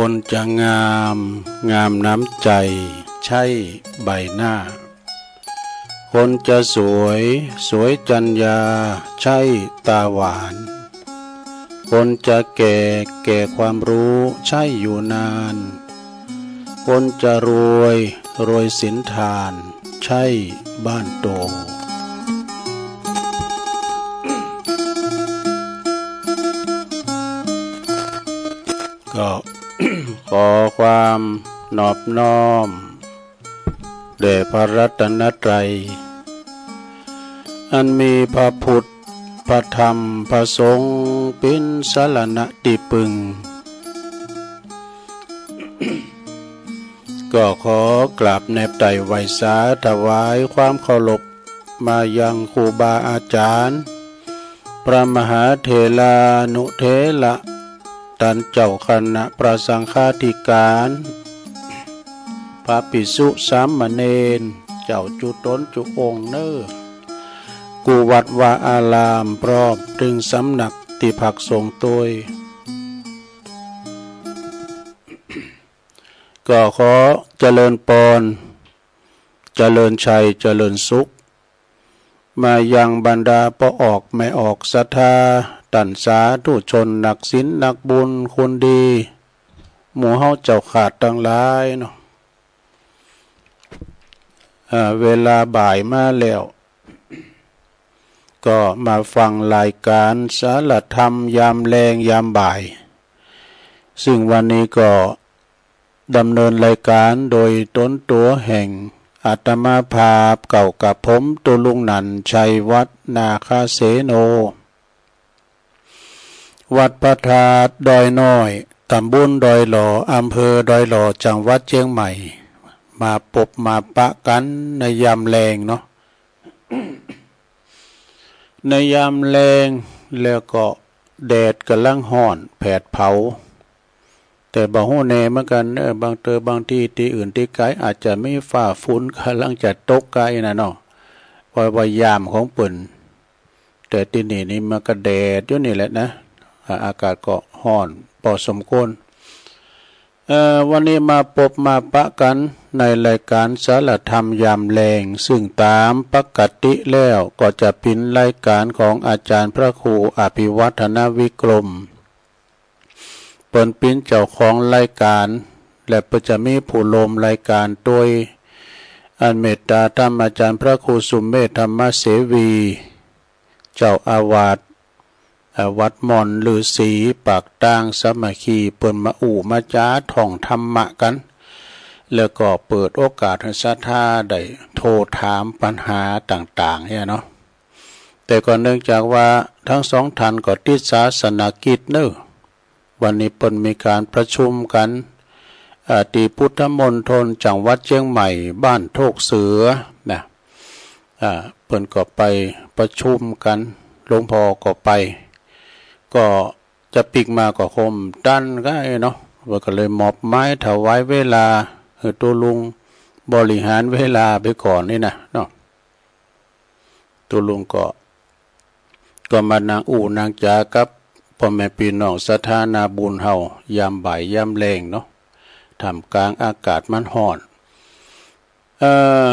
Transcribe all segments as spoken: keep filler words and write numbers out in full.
คนจะงาม งามน้ำใจ ใช่ใบหน้า คนจะสวย สวยจรรยา ใช่ตาหวาน คนจะแก่ แก่ความรู้ ใช่อยู่นาน คนจะรวย รวยศีลทาน ใช่บ้านโต ก็ ขอความนอบน้อม แด่พระรัตนตรัย อันมีพระพุทธ พระธรรม พระสงฆ์ เป๋นสรณะตี้ปึง ก็ขอกราบแนบไต่ไหว้สาถวายความเคารพ มายังครูบาอาจารย์ พระมหาเถรานุเถระ ต้านเจ้าคณะพระสังฆาธิการ พระภิกษุสามเณร เจ้าจุ๊ตนจุ๊องค์เน่อ กู้วัดวาอาราม พร้อมตึงสำนักตี้พักสงฆ์ตวย ก็ขอเจริญปอน เจริญชัย เจริญสุข มายังบรรดาป้อออกแม่ออกศรัทธา ต้านสาธุชน นักศีล นักบุญ คนดี หมู่เฮาเจ้าข้าตังหลายเนาะ อ่า เวลาบ่ายมาแล้ว ก็มาฟังรายการสารธรรมยามแลงยามบ่าย ซึ่งวันนี้ก็ดำเนินรายการโดยตนตั๋วแห่งอาตมาภาพ เก้ากับผม ตุ๊ลุงหนัน ชัยวัฒน์ นาคเสโน วัดพระธาตุดอยน้อย ตำบลดอยหล่อ อำเภอดอยหล่อ จังหวัดเชียงใหม่ มาปบมาปะกั๋นในยามแลงเนาะ ในยามแลง แล้วก็แดดก่ำลังฮ้อนแผดเผา แต่บ่ฮู้แน่เหมือนกั๋นเน่อ บางเตื้อบางตี้ ตี้อื่นตี้ไก๋อาจจะมีฟ้าฝนก่ำลังจะตกไก๋น่ะเนาะ เพราะว่ายามของเปิ้น แต่ตี้นี่นี่มันก็แดดอยู่นี่แหละนะ อ่า อากาศก็ฮ้อนพอสมควร เอ่อ วันนี้มาปบมาปะกั๋นในรายการสารธรรมยามแลง ซึ่งต๋ามปกติแล้วก็จะเป๋นรายการของอาจารย์พระครูอภิวัฒนวิกรม เปิ้นเป๋นเจ้าของรายการ และเปิ้นจะมีผู้ร่วมรายการตวย อันเมตตาธรรมอาจารย์พระครูสุเมธธรรมเสวี เจ้าอาวาส อ่า วัดม่อนฤๅษีปากตางสามัคคี เปิ้นมาอู้มาจ๋าถ่องธรรมะกั๋น แล้วก็เปิดโอกาสหื้อศรัทธาได้โทรถามปัญหาต่างๆ เนี่ยเนาะ แต่ก็เนื่องจากว่าทั้งสองท่านก็ติดศาสนกิจเน่อ วันนี้เปิ้นมีก๋านประชุมกั๋น อ่า ตี้พุทธมณฑลจังหวัดเชียงใหม่ บ้านโคกเสือ นะ อ่า เปิ้นก็ไปประชุมกั๋น หลวงพ่อก็ไป ก็จะปิ๊กมาก็คงตันไก๋เนาะ เปิ้นก็เลยมอบหมายถวายเวลาหื้อตุ๊ลุงบริหารเวลาไปก่อนนี่นะเนาะ ตุ๊ลุงก็ ก็มานั่งอู้นั่งจ๋ากับป้อแม่ปี้น้องศรัทธานาบุญเฮายามบ่ายยามแลงเนาะ ท่ามกลางอากาศมันฮ้อน เอ่อ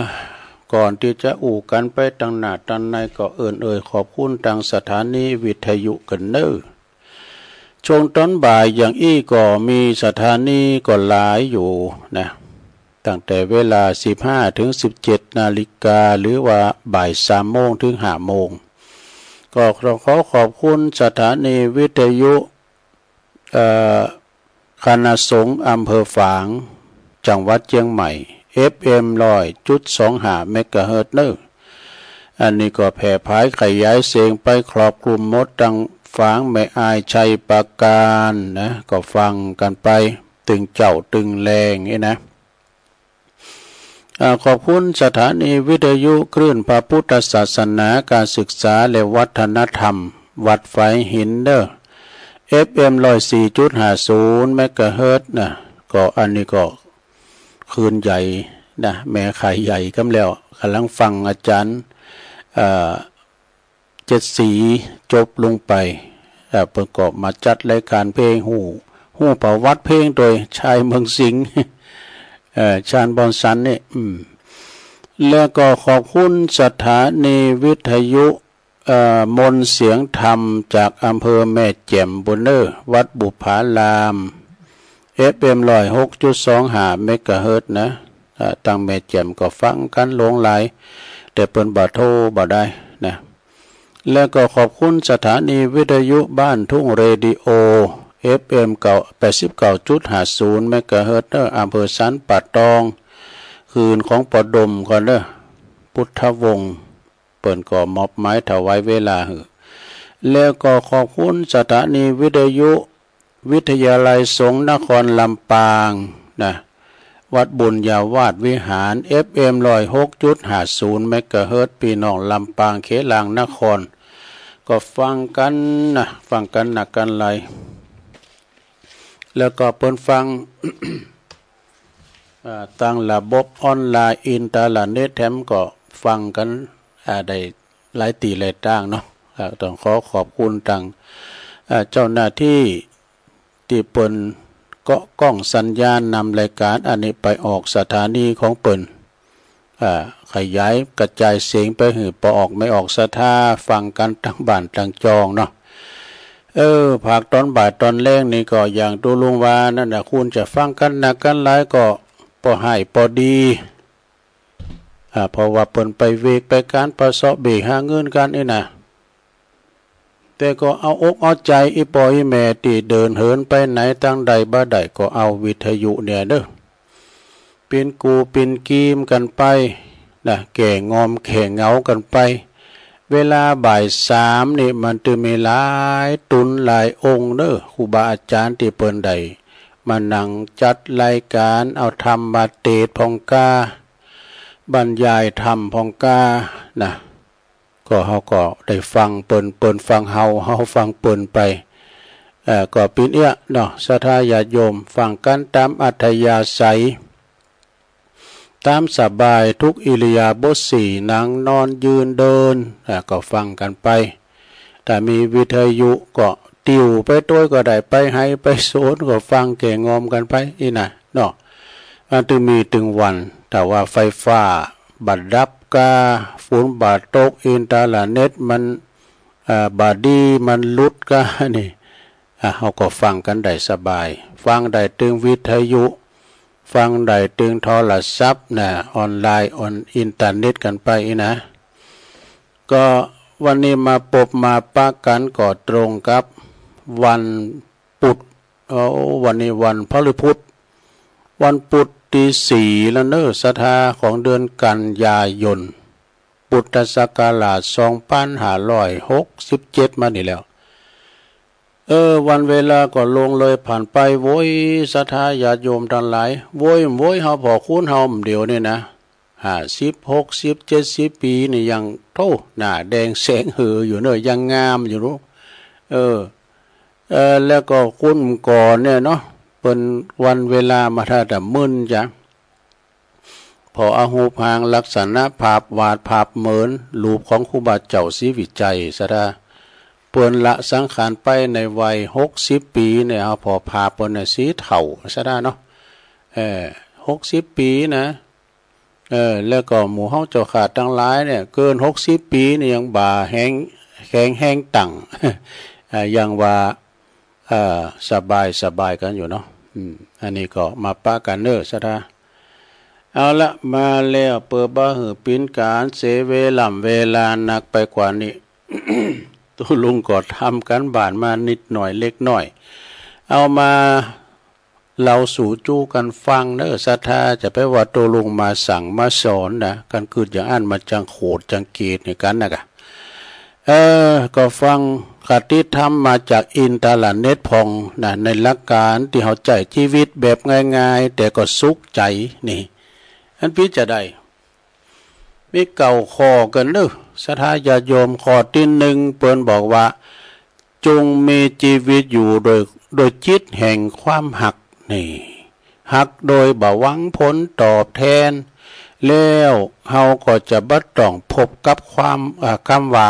ก่อนตี้จะอู้กั๋นไปตังหน้าตังในก็เอิ้นเอ่ยขอบคุณตางสถานีวิทยุกั๋นเน่อ ช่วงต๋อนบ่ายอย่างอี้ก็มีสถานีก็หลายอยู่นะ ตั้งแต่เวลาสิบห้าถึงสิบเจ็ดนาฬิกา หรือว่าบ่ายสามโมงถึงห้าโมง ก็ขอ ขอขอบคุณสถานีวิทยุ เอ่อ คณะสงฆ์อำเภอฝาง จังหวัดเชียงใหม่ เอฟเอ็ม ร้อยจุดสองห้า เมกะเฮิรตซ์เน่อ อันนี้ก็แผ่ผายขยายเสียงไปครอบคลุมหมดตังฝางแม่อาย ชัยปราการนะ ก็ฟังกั๋นไปตึงเจ๊าตึงแลงนี่นะ อ่า ขอบคุณสถานีวิทยุคลื่นพระพุทธศาสนา การศึกษาและวัฒนธรรม วัดฝายหินเน่อ เอฟเอ็ม ร้อยสี่จุดห้าศูนย์ เมกะเฮิรตซ์นะ ก็อันนี้ก็คลื่นใหญ่นะ แม่ข่ายใหญ่กำแล้ว ก่ำลังฟังอาจารย์ เอ่อ เจ็ดสีจบลงไป เอ่อ เปิ้นก็มาจัดรายการเพลงฮู้ ฮู้ประวัติเพลงโดยชายเมืองสิงห์ เอ่อ ชาญบอนสันนี่ อืม แล้วก็ขอบคุณสถานีวิทยุ เอ่อ มนต์เสียงธรรมจากอำเภอแม่แจ่มบุญเนอร์ วัดบุปผาราม เอฟเอ็ม ร้อยหกจุดสองห้า เมกะเฮิรตซ์นะ เอ่อ ตังแม่แจ่มก็ฟังกันหลวงหลาย แต่เปิ้นบ่โทรบ่ได้นะ แล้วก็ขอบคุณสถานีวิทยุบ้านทุ่งเรดิโอ เอฟเอ็ม เก้า แปดสิบเก้าจุดห้าศูนย์ เมกะเฮิรตซ์เนอร์ อำเภอสันป่าตอง คืนของปอดมก่อนเนอ พุทธวงศ์ เปิ้นก็มอบหมายถวายเวลาหื้อ แล้วก็ขอบคุณสถานีวิทยุวิทยาลัยสงฆ์นครลำปางนะ วัดบุญญาวาสวิหาร เอฟเอ็ม ร้อยหกจุดห้าศูนย์ เมกะเฮิรตซ์ พี่น้องลำปางเขลางนคร ก็ฟังกันนะ ฟังกันนักกันหลาย แล้วก็เปิ้นฟัง อ่า ตังระบบออนไลน์อินเทอร์เน็ตแถมก็ฟังกัน อ่า ได้หลายตี้หลายตางเนาะ อ่า ต้องขอขอบคุณตัง อ่า เจ้าหน้าที่ตี้เปิ้นเกาะกล้องสัญญาณนำรายการอันนี้ไปออกสถานีของเปิ้น อ่า ขยายกระจายเสียงไปหื้อปอออกแม่ออกศรัทธาฟังกันตังบ้านตังจองเนาะ เออ ภาคตอนบ่ายตอนแลงนี่ก็อย่างตุ๊ลุงว่านั่นน่ะ คุณจะฟังกันนักกันหลายก็ปอให้ปอดี อ่า เพราะว่าเปิ้นไปเวกไปก๋านปะเซาะเบกหาเงินกันนี่นะ แต่ก็เอาอกเอาใจ๋อีปออีแม่ตี้เดินเหินไปไหนตางใดบ่ได้ก็เอาวิทยุเนี่ยเด้อ เป๋นกู้เป๋นกีมกันไปนะ แก้งอมแก้เหงากันไป เวลาบ่ายสามนี่มันตึงมีหลายตนหลายองค์เด้อ ครูบาอาจ๋ารย์ตี้เปิ้นได้มานั่งจัดรายการ เอาธรรมมาเตสน์พ่องกา บรรยายธรรมพ่องกานะ ก็เฮาก็ได้ฟังเปิ้น เปิ้นฟังเฮา เฮาฟังเปิ้นไป เอ่อ ก็เป๋นเอี้ยเนาะ ศรัทธาญาติโยม ฟังกันตามอัธยาศัย ตามสบายทุกอิริยาบถสี่ นั่งนอนยืนเดิน อ่า ก็ฟังกันไป ถ้ามีวิทยุก็ติวไปตวยก็ได้ ไปไฮ่ไปสวนก็ฟังแก้งอมกันไปอี้นะเนาะ มันตึงมีตึงวัน ถ้าว่าไฟฟ้าบ่ดับกา ฝนบ่ตก อินเทอร์เน็ตมัน อ่า บ่ดี มันหลุดกานี่ อ่า เฮาก็ฟังกันได้สบาย ฟังได้ตึงวิทยุ ฟังได้ตึงโทรศัพท์นะ ออนไลน์ ออนอินเทอร์เน็ตกันไปอี้นะ ก็วันนี้มาปบมาปะกันก็ตรงกับวัน พุธ เอ้า วันนี้วันพฤหัส วันพุธตี้สี่แล้วเนอะ ศรัทธา ของเดือนกันยายน พุทธศักราชสองพันห้าร้อยหกสิบเจ็ดมานี่แล้ว เออ วันเวลาก็ล่วงเลยผ่านไปโว้ย ศรัทธาญาติโยมตังหลาย โว้ย โว้ย เฮาผ่อคูณเฮาเดี๋ยวนี้นะ ห้าสิบ หกสิบ เจ็ดสิบ ปีนี่ยังโธ่ หน้าแดงแสงเหืออยู่เนอะ ยังงามอยู่เนอะ เออ เออ แล้วก็คุณก่อนเนี่ยเนาะ เปิ้นวันเวลามาถ้าแต่มึนจ้ะ พอเอาฮูปร่างลักษณะภาพวาดภาพเหมือนรูปของครูบาเจ้าศรีวิชัยศรัทธา เปิ้นละสังขารไปในวัยหกสิบปีเนี่ย เอาผ่อภาพเปิ้นน่ะสีเฒ่าศรัทธาเนาะ เออ หกสิบปีนะ เออ แล้วก็หมู่เฮาเจ้าข้าตังหลายเนี่ย เกินหกสิบปีนี่ยังบ่าแฮง แข็งแฮงตัง อ่า ยังว่า เอ่อ สบาย สบายกันอยู่เนาะ อืม อันนี้ก็มาปะกันเนอะศรัทธา เอาละ มาแล้ว เปื้อบ่หื้อเป๋นก๋านเสียเวล่ำเวลานักไปกว่านี้ ตุ๊ลุงก็ทำการบ้านมานิดหน่อยเล็กน้อย เอามา เล่าสู่จู้กันฟังเนอะศรัทธา จะไปว่าตุ๊ลุงมาสั่งมาสอนนะ กันกึ๊ดอย่างอั้นมาจังโขดจังเกตในกันนะกะ เออ ก็ฟังคติธรรมมาจากอินเทอร์เน็ตพ่องนะ ในหลักการตี้เฮาใจ๊ชีวิตแบบง่ายๆ แต่ก็สุขใจ๋นี่ อันปี้จะได้ มีเก้าข้อกันเนอะศรัทธาญาติโยม ข้อตี้หนึ่งเปิ้นบอกว่า จงมีชีวิตอยู่โดย โดยจิตแห่งความฮักนี่ ฮักโดยบ่หวังผลตอบแทน แล้วเฮาก็จะบ่ต้องพบกับความ อ่า คำว่า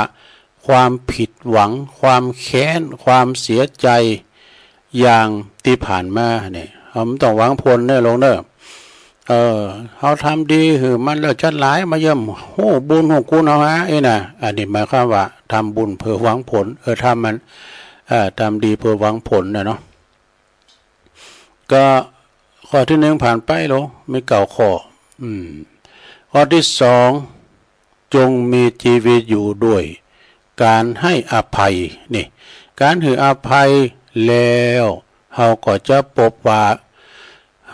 ความผิดหวัง ความแค้น ความเสียใจ อย่างตี้ผ่านมาเนี่ย เฮาบ่ต้องหวังผลเน่อลุงเน่อ เออ เฮาทำดีหื้อมันแล้วจักหลายมาเยี่ยมฮู้บุญฮู้คุณเฮาหา อี้นะ อันนี้หมายความว่าทำบุญเพื่อหวังผล เออ ทำมัน เอ่อ ทำดีเพื่อหวังผลนะเนาะ ก็ข้อที่หนึ่งผ่านไปลุง มีเก้าข้อ อืม ข้อที่สอง จงมีชีวิตอยู่ด้วยการให้อภัย นี่ การหื้ออภัยแล้ว เฮาก็จะพบว่า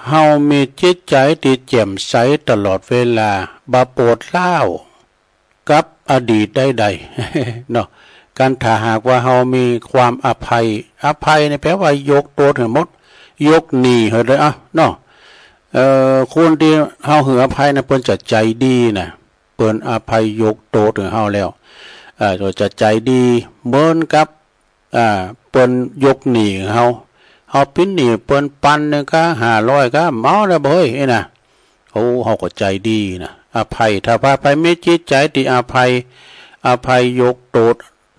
เฮามีจิตใจที่แจ่มใสตลอดเวลา บ่โปดร้าวกับอดีตใดๆ เนาะ คันถ้าหากว่าเฮามีความอภัย อภัยนี่แปลว่ายกโตดหื้อหมด ยกหนี้หื้อเลยอะเนาะ เอ่อ คนที่เฮาหื้ออภัยนะ เปิ้นจะใจดีนะ เปิ้นอภัยยกโตดหื้อเฮาแล้ว เอ่อ ก็จะใจดีเหมือนกับ อ่า เปิ้นยกหนี้เฮา เฮาปิ้นหนี้เปิ้นปันหนึ่งกา ห้าร้อยกา เมาแล้วบ่เฮ้ย อี้นะ โอ้ เฮาก็ใจดีนะ อภัย ถ้าว่าไผมีจิตใจที่อภัย อภัยยกโตด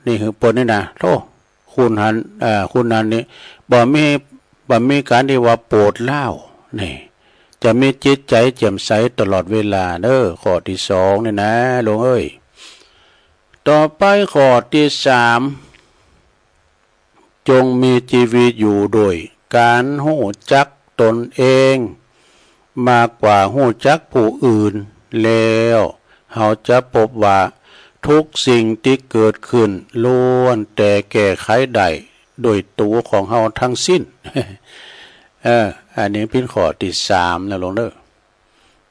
นี่หื้อเปิ้นนี่นะ โธ่ คนหั้น เอ่อ คนนั้นนี่ บ่มี บ่มีการที่ว่าโปดร้าว นี่ จะมีจิตใจแจ่มใสตลอดเวลาเด้อ ข้อที่สองนี่นะ ลุงเอ้ย ต่อไปข้อที่สาม จงมีชีวิตอยู่ด้วยการฮู้จักตนเอง มากกว่าฮู้จักผู้อื่น แล้วเฮาจะพบว่าทุกสิ่งที่เกิดขึ้นล้วนแต่แก้ไขได้โดยตัวของเฮาทั้งสิ้น เออ อันนี้เป็นข้อที่สามนะลุงเด้อ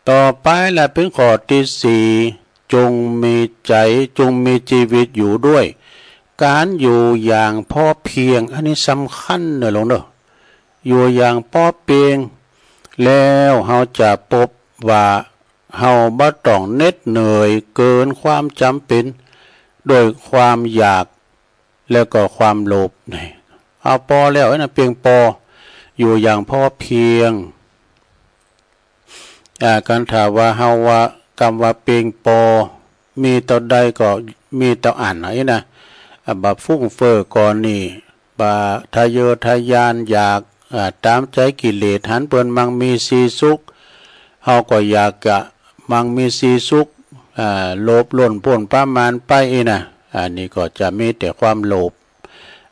ต่อไปละเป็นข้อที่สี่ จงมีใจ จงมีชีวิตอยู่ด้วยการอยู่อย่างพอเพียง อันนี้สำคัญเนอะลุงเนอะ อยู่อย่างพอเพียง แล้วเฮาจะพบว่าเฮาบ่ต้องเหน็ดเหนื่อยเกินความจำเป็น ด้วยความอยาก แล้วก็ความโลภนี่ เอาปอแล้วนะ เพียงปอ อยู่อย่างพอเพียง อ่า คันถ้าว่าเฮาว่า กำว่าเพียงปอ มีเต้าใดก็มีเต้าอั้นนะ อี้นะ อ่า บ่ฟุ่มเฟือยก่อนนี่ บ่ทะเยอทะยานอยาก อ่า ตามใจกิเลส หันเปิ้นมั่งมีสีสุข เฮาก็อยากจะมั่งมีสีสุข อ่า โลภล้นพ้นประมาณไปอี้นะ อันนี้ก็จะมีแต่ความโลภ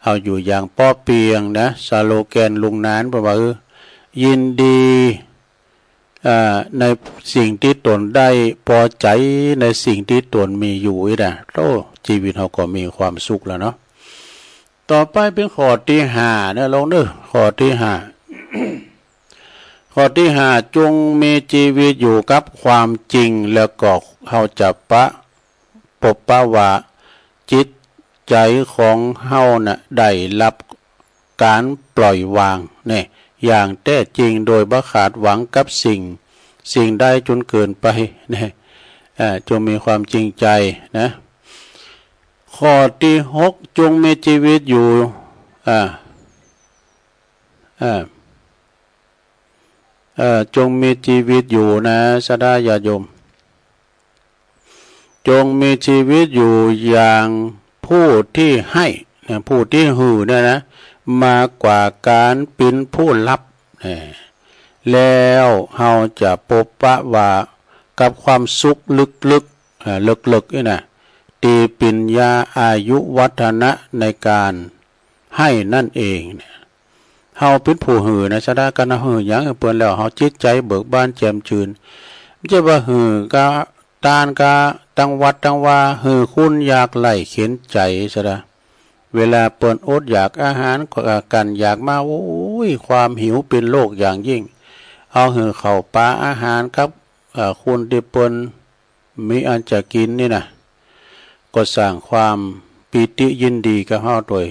เฮาอยู่อย่างพอเพียงนะ สโลแกนลุงหนานเปิ้นว่า เออ ยินดี อ่า ในสิ่งที่ตนได้ พอใจในสิ่งที่ตนมีอยู่อี้นะ โอ้ ชีวิตเฮาก็มีความสุขแล้วเนาะ ต่อไปเป็นข้อที่ห้านะลุงเนอะ ข้อที่ห้า ข้อที่ห้า จงมีชีวิตอยู่กับความจริง แล้วก็เฮาจะปะ พบปะว่าจิตใจของเฮาน่ะได้รับการปล่อยวางเนี่ย อย่างแท้จริงโดยบ่ขาดหวังกับสิ่ง สิ่งใดจนเกินไปเนี่ย เอ่อ จงมีความจริงใจนะ ข้อที่หก จงมีชีวิตอยู่ อ่า อ่า เอ่อ จงมีชีวิตอยู่นะ ศรัทธาญาติโยม จงมีชีวิตอยู่อย่างผู้ที่ให้นะ ผู้ที่หื้อเนี่ยนะ มากกว่าการเป็นผู้รับ เอ่อ แล้วเฮาจะพบปะว่ากับความสุขลึกๆ เอ่อ ลึกๆ นี่นะ ที่เป็นยาอายุวัฒนะในการให้นั่นเองเนี่ย เฮาเป็นผู้หื้อนะ ศรัทธา คันหื้อหยังหื้อเปิ้นแล้ว เฮาจิตใจเบิกบานแจ่มชื่น บ่ใจ้ว่าหื้อกะตานกะตังวัดตังวา หื้อคนยากไร้เข็ญใจ๋ ศรัทธา เวลาเปิ้นอดอยากอาหารก็กั้นอยากมา โอ้ย ความหิวเป็นโรคอย่างยิ่ง เฮาหื้อข้าวปลาอาหารกับ เอ่อ คนที่เปิ้นมีอันจะกินนี่นะ ก็สร้างความปีติยินดีกับเฮาโดย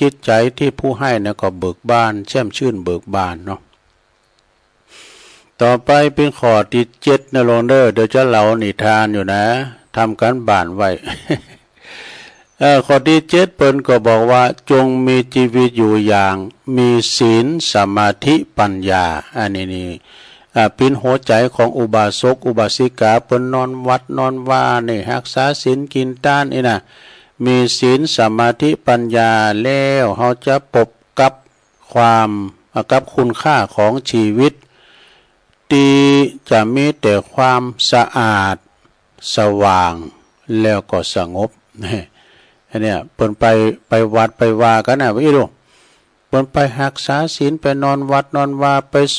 จิตใจที่ผู้ให้นะก็เบิกบาน แจ่มชื่นเบิกบานเนาะ ต่อไปเป็นข้อที่เจ็ดนะลุงเด้อ เดี๋ยวจะเล่านิทานอยู่นะ ทำการบ้านไว้ เอ่อ ข้อที่เจ็ดเปิ้นก็บอกว่า จงมีชีวิตอยู่อย่างมีศีล สมาธิ ปัญญา อันนี้นี่ อ่า เป็นหัวใจของอุบาสกอุบาสิกา เปิ้นนอนวัดนอนวานี่ รักษาศีลกินทานนี่นะ มีศีล สมาธิ ปัญญา แล้วเฮาจะพบกับ ความ กับคุณค่าของชีวิต ที่จะมีแต่ความสะอาด สว่าง แล้วก็สงบ อันเนี้ยเปิ้นไป ไปวัดไปวากั๋นนะ ไปดู เปิ้นไปฮักษาศีล ไปนอนวัดนอนวา ไปส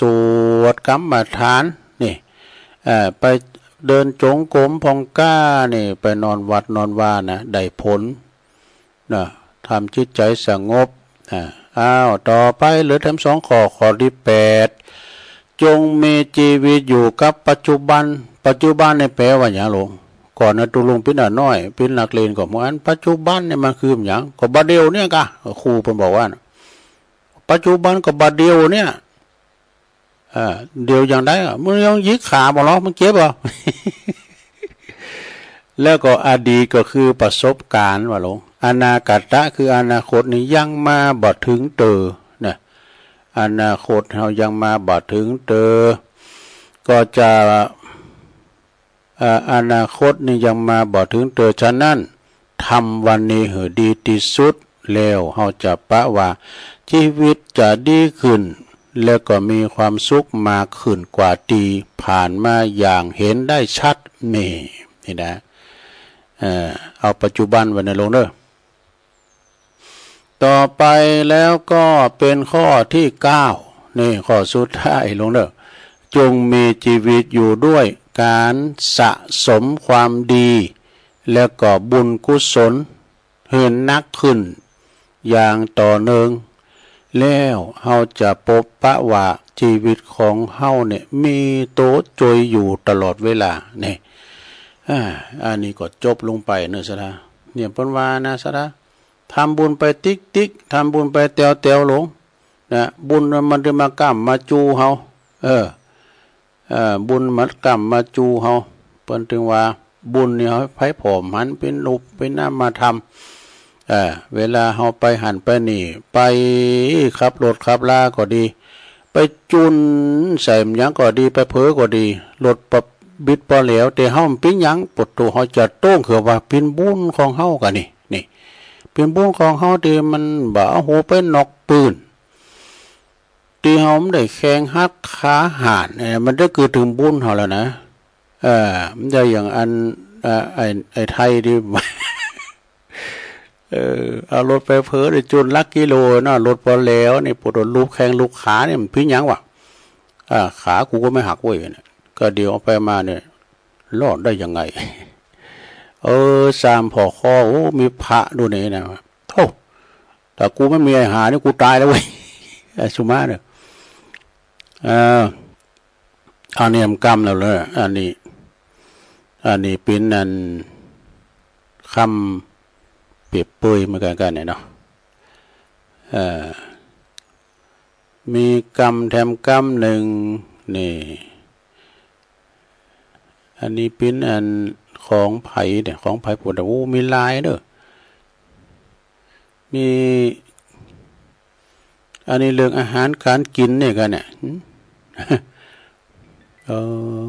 วดกรรมฐาน นี่ เอ่อ ไปเดินจงกรมผ่องกล้า นี่ ไปนอนวัดนอนวานะ ได้ผล นะ ทำจิตใจสงบ อ่า อ้าว ต่อไปเหลือแถมสองข้อ ข้อตี้แปด จงมีชีวิตอยู่กับปัจจุบัน ปัจจุบันนี่แปลว่าหยังหลวง ก่อนนะ ตุ๊ลุงปิ้นอะน้อย ปิ้นนักเรียนก็บ่อั้น ปัจจุบันนี่มันคือหยัง ก็บัดเดี่ยวเนี่ยกะ ครูเปิ้นบอกว่านะ ปัจจุบันก็บัดเดี่ยวเนี่ย อ่า เดี่ยวอย่างใดอะ มึงยังหยิกขาบ่ลอ มึงเจ็บบ่ แล้วก็อดีตก็คือประสบการณ์ว่าหลวง อนาคตะคืออนาคตนี่ยังมาบ่ถึงเตอนะ อนาคตเฮายังมาบ่ถึงเตอ ก็จะ เอ่อ อนาคตนี่ยังมาบ่ถึงเตอ ฉะนั้น ทำวันนี้หื้อดีตี้สุด แล้วเฮาจะปะว่าชีวิตจะดีขึ้น แล้วก็มีความสุขมากขึ้นกว่าตี้ผ่านมาอย่างเห็นได้ชัด นี่ นี่นะ เอ่อ เอาปัจจุบันไว้นะหลวงเด้อ ต่อไปแล้วก็เป็นข้อที่เก้า นี่ข้อสุดท้ายหลวงเด้อ จงมีชีวิตอยู่ด้วยการสะสมความดี แล้วก็บุญกุศลหื้อนักขึ้นอย่างต่อเนื่อง แล้วเฮาจะปบปะว่าชีวิตของเฮาเนี่ยมีโตจอยอยู่ตลอดเวลา นี่ อ่า อันนี้ก็จบลงไปเนอะสะดา เนี่ยเปิ้นว่านะสะดา ทำบุญไปติ๊กติ๊ก ทำบุญไปแตวแตวหลวง นะ บุญมันจะมาก้ำมาจูเฮา เออ เอ่อ บุญมันก้ำมาจูเฮา เปิ้นถึงว่าบุญนี่เฮาไผผอมหันเป็นรูปเป็นนามธรรม เอ่อ เวลาเฮาไปหั้นไปนี่ ไปขับรถขับลาก็ดี ไปจุ่นใส่หยังก็ดี ไปเผลอก็ดี รถปะบิดปะแหลว แต่เฮามันปิ้นหยัง ปวดตัวเฮาจะโต้งเขือว่าปิ้นบุญของเฮากะนี่ นี่ ปิ้นบุญของเฮาที่มันบ่เอาหูไปนอกปืน ตี้เฮามันได้แข่งฮักขาหาน เอ่อ มันได้คือถึงบุญเฮาแล้วนะ เอ่อ มันได้อย่างอัน เอ่อ ไอ้ ไอ้ไทยที่ เอ่อ เอารถไปเผลอได้จุ่นหลักกิโลเนาะ รถปอแหลวนี่ ปวดรูปแข้งรูปขานี่มันปิ้นหยังวะ อ่า ขากูก็ไม่หักเว้ยเนี่ย ก็เดี๋ยวเอาไปมาเนี่ย รอดได้ยังไง เออ สามพ่อคอ โอ้ มีพระดูนี่นะ โธ่ ถ้ากูไม่มีไอ้ห่านี่กูตายแล้วเว้ย ไอ้สุมาเนี่ย เอ่อ อันนี้มันกำแล้วเลย อันนี้ อันนี้ปิ้นอันคำเปรียบเปรยเหมือนกันกันเนี่ยเนาะ เอ่อ มีกำแถมกำหนึ่ง นี่ อันนี้ปิ้นอันของไผเนี่ย ของไผ ปวด โอ้ มีหลายเด้อ มี อันนี้เรื่องอาหารการกินเนี่ยกันเนี่ย หืม เออ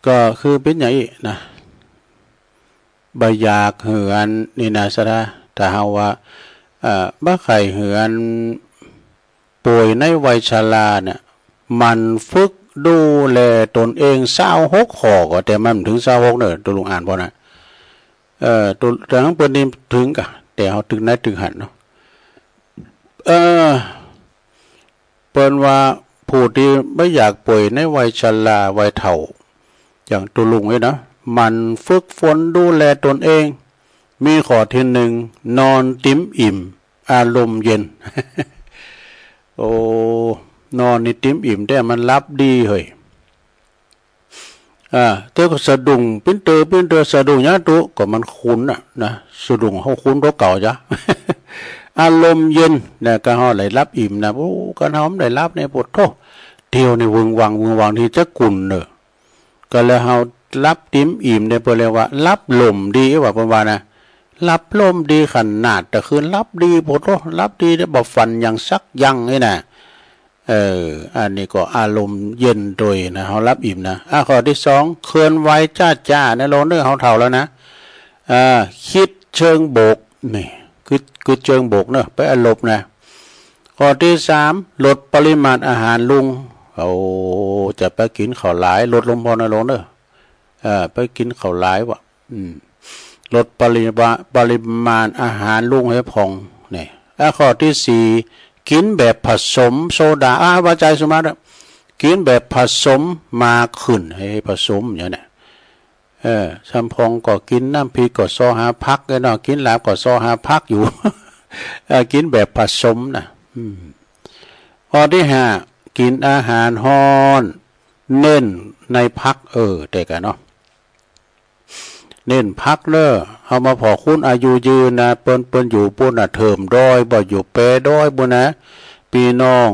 ก็คือปิ้นอย่างอี้นะ บ่อยากหื้ออันนี่นะสะดา ถ้าเฮาว่า เอ่อ บ่ใค่หื้ออันป่วยในวัยชราเนี่ย หมั่นฝึกดูแลตนเอง ซาวหกข้อก็ แต่มันบ่ถึงซาวหกเนอะ ตุ๊ลุงอ่านบ่นะ เอ่อ ตุ๊ แต่ของเปิ้นนี่ถึงกะ แต่เฮาถึงไหนถึงหั้นเนาะ เอ่อ เปิ้นว่าผู้ตี้บ่อยากป่วยในวัยชรา วัยเฒ่า อย่างตุ๊ลุงนี่นะ หมั่นฝึกฝนดูแลตนเอง มีข้อที่หนึ่ง นอนติ๋มอิ่ม อารมณ์เย็น โอ้ นอนนี่ติ๋มอิ่มแต๊ มันหลับดีเฮ้ย อ่า แต่ก็สะดุ้งปิ้นเตอปิ้นเตอ สะดุ้งหยังตุ๊ ก็มันคุ้นน่ะนะ สะดุ้งเฮาคุ้นตัวเก่าจ้ะ อารมณ์เย็นนะ ก็เฮาได้หลับอิ่มนะ โอ้ คันเฮาบ่ได้หลับนี่ ปวดโธ่ เตียวนี่วึงวังวึงวัง ตี้จะกุ่นเนอะ ก็เลยเฮาหลับติ๋มอิ่มเนี่ย เปิ้นเรียกว่าหลับลมดีว่า เปิ้นว่านะ หลับลมดีขนาด แต่คืนหลับดี ปวดโธ่ หลับดีเนี่ย บ่ฝันหยังสักอย่างนี่นะ เออ อันนี้ก็อารมณ์เย็นโดยนะ เฮาหลับอิ่มนะ อ่ะ ข้อที่สอง เคลื่อนไหวจ้าๆ นะ ลองนึกเฮาเฒ่าแล้วนะ อ่า คิดเชิงบวก นี่ คือ คือเชิงบวกเนอะ ไปอารมณ์นะ ข้อตี้สาม ลดปริมาณอาหารลง โอ้ จะไปกินข้าวหลาย ลดลงพอน้อยลงเด้อ เออ ไปกินข้าวหลายวะ อืม ลดปริมาณ ปริมาณอาหารลงให้ผ่อง นี่ อ่ะ ข้อตี้สี่ กินแบบผสมโซดา อ่ะ ว่าใจสุมาเด้อ กินแบบผสมมากขึ้น ให้ผสมอย่างเนี้ย เออ ซำพองก็กิน น้ำพริกก็ซอหาผัก เอ้ยเนาะ กินลาบก็ซอหาผักอยู่ เออ กินแบบผสมนะ อืม ข้อตี้ห้า กินอาหารฮ้อน เน้นในผัก เออ แต่กะเนาะ เน้นผักเน้อ เฮามาผ่อคนอายุยืนนะ เปิ้น เปิ้นอยู่ปู้นน่ะ เถิมดอย บ่อยู่แปดอยปู้นนะ พี่น้อง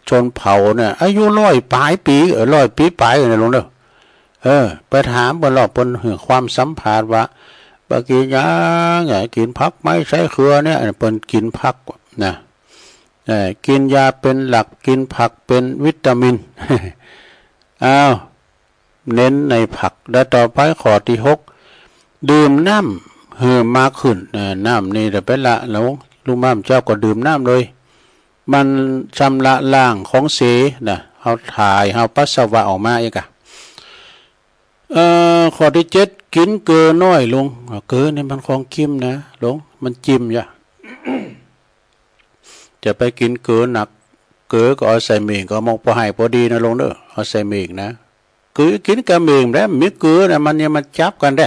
ชนเผ่าเนี่ย อายุร้อยปลายปี เออ ร้อยปีปลายเนี่ย ลุงเด้อ เออ ไปถามเปิ้นลอ เปิ้นหื้อความสัมภาษณ์ว่า บ่กินหยังอะ กินผักไหม ใส่เกลือเนี่ย เปิ้นกินผักนะ เออ กินยาเป็นหลัก กินผักเป็นวิตามิน อ้าว เน้นในผัก และต่อไปข้อตี้หก ดื่มน้ำหื้อมากขึ้น เออ น้ำนี่เดี๋ยวไปละ แล้วลุงม่ามเจ้าก็ดื่มน้ำเลย มันชำระล้างของเสียนะ เฮาถ่าย เฮาปัสสาวะออกมาเองอะ เอ่อ ข้อตี้เจ็ด กินเกลือน้อยลง อ่ะ เกลือนี่มันของกิมนะ ลง มันจิมอย่า จะไปกินเกลือหนัก เกลือก็เอาใส่หมี่ ก็เอามาพอให้พอดีนะ ลงเด้อ เอาใส่หมี่นะ เกลือกินกับหมี่แล้ว มีเกลือนะ มันยังมาจับกันได้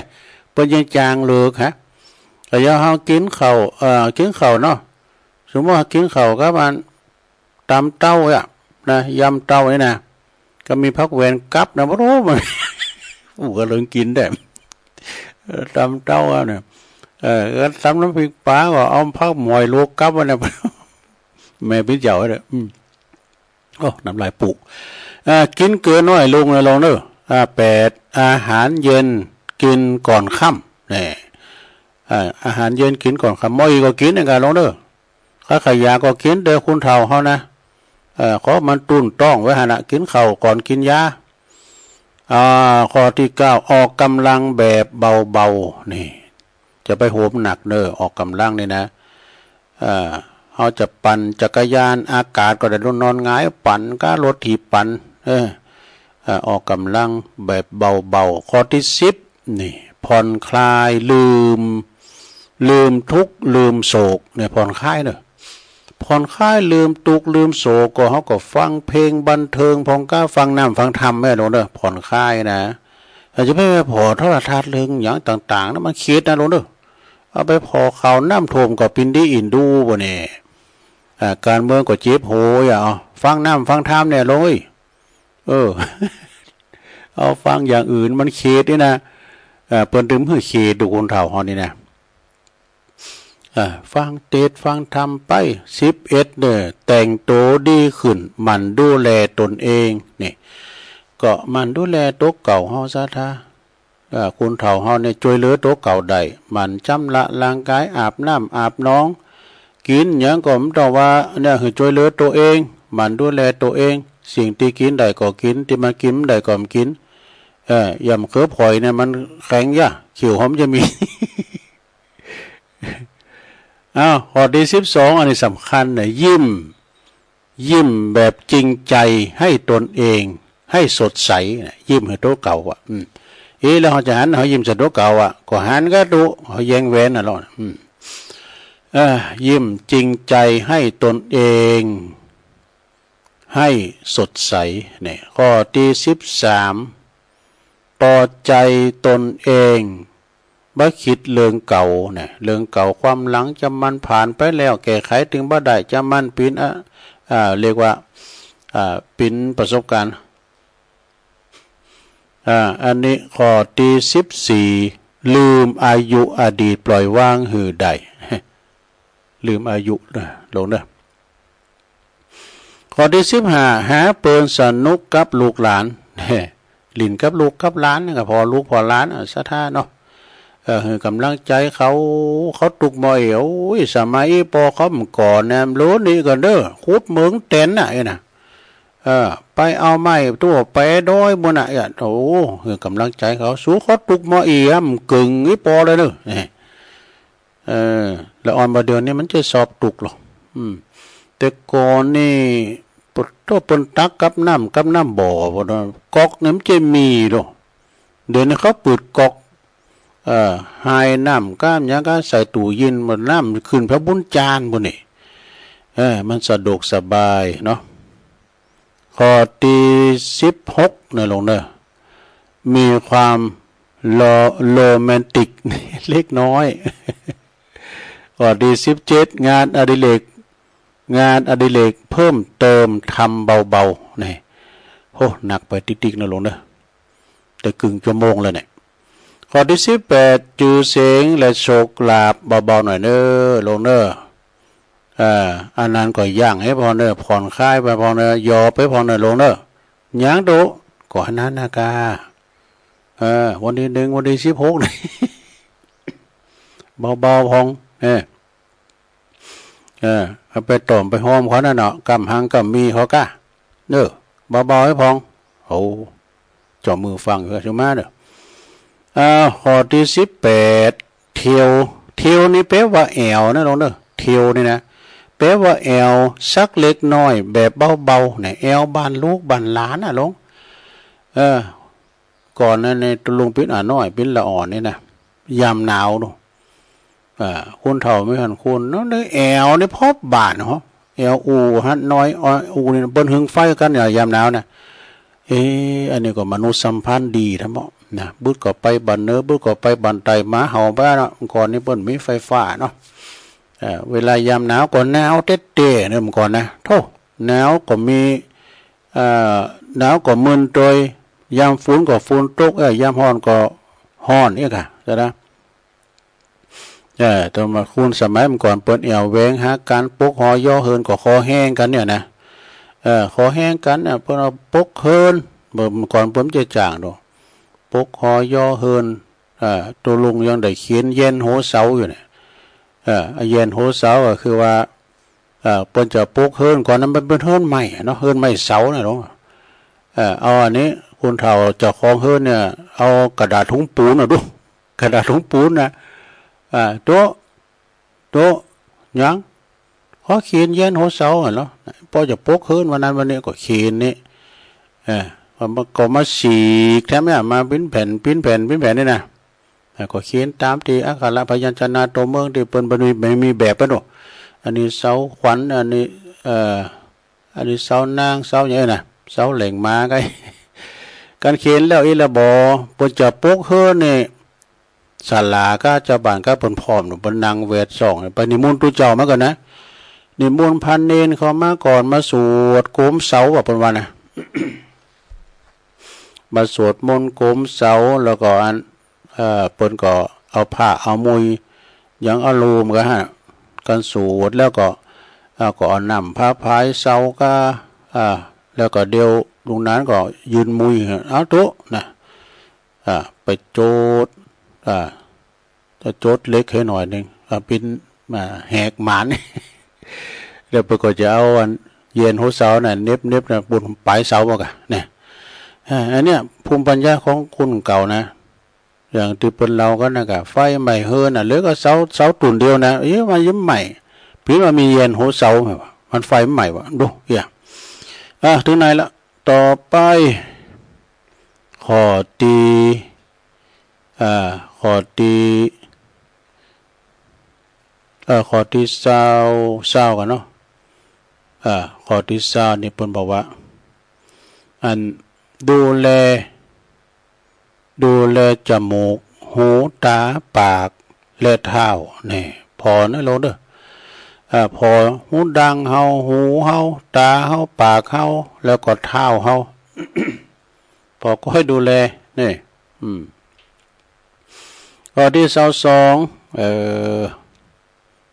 เปิ้นยังจางเลิกฮะ แต่ยามเฮากินข้าว เอ่อ กินข้าวเนาะ สมมุติว่ากินข้าวกับอัน ตำเต้าอะนะ ยำเต้านี่นะ ก็มีผักแหวนกับนะ บ่ฮู้มัน อู้ ก็เลิงกินได้ เออ ตำเต้าอะเนี่ย เออ ก็ตำน้ำพริกปลา ก็เอาผักหมอยลวกกับอันเนี่ย แม่ปิ้นเหยาเนี่ย อืม โอ้ น้ำลายปู อ่า กินเกลือน้อยลงนะ ลงเด้อ อ่า แปด อาหารเย็นกินก่อนค่ำ นี่ อ่า อาหารเย็นกินก่อนค่ำ หม้ออีก็กินเหมือนกัน ลงเด้อ ข้าขายยาก็กินเด้อ คนเฒ่าเฮานะ เอ่อ ขอมันตุ้นต้องไว้หั่นน่ะ กินข้าวก่อนกินยา อ่า ข้อตี้เก้า ออกกำลังแบบเบาๆ นี่ จะไปโหมหนักเน้อ ออกกำลังนี่นะ เอ่อ เฮาจะปั่นจักรยานอากาศก็ได้ นอนหงายปั่น ก็รถถีบปั่น เออ เอ่อ ออกกำลังแบบเบาๆ ข้อตี้สิบ นี่ ผ่อนคลาย ลืม ลืมทุกข์ ลืมโศก เนี่ย ผ่อนคลายเน้อ ผ่อนคลาย ลืมทุกข์ ลืมโศก ก็เฮาก็ฟังเพลงบันเทิง พองกาฟังน้ำฟังธรรมแม่นลงเน้อ ผ่อนคลายนะ อาจจะไปผ่อโทรทัศน์เรื่องหยังต่างๆ นะ มันเครียดนะ ลงเน้อ เอาไปผ่อข่าวน้ำท่วมก็ปิ้นดีอินดูบ่เนี่ย อ่า การเมืองก็เจ็บหัว อย่าเอา ฟังน้ำฟังธรรมเนี่ย ลงเอ้ย เออ เอาฟังอย่างอื่นมันเครียดนี่นะ เอ่อ เปิ้นตึงหื้อเครียดดูคนเฒ่าเฮานี่นะ อ่า ฟังเทศน์ฟังธรรมไป สิบเอ็ด เน้อ แต่งตัวดีขึ้น หมั่นดูแลตนเอง นี่ ก็หมั่นดูแลตัวเก่าเฮาซะท้า เอ่อ คนเฒ่าเฮาเนี่ยจ้วยเหลือตัวเก่าได้ หมั่นชำระร่างกาย อาบน้ำอาบหนอง กินหยังก็บ่ต้องว่าเนี่ย หื้อจ้วยเหลือตัวเอง หมั่นดูแลตัวเอง สิ่งตี้กินได้ก็กิน ตี้มันกินบ่ได้ก็บ่กิน เอ่อ อย่ามาคือผอยเนี่ย มันแข็งยะ เขียวหอมจะมี อ้าว ข้อตี้สิบสอง อันนี้สำคัญนะ ยิ้ม ยิ้มแบบจริงใจให้ตนเอง ให้สดใสนะ ยิ้มหื้อตัวเก่าอะ อืม เอ๊ะ แล้วเฮาจะหัน เฮายิ้มใส่ตัวเก่าอะ ก็หันกะตัว เฮาแยงแหวนน่ะเนาะ อืม เอ่อ ยิ้มจริงใจให้ตนเอง ให้สดใส เนี่ย ข้อตี้สิบสาม ต่อใจตนเอง บ่คิดเรื่องเก่านะ เรื่องเก่าความหลังจะมันผ่านไปแล้ว แก้ไขตึงบ่ได้ จะมันปิ้น อ่า อ่า เรียกว่า อ่า ปิ้นประสบการณ์ อ่า อันนี้ข้อตี้สิบสี่ ลืมอายุอดีต ปล่อยวางหื้อได้ ลืมอายุนะ ลงเน้อ ข้อตี้สิบห้า หาเปิ้นสนุกกับลูกหลาน เฮ้ หลิ้นกับลูกกับหลานนี่ก็ผ่อลูกผ่อหลาน อ่ะ ศรัทธาเนาะ เออ หื้อกำลังใจเขา เขาตุ๊กบ่เอ๋ว โอ้ย สมัยอีป้อเขาเมื่อก่อนเนี่ย โลนี้ก่อนเด้อ ขุดเหมืองแตนน่ะ ไอ้น่ะ เออ ไปเอาไม้ตัวแปะดอยบุ่นน่ะ เอ้ย โอ้ หื้อกำลังใจเขา สู้เขาตุ๊กบ่เอ๋ว มันเกิ่งอีป้อเลยเนอะ เอ้ย เออ แล้วอ่อนบ่าเดี๋ยวนี้มันจะสอบตกหรอก อืม แต่ก่อนนี่ ปะโถ เปิ้นตักกับน้ำ กับน้ำบ่อ ปะโถ ก๊อกนี่มันจะมีโล เดี๋ยวนี้เขาเปิดก๊อก เอ่อ ไฮน้ำ กับหยังก็ใส่ตู้เย็น มันน้ำขึ้นพระบุญจานทร์พู้นนี่ เออ มันสะดวกสบายเนาะ ข้อที่สิบหก นะลูกเนอะ มีความโร- โรแมนติก เล็กน้อย ข้อที่สิบเจ็ด งานอดิเรก งานอดิเรกเพิ่มเติม ทำเบาๆ นี่ โห หนักไปติ๊กๆ นะลูกเนอะ แต่ครึ่งชั่วโมงแล้วเนี่ย ข้อที่สิบแปด จื่อเสียงและโชคลาภ เบาๆ หน่อยเนอะลูกเนอะ เอ่อ อันนั้นก็ย่างให้พอเนอะ ผ่อนคลายไปพอเนอะ หยอบไปพอเนอะลูกเนอะ ยังโต ก็อันนั้นนะกา เออ วันที่หนึ่ง วันที่สิบหก นี่ เบาๆ พอง เออ เออ เอาไปต้มไปหอมเขานั่นเนาะ กำหังกำมีเขาก้า เนอะ เบาๆ ให้พอง โอ้ เจ้ามือฟังอยู่ ใช่ไหมเนอะ อ่า ข้อที่สิบแปด เที่ยว เที่ยวนี่แปลว่าแอ่วนะลูกเนอะ เที่ยวนี่นะ แปลว่าแอ่วสักเล็กน้อย แบบเบาๆ เนี่ย แอ่วบ้านลูกบ้านหลานนะลูก เออ ก่อนนั้นในตุลุงปิ้นอ่าน้อย ปิ้นละอ่อนนี่นะ ยามหนาวเนาะ อ่า คนเฒ่าไม่ทันคนเนาะ ในแอ่วในพอบบ้านเนาะ แอ่วอู่ฮัดน้อย อ่อ อู่นี่เปิ้นหึงไฟกันเนี่ย ยามหนาวนะ เอ๊ะ อันนี้ก็มนุษยสัมพันธ์ดีแท้เนาะ นะ บึดก็ไปบ้านเหนือ บึดก็ไปบ้านใต้ หมาเห่าบ้านเนาะ ก่อนนี้เปิ้นมีไฟฟ้าเนาะ เอ่อ เวลายามหนาวก็หนาวเต๊ะๆ เนี่ย เมื่อก่อนนะ โธ่ หนาวก็มี เอ่อ หนาวก็มึนโตย ยามฝนก็ฝนตก เอ้ย ยามร้อนก็ร้อน เอ๊ะกะ ใช่นะ เออ แต่ว่าคนสมัยเมื่อก่อนเปิ้นแอ่วแหวงหากัน ปกหอย้อเฮิรนก็คอแห้งกันเนี่ยนะ เออ คอแห้งกันเนี่ย เปิ้นเอาปกเฮิรน เมื่อก่อนเปิ้นจะจ่างดอก ปกหอย้อเฮิรน เอ่อ ตุลุงยังได้เขียนแย่นหัวเสาอยู่เนี่ย เอ่อ ไอ้แย่นหัวเสาก็คือว่า เอ่อ เปิ้นจะปกเฮิรน ก่อนนั้นมันเป็นเฮิรนไม้อะเนาะ เฮิรนไม้เสาน่ะเนาะ เอ่อ เอาอันนี้ คนเฒ่าเจ้าของเฮิรนเนี่ย เอากระดาษถุงปูนน่ะดู กระดาษถุงปูนน่ะ อ่า โต๊ะ โต๊ะ หยัง ขอเขียนแย่นหัวเสาหั่นเหรอ พอจะปกเฮิรนวันนั้นวันนี้ก็เขียนนี่ เออ ก็มา ก็มาฉีกแถมเนี่ย มาปิ้นแผ่น ปิ้นแผ่น ปิ้นแผ่นนี่นะ เออ ก็เขียนตามที่อักขระพยัญชนะตัวเมืองที่เปิ้นบ่มี บ่มีแบบเปิ้นโอ้ อันนี้เสาขวัญ อันนี้ เอ่อ อันนี้เสานาง เสาหยังนะ เสาแหล่งหมาไง การเขียนแล้วอีหละบ่ เปิ้นจะปกเฮิรนนี่ ศาลาก็เจ้าบ้านก็เปิ้นพร้อมเนาะ เปิ้นนั่งแวดส่อง ไปนิมนต์ตุ๊เจ้ามาก่อนนะ นิมนต์พระเณรเข้ามาก่อน มาสวดโกมเสาว่าเปิ้นว่านะ มาสวดมนต์โกมเสา แล้วก็อัน เอ่อ เปิ้นก็เอาผ้าเอามุย หยังเอาลูมก็ฮะ กันสวด แล้วก็ อ่า ก็เอาน้ำพระพายเสาก็ อ่า แล้วก็เดี๋ยวลุงนั้นก็ยืนมุย เอาตุ๊นะ อ่า ไปโจด อ่า จะโจดเหล็กให้หน่อยหนึ่ง อ่า ปิ้น อ่า แหกหมาน เดี๋ยวเปิ้นก็จะเอาอันแย่นหัวเสาน่ะ เน็บๆ น่ะ บนปลายเสาบ่กะ เนี่ย อ่า อันเนี้ย ภูมิปัญญาของคนเก่านะ อย่างที่เปิ้นเล่ากันนะกะ ไฟไหม้เฮือนน่ะ เหลือก็เสา เสาต้นเดียวนะ เอ๊ะ มันยังไหม้ เพียงว่ามีแย่นหัวเสา มันไฟมันไหม้วะ ดู เอี้ย อ่ะ ถึงไหนละ ต่อไป ข้อที่ อ่า ข้อที่ เอ่อ ข้อที่ซาว ซาวกันเนาะ อ่า ข้อที่ซาวนี่เปิ้นบอกว่า อัน ดูแล ดูแลจมูก หู ตา ปาก และเท้า นี่ ผ่อนะลูกเด้อ อ่า ผ่อหูดังเฮา หูเฮา ตาเฮา ปากเฮา แล้วก็เท้าเฮา ผ่อก็ให้ดูแล นี่ อืม ข้อที่ซาวสอง เอ่อ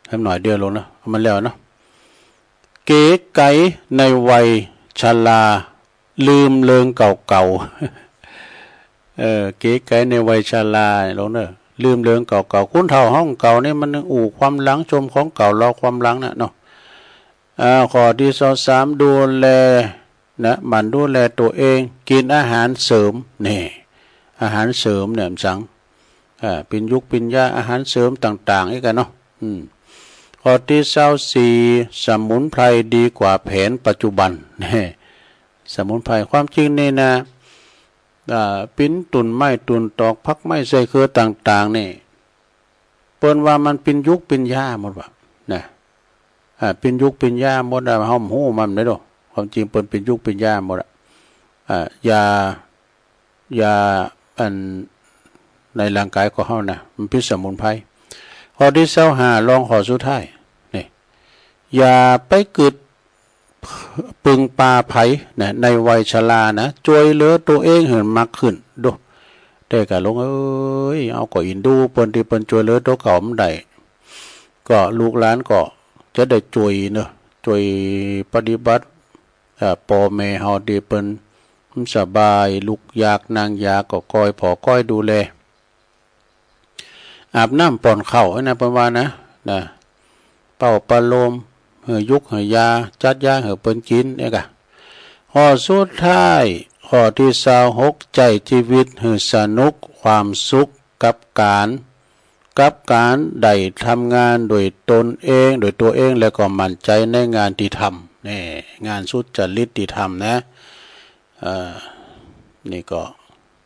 ทำหน่อยเดียวลูกเนาะ เอามันแล้วเนาะ เก๋ไก๋ในวัยชรา ลืมเริงเก่าๆ เออ เก๋ไก๋ในวัยชรา ลูกเนาะ ลืมเริงเก่าๆ คนเฒ่าฮ้องเก่านี่มันยังอู้ความหลัง ชมของเก่า เล่าความหลังน่ะเนาะ อ่า ข้อที่ซาวสาม ดูแล นะ หมั่นดูแลตัวเอง กินอาหารเสริม นี่ อาหารเสริมเนี่ย มันสัง อ่า ปิ้นยุกปิ้นยา อาหารเสริมต่างๆ อีกอะเนาะ อืม ข้อตี้ซาวสี่ สมุนไพรดีกว่าแผนปัจจุบัน สมุนไพร ความจริงนี่นะ อ่า ปิ้นตุ่นไม้ตุ่นตอก ผักไม้ใส่เครือต่างๆ นี่ เปิ้นว่ามันปิ้นยุกปิ้นยาหมดว่ะ นะ อ่า ปิ้นยุกปิ้นยาหมดอะ เฮาบ่ฮู้มันเด้อ ความจริงเปิ้นปิ้นยุกปิ้นยาหมดอะ อ่า ยา ยาอันในร่างกายของเฮานะ มันปิ้นสมุนไพร ข้อตี้ซาวห้า รองข้อสุดท้าย นี่ อย่าไปกึด ปึงปาไผนะ ในวัยชรานะ จ้วยเหลือตัวเองหื้อมากขึ้น ดู แต่กะลุงเอ้ย เอาก็อินดูเปิ้นตี้เปิ้นจ้วยเหลือตัวเก่าบ่ได้ ก็ลูกหลานก็จะได้จ้วยเนาะ จ้วยปฏิบัติ เอ่อ ป้อแม่เฮาตี้เปิ้นบ่สบาย ลุกยากนั่งยากก็คอยผ่อคอยดูแล อาบน้ำป้อนข้าวนะ เปิ้นว่านะ นะ เป้าประโลม หื้อยุกหื้อยา จัดยาหื้อเปิ้นกินเนี่ยกะ ข้อสุดท้าย ข้อตี้ซาวหก ใจ๊ชีวิตหื้อสนุก ความสุขกับการ กับการได้ทำงานโดยตนเอง โดยตัวเอง แล้วก็มั่นใจในงานที่ทำ นี่ งานสุจริตที่ทำนะ เอ่อ นี่ก็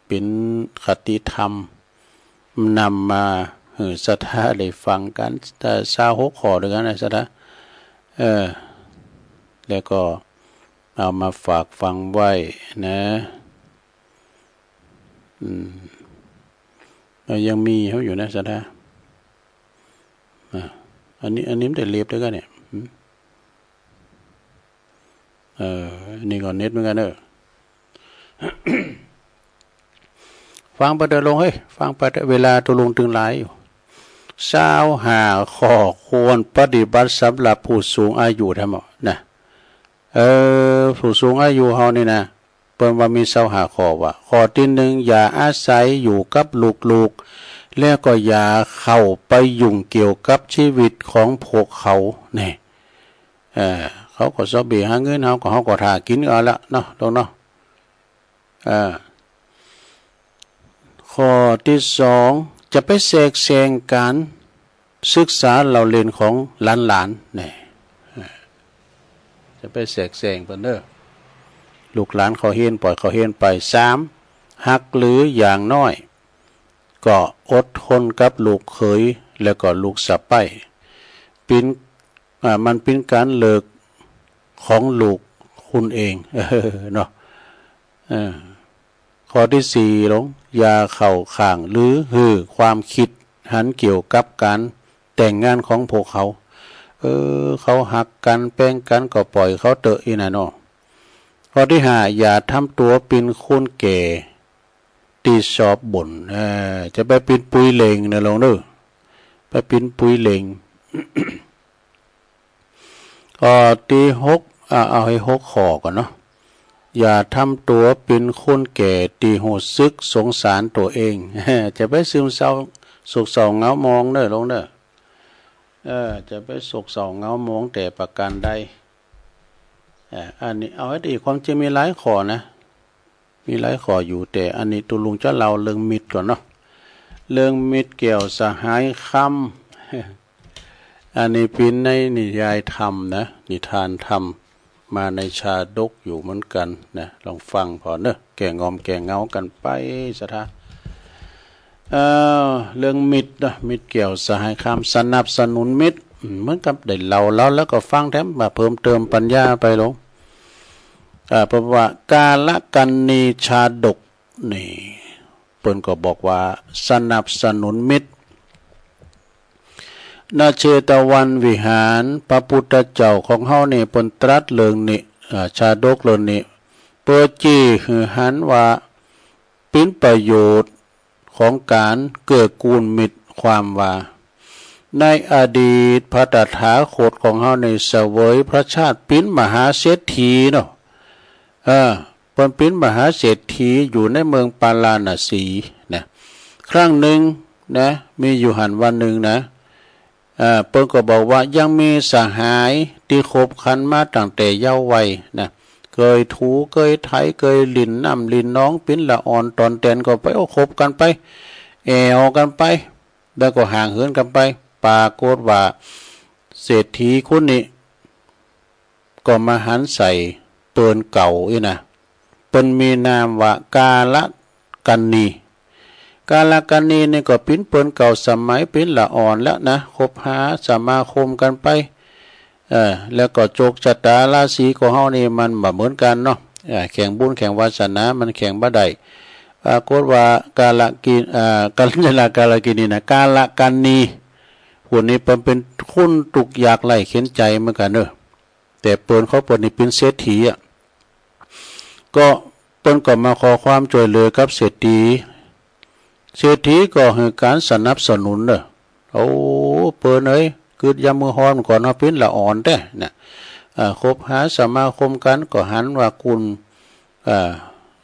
เป็นคติธรรม นำมาหื้อศรัทธาได้ฟังกัน แต่ซาวหกข้อด้วยกันนะศรัทธา เออ แล้วก็เอามาฝากฟังไว้นะ อืม เรายังมีเขาอยู่นะศรัทธา อ่ะ อันนี้ อันนี้มันได้เรียบด้วยกันเนี่ย อืม เออ อันนี้ก็เน็ตเหมือนกันเนอะ ฟังไปเถอะลุงเฮ้ย ฟังไปเถอะ เวลาตัวลุงตึงหลายอยู่ ซาวห้าข้อควรปฏิบัติสำหรับผู้สูงอายุทั้งหมดนะ เออ ผู้สูงอายุเฮานี่นะ เปิ้นว่ามีซาวห้าข้อว่า ข้อตี้หนึ่ง อย่าอาศัยอยู่กับลูกๆ แล้วก็อย่าเข้าไปยุ่งเกี่ยวกับชีวิตของพวกเขา นี่ เออ เขาก็ซอบเบหาเงิน เฮาก็ เฮาก็ถ่ากินเอาละเนาะ ลุงเนาะ เออ ข้อตี้สอง จะไปแทรกแซงการศึกษาเล่าเรียนของหลานๆ นี่ เออ จะไปแทรกแซงเปิ้นเด้อ ลูกหลานเขาเฮียน ปล่อยเขาเฮียนไป สาม ฮักหรืออย่างน้อย ก็อดทนกับลูกเขย แล้วก็ลูกสะใภ้ ปิ้น อ่า มันปิ้นการเลือกของลูกคุณเอง เออ เนาะ เออ ข้อตี้สี่ ลุง อย่าเข้าข้างหรือหื้อความคิดหันเกี่ยวกับการแต่งงานของพวกเขา เออ เขาฮักกันแป้งกันก็ปล่อยเขาเถอะอี้นะเนาะ ข้อตี้ห้า อย่าทำตัวเป็นคนแก่ ตี้ชอบบ่น เออ จะไปปิ้นปุยเหล่งนะลุงเด้อ ไปปิ้นปุยเหล่ง ข้อตี้หก อ่า เอาให้หกข้อก่อนเนาะ อย่าทำตัวเป็นคนแก่ตี้ฮู้สึกสงสารตัวเอง จะไปซึมเศร้า โศกเศร้าเหงาหมองเด้อลุงเด้อ เออ จะไปโศกเศร้าเหงาหมองแต่ประการใด อ่า อันนี้เอาให้ดี ความจริงมีหลายข้อนะ มีหลายข้ออยู่ แต่อันนี้ตุ๊ลุงจะเล่าเรื่องมิตรก่อนเนาะ เรื่องมิตรแก้วสหายคำ อันนี้ปิ้นในนิยายธรรมนะ นิทานธรรม มาในชาดกอยู่เหมือนกันนะ ลองฟังผ่อเนอะ แก้งอมแก้เหงากันไปศรัทธา เอ่อ เรื่องมิตรเนาะ มิตรแก้วสหายคำ สนับสนุนมิตร อืม เหมือนกับได้เล่า เล่าแล้วก็ฟังแถมมาเพิ่มเติมปัญญาไปลง อ่า เพราะว่ากาลกันนีชาดกนี่ เปิ้นก็บอกว่าสนับสนุนมิตร ณ เชตวันวิหาร พระพุทธเจ้าของเฮานี่เปิ้นตรัสเรื่องนี้ อ่า ชาดกเรื่องนี้ เพื่อจี้หื้อหันว่า ปิ้นประโยชน์ของการเกื้อกูลมิตร ความว่า ในอดีตพระตถาคตของเฮาในเสวยพระชาติปิ้นมหาเศรษฐีเนาะ เออ เปิ้นปิ้นมหาเศรษฐีอยู่ในเมืองปาราณสีนะ ครั้งหนึ่งนะ มีอยู่หั้นวันหนึ่งนะ เอ่อ เปิ้นก็บอกว่ายังมีสหายตี้คบคันมาตั้งแต่เยาว์วัยนะ เกยถูเกยไถเกยหลิ้นน้ำหลิ้นหนอง ปิ้นละอ่อนตอนแตนก็ไป โอ้ คบกันไป แอ่วกันไป แล้วก็ห่างเหินกันไป ปรากฏว่า เศรษฐีคนนี้ก็มาหันใส่เปิ้นเก่าอี้นะ เปิ้นมีนามว่ากาลกัณณี กาลกัณณีนี่ก็เป๋นเปิ้นเก่าสมัยเป๋นละอ่อนแล้วนะ คบหาสมาคมกันไป เออ แล้วก็โชคชะตาราศีของเฮานี่มันบ่เหมือนกันเนาะ เออ แข่งบุญแข่งวาสนามันแข่งบ่ได้ ปรากฏว่ากาลกิน เอ่อ กัญจนากาลกินีนะ กาลกัณณี ผู้นี้เปิ้นเป๋นคนทุกข์ยากไร้เข็ญใจเหมือนกันเนอะ แต่เปิ้นของเปิ้นนี่เป๋นเศรษฐีอะ ก็เปิ้นก็มาขอความช่วยเหลือกับเศรษฐี เศรษฐีก็หื้อการสนับสนุนเนอะ โอ้ เปิ้นเอ๋ย กึ๊ดยามมื้อฮ้อนก่อนเนาะ เป๋นละอ่อนแต๊นะ เอ่อ คบหาสมาคมกันก็หันว่าคุณ เอ่อ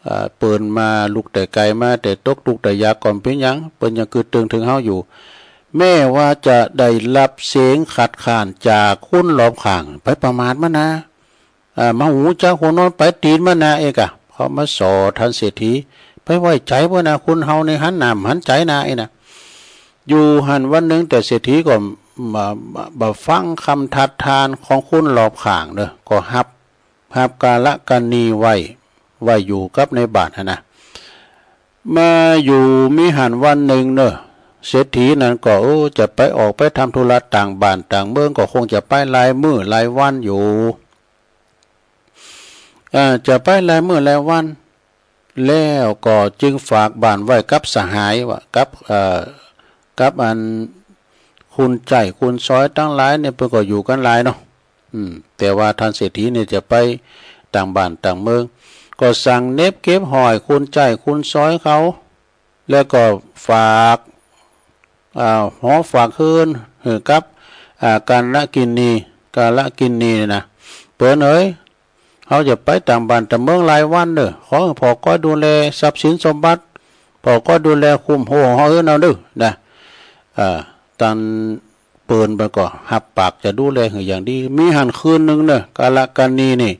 เอ่อ เปิ้นมาลุกแต่ไกลมาแต่ตกทุกข์แต่ยากก่อนเป๋นหยัง เปิ้นยังกึ๊ดเติงเถิงเฮาอยู่ แม้ว่าจะได้รับเสียงคัดค้านจากคนรอบข้าง ไปประมาทมันนะ เอ่อ มาฮู้จักหัวนอนปลายตี๋นมันนะ เอกอะ เขามาส่อท่านเศรษฐี ไปไว้ใจเปิ้นนะ คนเฮานี่หันหน้าหันใจนะ เอกนะ อยู่หั้นวันหนึ่งแต่เศรษฐีก็บ่ บ่ บ่ฟังคำทัดทานของคนรอบข้างเนอะ ก็ฮับ ฮับกาลกัณณีไว้ ไว้อยู่กับในบ้านหั้นนะ มาอยู่มีหั้นวันหนึ่งเนอะ เศรษฐีนั้นก็ เออ จะไปออกไปทำธุระต่างบ้านต่างเมือง ก็คงจะไปหลายมื้อหลายวันอยู่ เอ่อ จะไปหลายมื้อหลายวัน แล้วก็จึงฝากบ้านไว้กับสหายว่า กับ เอ่อ กับอันคุณใจ๊คุณสอยตังหลายเนี่ย เปิ้นก็อยู่กั๋นหลายเนาะ อืม แต่ว่าท่านเศรษฐีเนี่ยจะไปต่างบ้านต่างเมือง ก็สั่งเหน็บเก็บห้อยคุณใจ๊คุณสอยเขา แล้วก็ฝาก อ่า หอฝากเฮือนหื้อกับ อ่า กาลกิณณี กาลกิณณีนี่นะ เปิ้นเอ๋ย เฮาจะไปต่างบ้านต่างเมืองหลายวันเด้อ ขอหื้อพ่อคอยดูแลทรัพย์สินสมบัติ พ่อคอยดูแลคุ้มโฮเฮาเฮือนเอาเด้อนะ อ่า ตัน เปิ้น เปิ้นก็ฮับปากจะดูแลหื้ออย่างดี มีหั้นคืนหนึ่งเนอะ กาลกัณณีนี่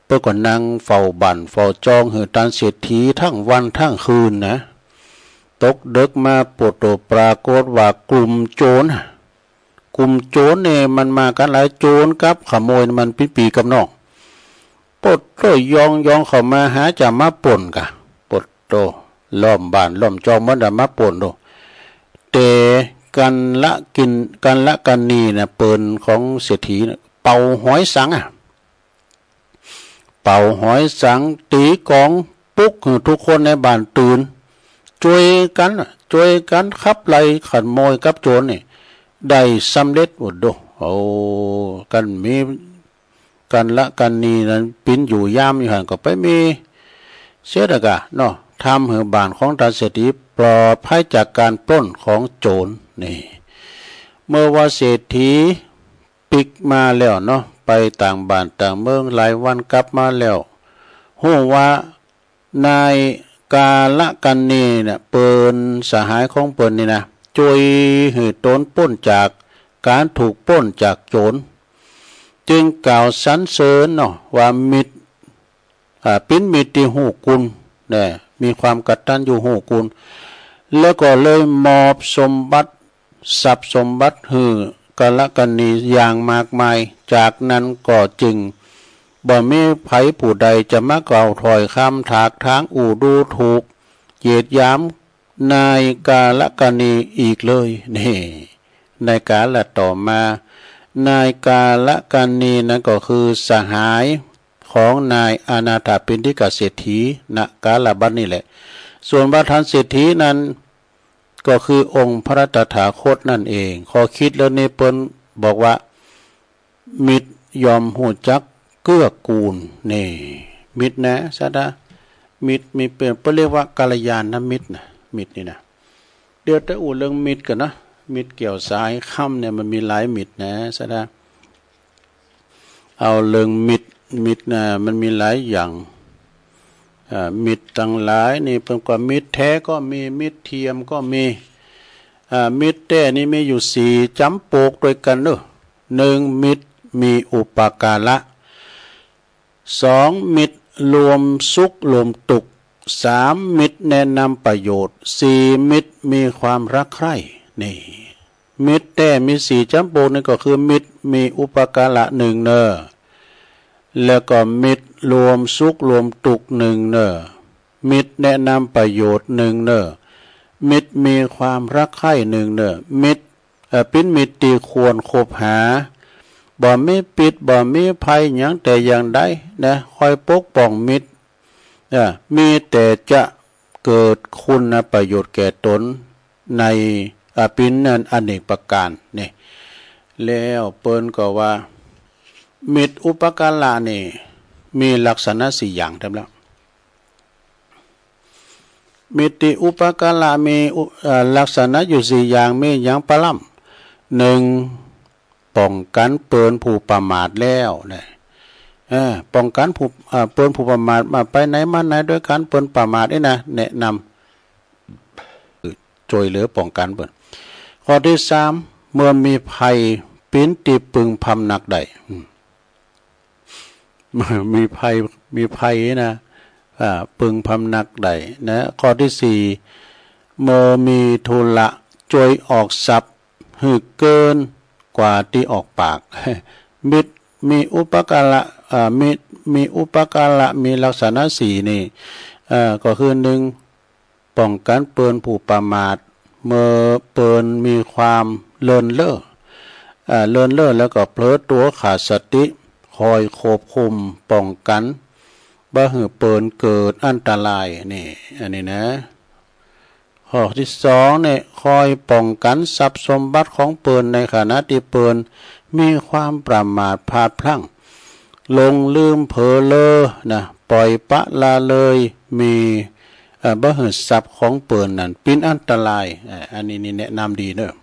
เปิ้นก็นั่งเฝ้าบ้านเฝ้าจองหื้อท่านเศรษฐีทั้งวันทั้งคืนนะ ตกดึกมาโผดโตปรากฏว่ากลุ่มโจร กลุ่มโจรเนี่ยมันมากั๋นหลาย โจรกับขโมยมันปี้ปีกับน้อง โผดโตยองยองเข้ามาหาจะมาปล้นกะ โผดโตล้อมบ้านล้อมจองหมดอะ มาปล้นโต แต่กัลกิณ กัลกัณณีนะ เปิ้นของเศรษฐีนะ เป่าหอยสังอะ เป่าหอยสัง ตี๋กลองปลุกหื้อทุกคนในบ้านตื่น จ้วยกั๋นอะ จ้วยกั๋นขับไล่ขโมยกับโจรนี่ ได้สำเร็จ โอ้โด โอ้ กั๋นมี กัลกัณณีนั้นปิ้นอยู่ยามอยู่หั้นก็ไปมีเสร็จแล้วกะเนาะ ทำหื้อบ้านของท่านเศรษฐีปลอดภัยจากการปล้นของโจรนี่ เมื่อว่าเศรษฐีปิ๊กมาแล้วเนาะ ไปต่างบ้านต่างเมืองหลายวันกลับมาแล้ว ฮู้ว่านายกาลกัณณีเนี่ย เปิ้นสหายของเปิ้นนี่นะ จ้วยหื้อตนป๊นจากการถูกปล้นจากโจร จึงกล่าวสรรเสริญเนาะ ว่ามิตร อ่า ปิ้นมิตรตี้ฮู้คุณ นะ มีความกตัญญูฮู้คุณ แล้วก็เลยมอบสมบัติ ทรัพย์สมบัติหื้อกาลกัณณีอย่างมากมาย จากนั้นก็จึงบ่มีใผผู้ใดจะมากล่าวถ้อยคำถากถางอู้ดูถูก เหยียดหยามนายกาลกัณณีอีกเลย นี่ ในกาลต่อมา นายกาลกัณณีนั้นก็คือสหายของนายอนาถปิณฑิกเศรษฐี ณ กาลบัดนี้แหละ ส่วนว่าท่านเศรษฐีนั้น ก็คือองค์พระตถาคตนั่นเอง ข้อคิดเรื่องนี้เปิ้นบอกว่า มิตรย่อมฮู้จักเกื้อกูล นี่ มิตรนะ สะดา มิตรมีเปิ้น เปิ้นเรียกว่ากัลยาณมิตรนะ มิตรนี่นะ เดี๋ยวจะอู้เรื่องมิตรก่อนนะ มิตรแก้วสาหายคำเนี่ยมันมีหลายมิตรนะ สะดา เอาเรื่องมิตร มิตรนะ มันมีหลายอย่าง อ่า มิตรตังหลายนี่เปิ้นก็มิตรแท้ก็มี มิตรเทียมก็มี อ่า มิตรแท้นี่มีอยู่สี่จ๋ำปกด้วยกั๋นเนาะ หนึ่ง มิตรมีอุปการะ สอง มิตรร่วมสุขร่วมทุกข์ สาม มิตรแนะนำประโยชน์ สี่ มิตรมีความรักใคร่ นี่ มิตรแท้มีสี่จำพวกนี้ก็คือ มิตรมีอุปการะหนึ่งเน่อ แล้วก็มิตรรวมสุขรวมทุกข์หนึ่งเน่อ มิตรแนะนำประโยชน์หนึ่งเน่อ มิตรมีความรักใคร่หนึ่งเน่อ มิตร เอ่อ เป็นมิตรที่ควรคบหา บ่มีพิษ บ่มีภัยหยังแต่อย่างใดนะ คอยปกป้องมิตร เอ่อ มีแต่จะเกิดคุณประโยชน์แก่ตนใน อ่า เป็นอันอเนกประการนี่ แล้วเปิ้นก็ว่า มิตรอุปการะนี่มีลักษณะสี่อย่างเต็มแล้ว มิตรอุปการะมีอุ- เอ่อ ลักษณะอยู่สี่อย่าง มีหยังปะล่ำ หนึ่ง ป้องกันเปิ้นผู้ประมาทแล้วนะ เออ ป้องกันผู้- เอ่อ เปิ้นผู้ประมาท มาไปไหนมาไหนด้วยกัน เปิ้นประมาทนี่นะ แนะนำ ช่วยเหลือป้องกันเปิ้น ข้อที่สาม เมื่อมีภัย เป็นที่พึ่งพำนักได้ อืม มีภัย มีภัยนะ อ่า พึ่งพำนักได้นะ ข้อที่สี่ เมื่อมีธุระ ช่วยออกทรัพย์หื้อเกินกว่าที่ออกปาก มิตรมีอุปการะ อ่า มี- มีอุปการะ มีลักษณะสี่นี่ อ่า ก็คือ หนึ่ง ป้องกันเปิ้นผู้ประมาท เมื่อเปิ้นมีความเลินเล่อ อ่า เลินเล่อแล้วก็เผลอตัวขาดสติ คอยควบคุมป้องกัน บ่หื้อเปิ้นเกิดอันตราย นี่ อันนี้นะ ข้อที่สองเนี่ย คอยป้องกันทรัพย์สมบัติของเปิ้นในขณะที่เปิ้นมีความประมาทพลาดพลั้ง หลงลืมเผลอเล่อนะ ปล่อยปละละเลย มี เอ่อ บ่หื้อทรัพย์ของเปิ้นนั้นเป็นอันตราย เอ่อ อันนี้นี่แนะนำดีเนอะ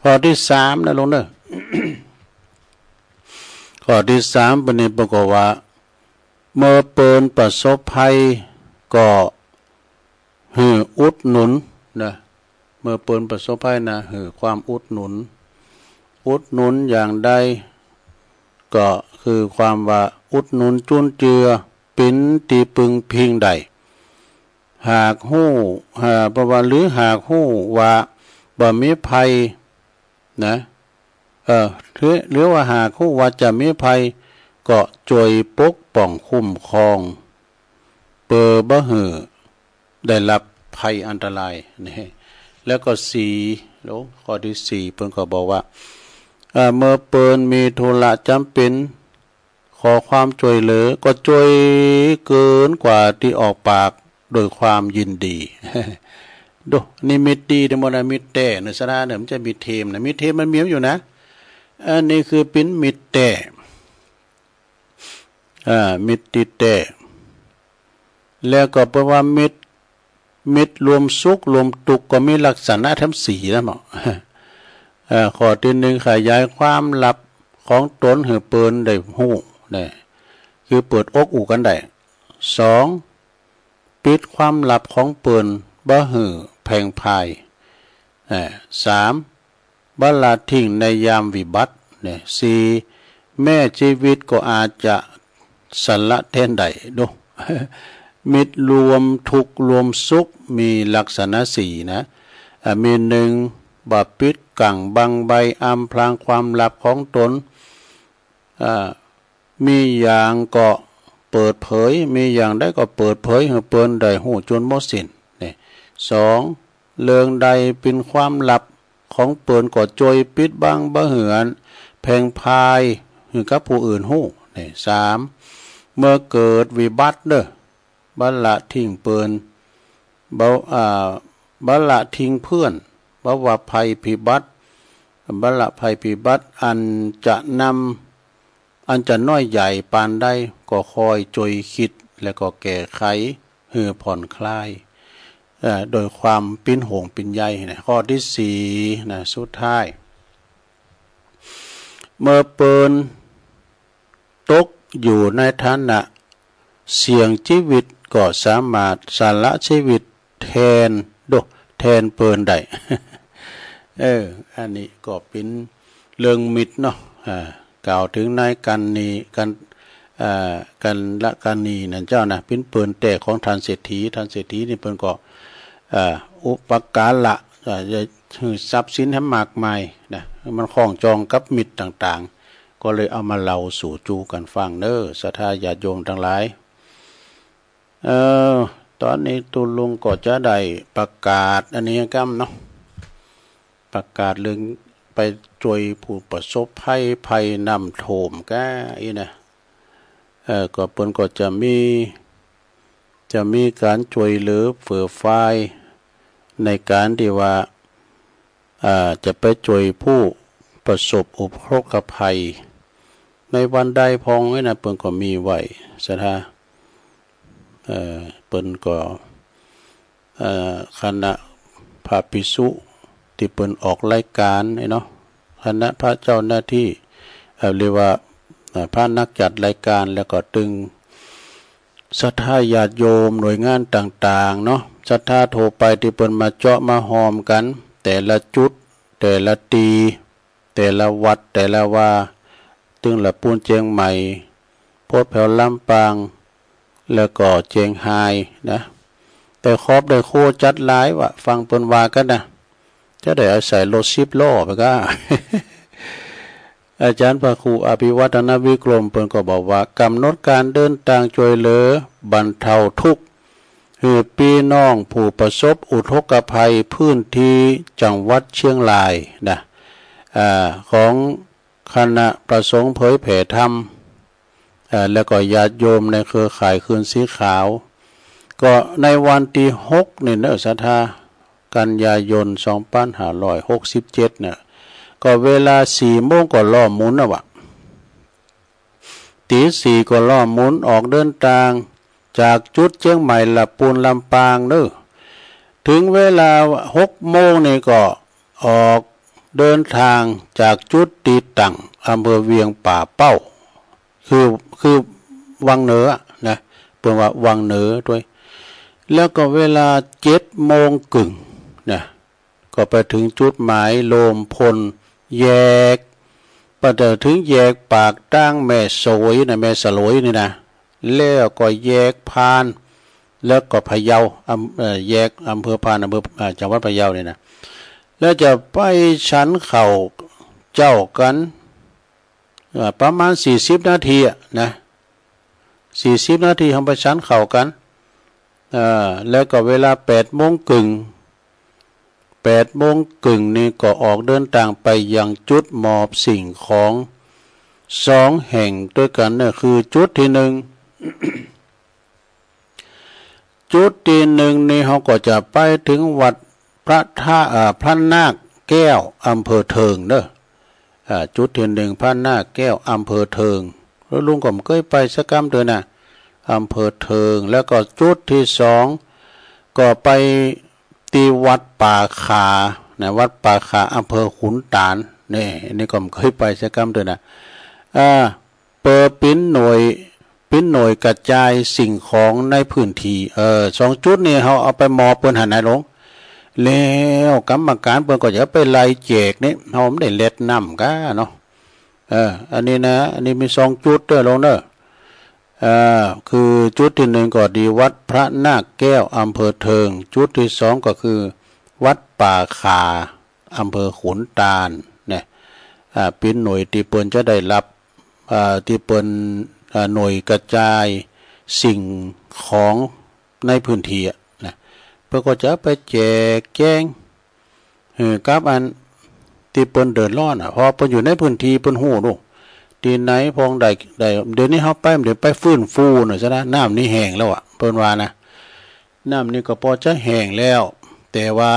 ข้อที่สามนะลุงเนอะ ข้อที่สาม เปิ้นนี่เปิ้นก็ว่า เมื่อเปิ้นประสบภัยก็หื้ออุดหนุนนะ เมื่อเปิ้นประสบภัยนะ หื้อความอุดหนุน อุดหนุนอย่างใด ก็คือความว่าอุดหนุนจุนเจือ เป็นที่พึ่งพิงได้ หากฮู้ อ่า เพราะว่า หรือหากฮู้ว่าบ่มีภัยนะ เอ่อ หรือ- หรือว่าหากฮู้ว่าจะมีภัย ก็ช่วยปกป้องคุ้มครอง เปื้อบ่หื้อได้รับภัยอันตราย นี่ แล้วก็สี่ โอ้ ข้อที่สี่ เปิ้นก็บอกว่า เอ่อ เมื่อเปิ้นมีธุระจำเป็น ขอความช่วยเหลือ ก็ช่วยเกินกว่าที่ออกปากโดยความยินดี ดู นี่มิตรดีทั้งหมดนะ มิตรแท้เนอะ สาระเนอะ มันจะมิตรเทมนะ มิตรเทมมันมีอยู่นะ อันนี้คือเป็นมิตรแท้ อ่า มิตรที่แท้ แล้วก็แปลว่ามิตร มิตรรวมสุขรวมทุกข์ก็มีลักษณะทั้งสี่นะหมอ เอ่อ ข้อที่หนึ่ง ขยายความลับของตนให้เปิ้นได้ฮู้นะ คือเปิดอกอู้กันได้ สอง ปิดความลับของเปิ้นบ่หื้อแพร่งพราย เอ่อ สาม บ่ละทิ้งในยามวิบัติเนี่ย สี่ แม้ชีวิตก็อาจจะสละแทนได้ ดู มิตรรวมทุกข์รวมสุขมีลักษณะสี่นะ อ่า มีหนึ่ง บ่ปิดกั้งบังใบอำพรางความลับของตน อ่า มีอย่างก็เปิดเผย มีอย่างใดก็เปิดเผยให้เปิ้นได้ฮู้จนหมดสิ้น นี่ สอง เรื่องใดเป็นความลับของเปิ้นก็ช่วยปิดบังบ่หื้ออันแพร่งพรายให้กับผู้อื่นฮู้ นี่ สาม เมื่อเกิดวิบัติเด้อ บ่ละทิ้งเปิ้น บ่- อ่า บ่ละทิ้งเพื่อน บ่ว่าภัยพิบัติ บ่ละภัยพิบัติอันจะนำ อันจะน้อยใหญ่ปานใด ก็คอยช่วยคิด และก็แก้ไข หื้อผ่อนคลาย เอ่อ โดยความปิ้นห่วงปิ้นใยนะ ข้อที่สี่นะ สุดท้าย เมื่อเปิ้นตกอยู่ในฐานะเสี่ยงชีวิต ก็สามารถสละชีวิตแทน โด แทนเปิ้นได้ เออ อันนี้ก็เป็นเรื่องมิตรเนาะ อ่า กล่าวถึงในกันนี้ กัน อ่า กันละกันนี้นั่นเจ้านะ เป็นเปิ้นแท้ของท่านเศรษฐี ท่านเศรษฐีนี่เปิ้นก็ อ่า อุปการะ อ่า หื้อทรัพย์สินแหมมากมายนะ มันคล้องจองกับมิตรต่างๆ ก็เลยเอามาเล่าสู่จูกันฟังเน้อ ศรัทธาญาติโยมทั้งหลาย เอ่อ ตอนนี้ตุ๊ลุงก็จะได้ประกาศอันนี้กำเนาะ ประกาศเรื่องไปช่วยผู้ประสบภัย ภัยน้ำท่วมก้าอี้นะ เอ่อ ก็เปิ้นก็จะมี จะมีการช่วยเหลือเฟื่อฟายในการที่ว่า อ่า จะไปช่วยผู้ประสบอุทกภัย ในวันใดพองนี่นะ เปิ้นก็มีไว้ ศรัทธา เอ่อ เปิ้นก็ เอ่อ คณะพระภิกษุที่เปิ้นออกรายการนี่เนาะ คณะพระเจ้าหน้าที่ เอ่อ เรียกว่า เอ่อ พระนักจัดรายการ แล้วก็ตึง ศรัทธาญาติโยมหน่วยงานต่างๆ เนาะ ศรัทธาทั่วไปที่เปิ้นมาเจาะมาฮอมกัน แต่ละจุด แต่ละตี แต่ละวัด แต่ละว่า ตึงละปูนเจียงใหม่ โพธิ์แผวลำปาง แล้วก็เจียงฮายนะ แต่ครอบได้โคจัดหลายวะ ฟังเปิ้นว่ากันนะ จะได้อาศัยรถสิบล้อไปก้า อาจารย์พระครูอภิวัฒนวิกรมเปิ้นก็บอกว่า กำหนดการเดินทางช่วยเหลือบรรเทาทุกข์ หื้อปี้น้องผู้ประสบอุทกภัยพื้นที่จังหวัดเชียงรายนะ อ่า ของคณะพระสงฆ์เผยแผ่ธรรม อ่า แล้วก็ญาติโยมในเครือข่ายคืนสีขาว ก็ในวันที่หกนี่เนอะ ศรัทธา กันยายน สองพันห้าร้อยหกสิบเจ็ด เนี่ย ก็เวลาสี่โมงก็ล้อมหมุนนะวะ ตีสี่ก็ล้อมหมุนออกเดินทาง จากจุดเจียงใหม่ ละปูน ลำปางเนอะ ถึงเวลาหกโมงนี่ก็ออกเดินทางจากจุดตีตั้งอำเภอเวียงป่าเป้า คือ คือวังเหนือนะ เปิ้นว่าวังเหนือด้วย แล้วก็เวลาเจ็ดโมงครึ่งนะ ก็ไปถึงจุดหมายโลมพล แยก ไปถึงแยกปากตางแม่สวยนะ แม่สลวยนี่นะ แล้วก็แยกพาน แล้วก็พะเยา อำ เอ่อ แยกอำเภอพาน อำเภอ อ่า จังหวัดพะเยานี่นะ แล้วจะไปฉันข้าวเจ้ากัน อ่า ประมาณสี่สิบนาทีอะนะ สี่สิบนาทีเฮาไปฉันข้าวกัน อ่า แล้วก็เวลาแปดโมงครึ่ง แปดโมงครึ่งนี่ก็ออกเดินทางไปยังจุดมอบสิ่งของสองแห่งด้วยกัน นั่นคือจุดที่หนึ่ง จุดที่หนึ่งนี่เฮาก็จะไปถึงวัดพระธา เอ่อ พระนาคแก้ว อำเภอเทิงเด้อ อ่า จุดที่หนึ่งพระนาคแก้ว อำเภอเทิง แล้วลุงก็บ่เคยไปสักกำเตื้อนะ อำเภอเทิง แล้วก็จุดที่สองก็ไปที่วัดป่าขานะ วัดป่าขา อำเภอขุนตาน นี่ นี่ก็บ่เคยไปสักกำเตื้อนะ อ่า เปิดเป็นหน่วย เป็นหน่วยกระจายสิ่งของในพื้นที่ เออ สองจุดนี่เฮาเอาไปมอบเปิ้นหั้นนะหลวง แล้วกรรมการเปิ้นก็จะไปไล่แจกนี่ เฮาบ่ได้แล่นนำก้าเนาะ เออ อันนี้นะ อันนี้มีสองจุดเด้อหลวงเด้อ เออ คือจุดที่หนึ่งก็ที่วัดพระนาคแก้ว อำเภอเทิง จุดที่สองก็คือวัดป่าขา อำเภอขุนตานเนี่ย อ่า เป็นหน่วยที่เปิ้นจะได้รับ อ่า ที่เปิ้น อ่า หน่วยกระจายสิ่งของในพื้นที่อะนะ เปิ้นก็จะไปแจกแจง เออ กับอันที่เปิ้นเดือดร้อนอะ เพราะเปิ้นอยู่ในพื้นที่เปิ้นฮู้เนาะ ที่ไหนพองได้ ได้ เดี๋ยวนี้เฮาไป เดี๋ยวไปฟื้นฟูหน่อยซะนะ น้ำนี่แห้งแล้วอะ เปิ้นว่านะ น้ำนี่ก็พอจะแห้งแล้ว แต่ว่า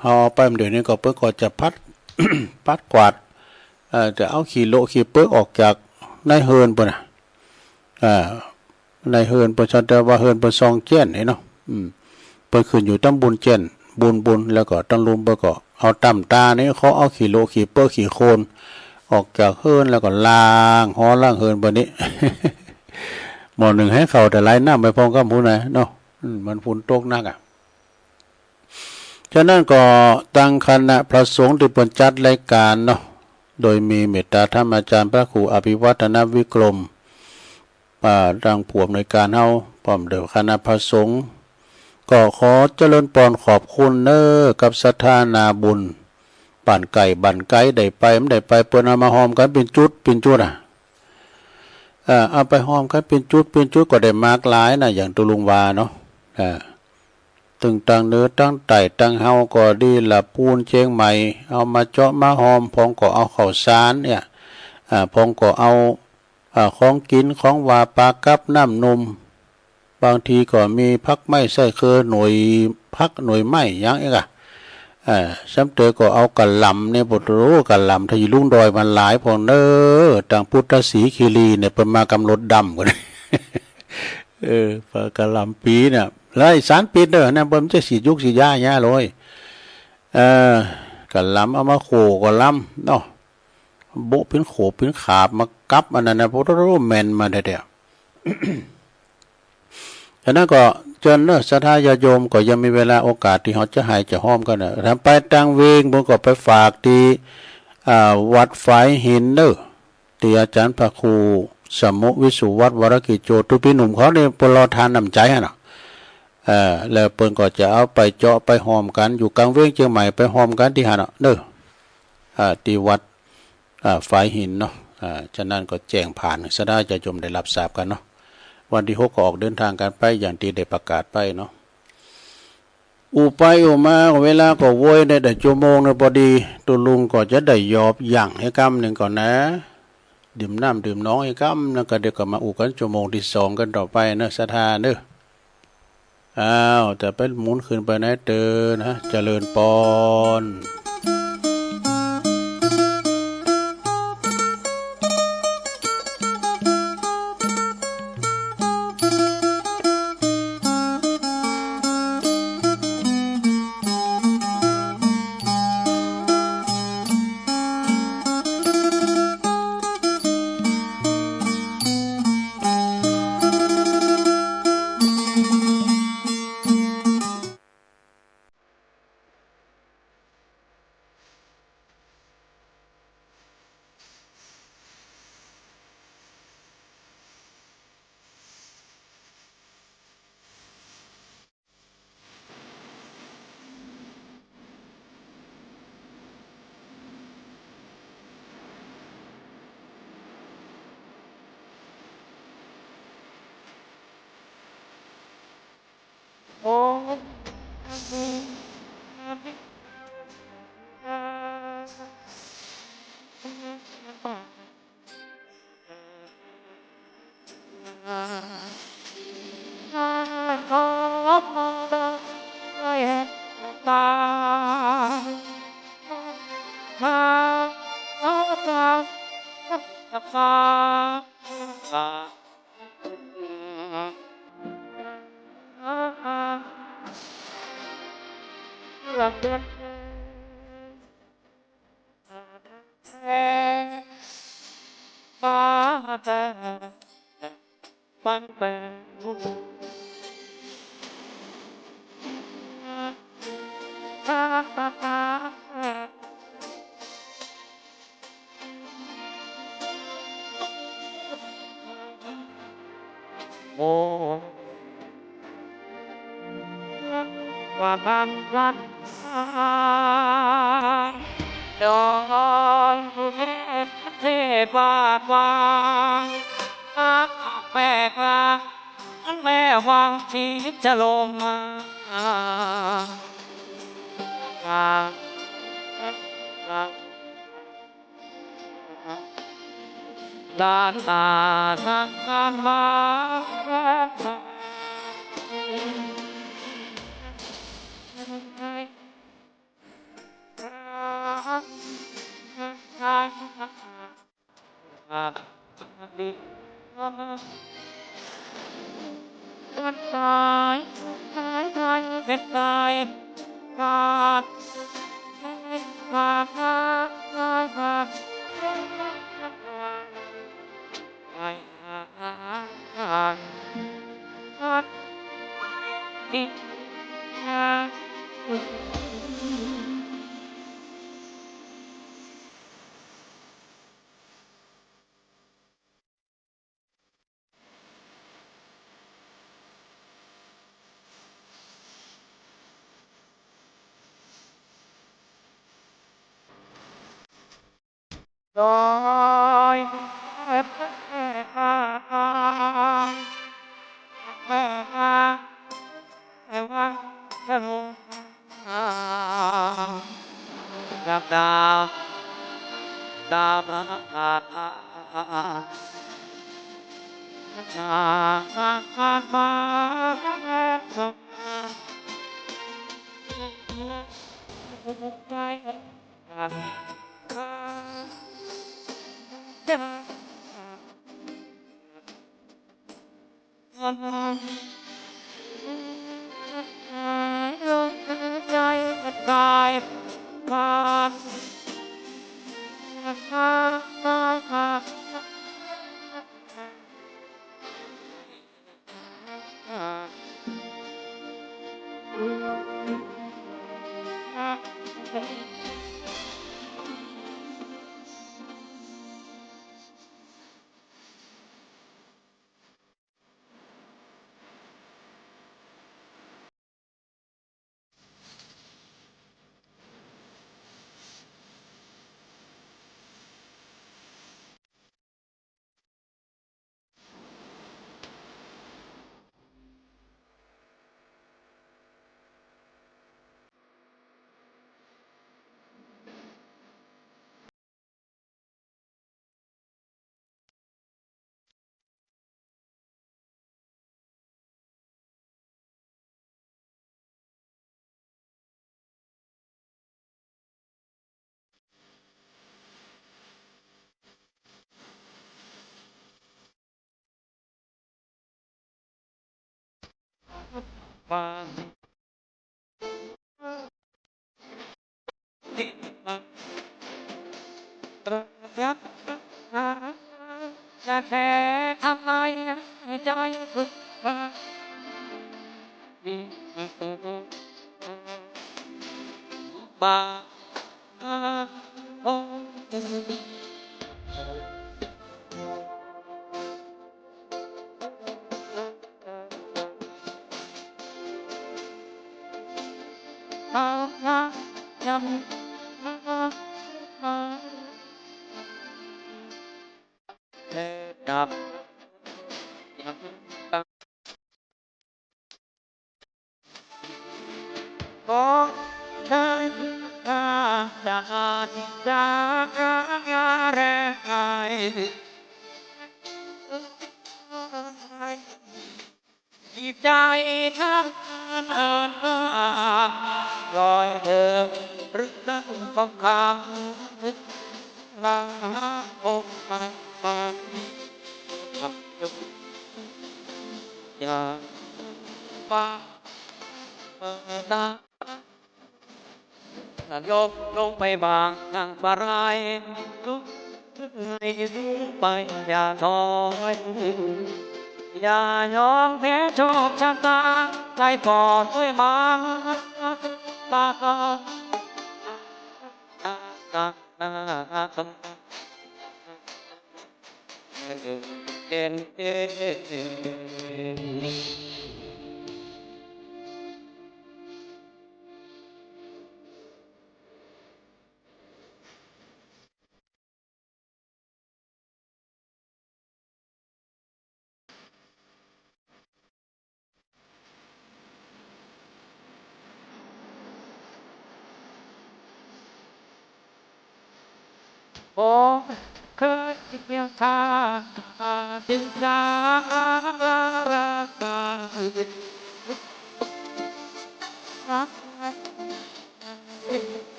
เฮาเอาไปเดี๋ยวนี้ก็เปิ้นก็จะปัด ปัดกวาด เอ่อ จะเอาขี้โละขี้เปื้อนออกจากในเฮือนเปิ้นน่ะ อ่า ในเฮือนเปิ้น แต่ว่าเฮือนเปิ้นซองแจ้นนี่เนาะ อืม เปิ้นขึ้นอยู่ตำบลแจ้น บุญ บุญ แล้วก็ตำบลเปิ้นก็เอาตำตานี่ เขาเอาขี้โละขี้เปื้อนขี้โคลนออกจากเฮือน แล้วก็ล้างหอล้างเฮือนเปิ้นนี่ หม้อนึ่งให้ข้าวแต่ไหลน้ำไปพองกำพู้นนะเนาะ อืม มันฝนตกหนักอะ ฉะนั้นก็ตังคณะพระสงฆ์ที่เปิ้นจัดรายการเนาะ โดยมีเมตตาธรรมอาจารย์พระครูอภิวัฒนวิกรม อ่า ตังผู้อำนวยการเฮา พร้อมด้วยคณะพระสงฆ์ ก็ขอเจริญพรขอบคุณเน้อ กับศรัทธานาบุญ บ้านไกลบ้านไกลได้ไป บ่ได้ไป เปิ้นเอามาฮอมกันเป๋นจุดเป๋นจุดอะ เออ เอาไปฮอมกันเป๋นจุดเป๋นจุดก็ได้มากหลายนะ อย่างตุ๊ลุงว่าเนาะ เออ ตึงตังเหนือตังใต้ตังเฮาก็ดีละ ปูนเจียงใหม่ เอามาเจาะมาฮอม พองก็เอาข้าวสารเนี่ย อ่า พองก็เอา อ่า ของกิ๋นของหว่าน ปลากับน้ำนุ่ม บางทีก็มีผักไม้ไส้เคือ หน่วยผักหน่วยไม้หยังอีกอะ เอ่อ ซ้ำเติมก็เอากะหล่ำเนี่ย โอ้โห กะหล่ำถ้าอยู่ลุ่งดอยมันหลายพองเน้อ ตังพุทธศรีคีรีเนี่ย เปิ้นมากำหนดดำกัน เออ ปลากะหล่ำปี๋เนี่ย แล้วไอ้สารพิษเด้อนะ เปิ้นจะฉีดยุกฉีดยาเนี่ยเลย เออ กะหล่ำเอามาโขกกะหล่ำเนาะ โบะเป๋นโขกเป๋นขาบมากับอันนั้นนะ โอ้โห แม่นมาแท้ๆ อันนั้นก็เจิญเนอะ ศรัทธาญาติโยม ก็ยังมีเวลาโอกาสตี้เฮาจะไห้จะฮอมกันนะ ถ้าไปต่างเวง เปิ้นก็ไปฝากตี้ อ่า วัดฝายหินเนอะ ตี้อาจ๋ารย์พระครูสมุวิสุวัฒน์ วรกิจโจ ตุ๊ปี๋หนุ่มเขาเนี่ย เปิ้นรอทานน้ำใจ๋หั้นเนาะ เอ่อ แล้วเปิ้นก็จะเอาไปเจาะไปฮอมกัน อยู่กลางเวงเจียงใหม่ ไปฮอมกันตี้หั้นเนาะเนอะ อ่า ตี้วัด อ่า ฝายหินเนาะ อ่า ฉะนั้นก็แจ้งผ่าน ศรัทธาญาติโยมได้รับทราบกันเนาะ วันตี้หกก็ออกเดินทางกันไป อย่างตี้ได้ประกาศไปเนาะ อู้ไปอู้มา เวลาก็โวยได้ ได้ชั่วโมงหนึ่งพอดี ตุ๊ลุงก็จะได้หยอบยั้งให้กำหนึ่งก่อนนะ ดื่มน้ำดื่มหนองให้กำ แล้วก็เดี๋ยวก็มาอู้กันชั่วโมงตี้สองกันต่อไปเนอะ ศรัทธาเนอะ อ้าว จะไปหมุนคืนไปไหนเตอนะ เจริญปอน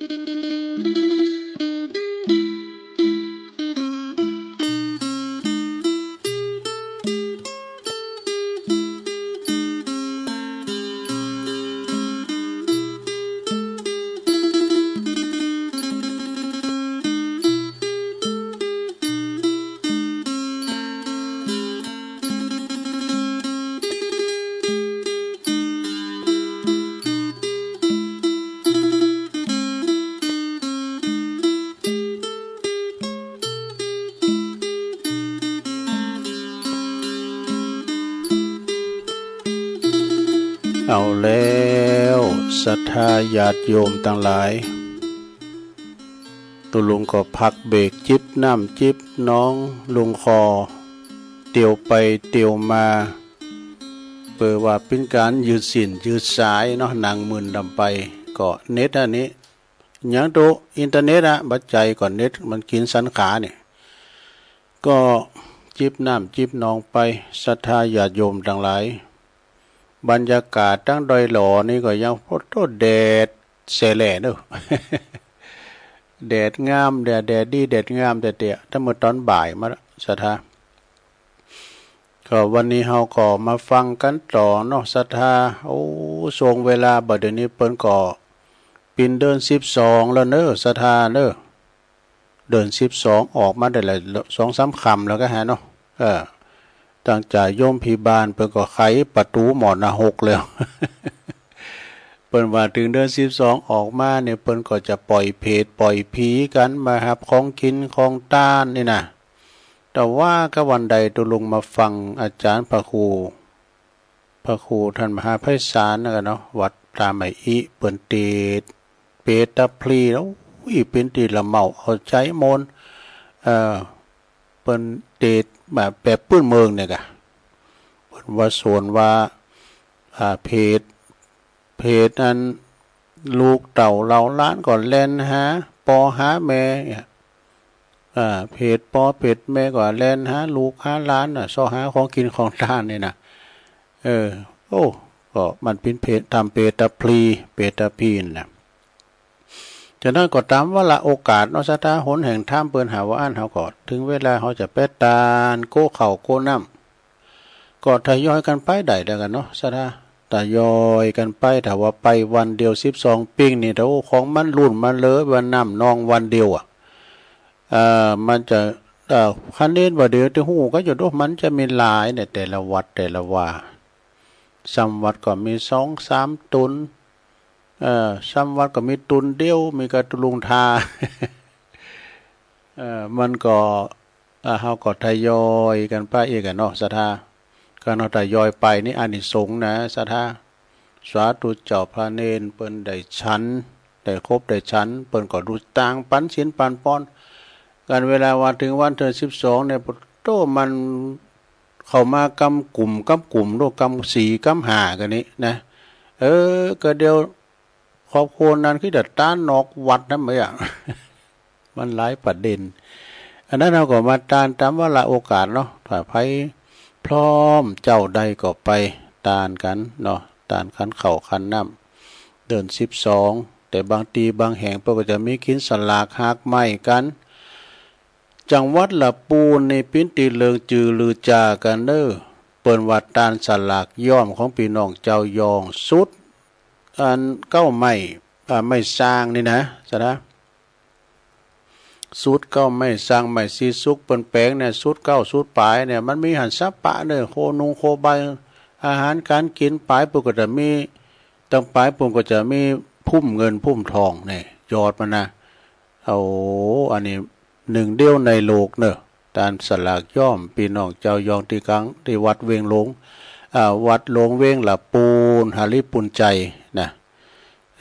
เอาแล้ว ศรัทธาญาติโยมตังหลาย ตุ๊ลุงก็พักเบรกจิบน้ำจิบนอง ลงคอ เตียวไปเตียวมา เปื้อว่าเป๋นก๋านยืดเส้นยืดสายเนาะ นั่งมื่นดำไป ก็เน็ตอันนี้ ยังโตอินเทอร์เน็ตอะ บ่ใจ้ก็เน็ตมันกิ๋นสันขานี่ ก็จิบน้ำจิบนองไป ศรัทธาญาติโยมตังหลาย บรรยากาศตังดอยหล่อนี่ก็ยัง โอ้โธ่ แดดแสแหล่เนาะ แดดงาม แดด แดดดี แดดงามแต๊ๆ ตั้งเมื่อต๋อนบ่ายมาละ ศรัทธา ก็วันนี้เฮาก็มาฟังกั๋นต่อเนาะ ศรัทธา โอ้ ช่วงเวลาบัดเดี๋ยวนี้เปิ้นก็เป๋นเดือนสิบสองแล้วเนาะ ศรัทธาเนาะ เดือนสิบสองออกมาได้ละสองสามค่ำแล้วก็หาเนาะ เออ ตั้งแต่โยมผีบ้านเปิ้นก็ไขประตู๋หมอนะหกแล้ว เปิ้นว่าเถิงเดือนสิบสองออกมาเนี่ย เปิ้นก็จะปล่อยเผตปล่อยผีกั๋น มาฮับของกิ๋นของตานนี่นะ แต่ว่าก็วันใดตุ๊ลุงมาฟังอาจ๋ารย์พระครู พระครูท่านมหาไพศาลนะกั๋นเนาะ วัดตาใหม่อิ เปิ้นเตสน์เปตตาพลี โอ้ย เป๋นตี้ละเมาเอาใจ๋มนต์ เอ่อ เปิ้นเตสน์แบบ แบบปื้นเมืองเนี่ยกะ เปิ้นว่าสอนว่า อ่า เผต เผตอันลูกเต้าเหล่าหลานก็แล่นหาป้อหาแม่เนี่ย อ่า เผตป้อเผตแม่ก็แล่นหาลูกหาหลานน่ะ เซาะหาของกิ๋นของตานนี่นะ เออ โอ้ ก็มันเป๋นเผต ธรรมเปตาพลี เปตาพลีนั่นนะ ฉะนั้นก็ต๋ามวาระโอกาสเนาะ ศรัทธา หนแห่งธรรมเปิ้นหาว่าอั้น เฮาก็เถิงเวลาเฮาจะไปตานโก้ข้าวโก้น้ำ ก็ทยอยกั๋นไปได้แล้วกั๋นเนาะ ศรัทธา ทยอยกั๋นไป ถ้าว่าไปวันเดียวสิบสองปิ้งนี่ โอ้ ของมันลุ่นมันเหลือ วันน้ำนองวันเดียวอะ เอ่อ มันจะ เอ่อ คะแนนว่าเดี๋ยวจะฮู้ก็อยู่เนาะ มันจะมีหลายเนี่ย แต่ละวัดแต่ละวา ซำวัดก็มีสองสามตุ๊น เอ่อ ซำวัดก็มีตุ๊นเดียว มีกะตุ๊ลุงทา เอ่อ มันก็ อ่า เฮาก็ทยอยกั๋นไปอีกอะเนาะ ศรัทธา การเฮาทยอยไปนี่อานิสงส์นะ ศรัทธา สาธุเจ้า พระเณรเปิ้นได้ฉัน ได้ครบได้ฉัน เปิ้นก็ดูตางปันศีลปันปอน กันเวลาว่าเถิงวันเถิงสิบสองเนี่ย โต้ มันเข้ามากำกุ่ม กำกุ่มโลก กำสี่ กำห้ากั๋นนี่นะ เออ ก็เดี๋ยว ครอบครัวนั้นคือจะตานนอกวัดนะ บ่อยาก มันหลายประเด็น อันนั้นเฮาก็มาตานต๋ามวาระโอกาสเนาะ ถ้าไผพร้อมเจ้าใดก็ไปตานกั๋นเนาะ ตานขันข้าวขันน้ำ เดือนสิบสอง แต่บางตี้บางแห่งเปิ้นก็จะมีกิ๋นสลากหากไม้กั๋น จังหวัดละปูนนี่เป๋นตี้เลื่องจื้อลือจากั๋นเนาะ เปิ้นว่าตานสลากย้อมของปี้น้องเจ้ายอง สุด อันเก๊าไม้ อ่า ไม้ซางนี่นะ ศรัทธา สุดเก๊าไม้ซาง ไม้สีสุกเปิ้นแป๋งเนี่ย สุดเก๊าสุดปายเนี่ย มันมีหั้นสัปปะเนาะ โคนุงโคใบ อาหารก๋านกิ๋น ปายปุ้นก็จะมี ตังปายปุ้นก็จะมีพุ่มเงินพุ่มทองเนี่ย ยอดมันนะ โอ้ อันนี้หนึ่งเดียวในโลกเนาะ ตานสลากย้อมปี้น้องเจ้ายองตี้กัง ตี้วัดเวงหลวง อ่า วัดหลวงเวงละปูน หาริปุญไชยนะ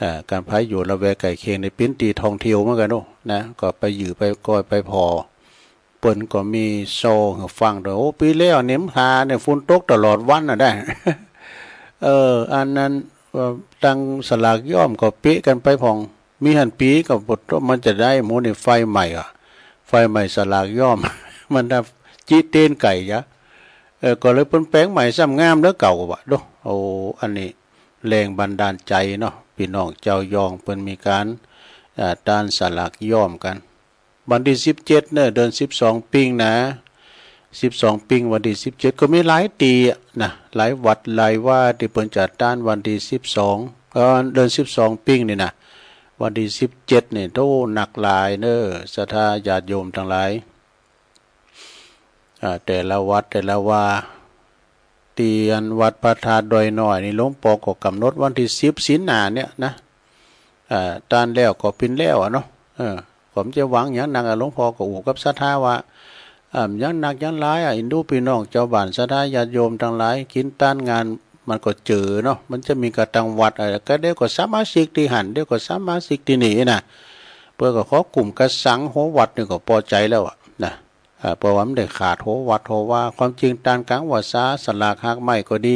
อ่า กันไผอยู่ละแวกใกล้เคียงนี่เป๋นตี้ท่องเที่ยวเหมือนกั๋นเนาะ นะ ก็ไปอยู่ไปก้อยไปผ่อ เปิ้นก็มีโซ่หื้อฟังโดย โอ้ ปี๋แล้วนี่มันหาเนี่ยฝนตกตลอดวันน่ะได้ เออ อันนั้น เอ่อ ตังสลากย้อมก็เปะกั๋นไปพ่อง มีหั้นปี๋ก็บ่ มันจะได้หมู่นี่ไฟไหม้อะ ไฟไหม้สลากย้อม มันได้จิเตนไก่ยะ เออ ก็เลยเปิ้นแป๋งใหม่ซ้ำงามเหลือเก่าว่าโด โอ้ อันนี้แรงบันดาลใจเนาะ ปี้น้องเจ้ายองเปิ้นมีก๋าน อ่า ต้านสลากย้อมกั๋น วันตี้สิบเจ็ดเน่อ เดือนสิบสองปิงนะ สิบสองปิง วันตี้สิบเจ็ด ก็มีหลายตี้นะ หลายวัดหลายวาตี้เปิ้นจะต้านวันตี้สิบสอง เอ่อ เดือนสิบสองปิงนี่นะ วันตี้สิบเจ็ดนี่ โธ่ นักหลายเน่อ ศรัทธาญาติโยมตังหลาย อ่า แต่ละวัดแต่ละวา ตี้อันวัดพระธาตุดอยน้อยนี่ หลวงพ่อก็กำหนดวันตี้สิบศีลหน้าเนี่ยนะ อ่า ต้านแล้วก็ปินแล้วอะเนาะ เออ ผมจะหวังหยังนักอะ หลวงพ่อก็อู้กับศรัทธาว่า อ่า หยังนักหยังหลายอะ อินดูปี้น้องเจ้าบ้านศรัทธาญาติโยมตังหลาย กิ๋นต้านงานมันก็เจ๋อเนาะ มันจะมีกระตังวัดอะ ก็เดี๋ยวก็สมาชิกตี้หั้น เดี๋ยวก็สมาชิกตี้นี่นะ เปิ้นก็ขอกุ้มกระสังหัววัดนี่ก็ปอใจ๋แล้วอะนะ อ่า เพราะว่ามันได้ขาดหัววัดหัววา ความจริงต้านกลางวาสา สลากหากไม้ก็ดี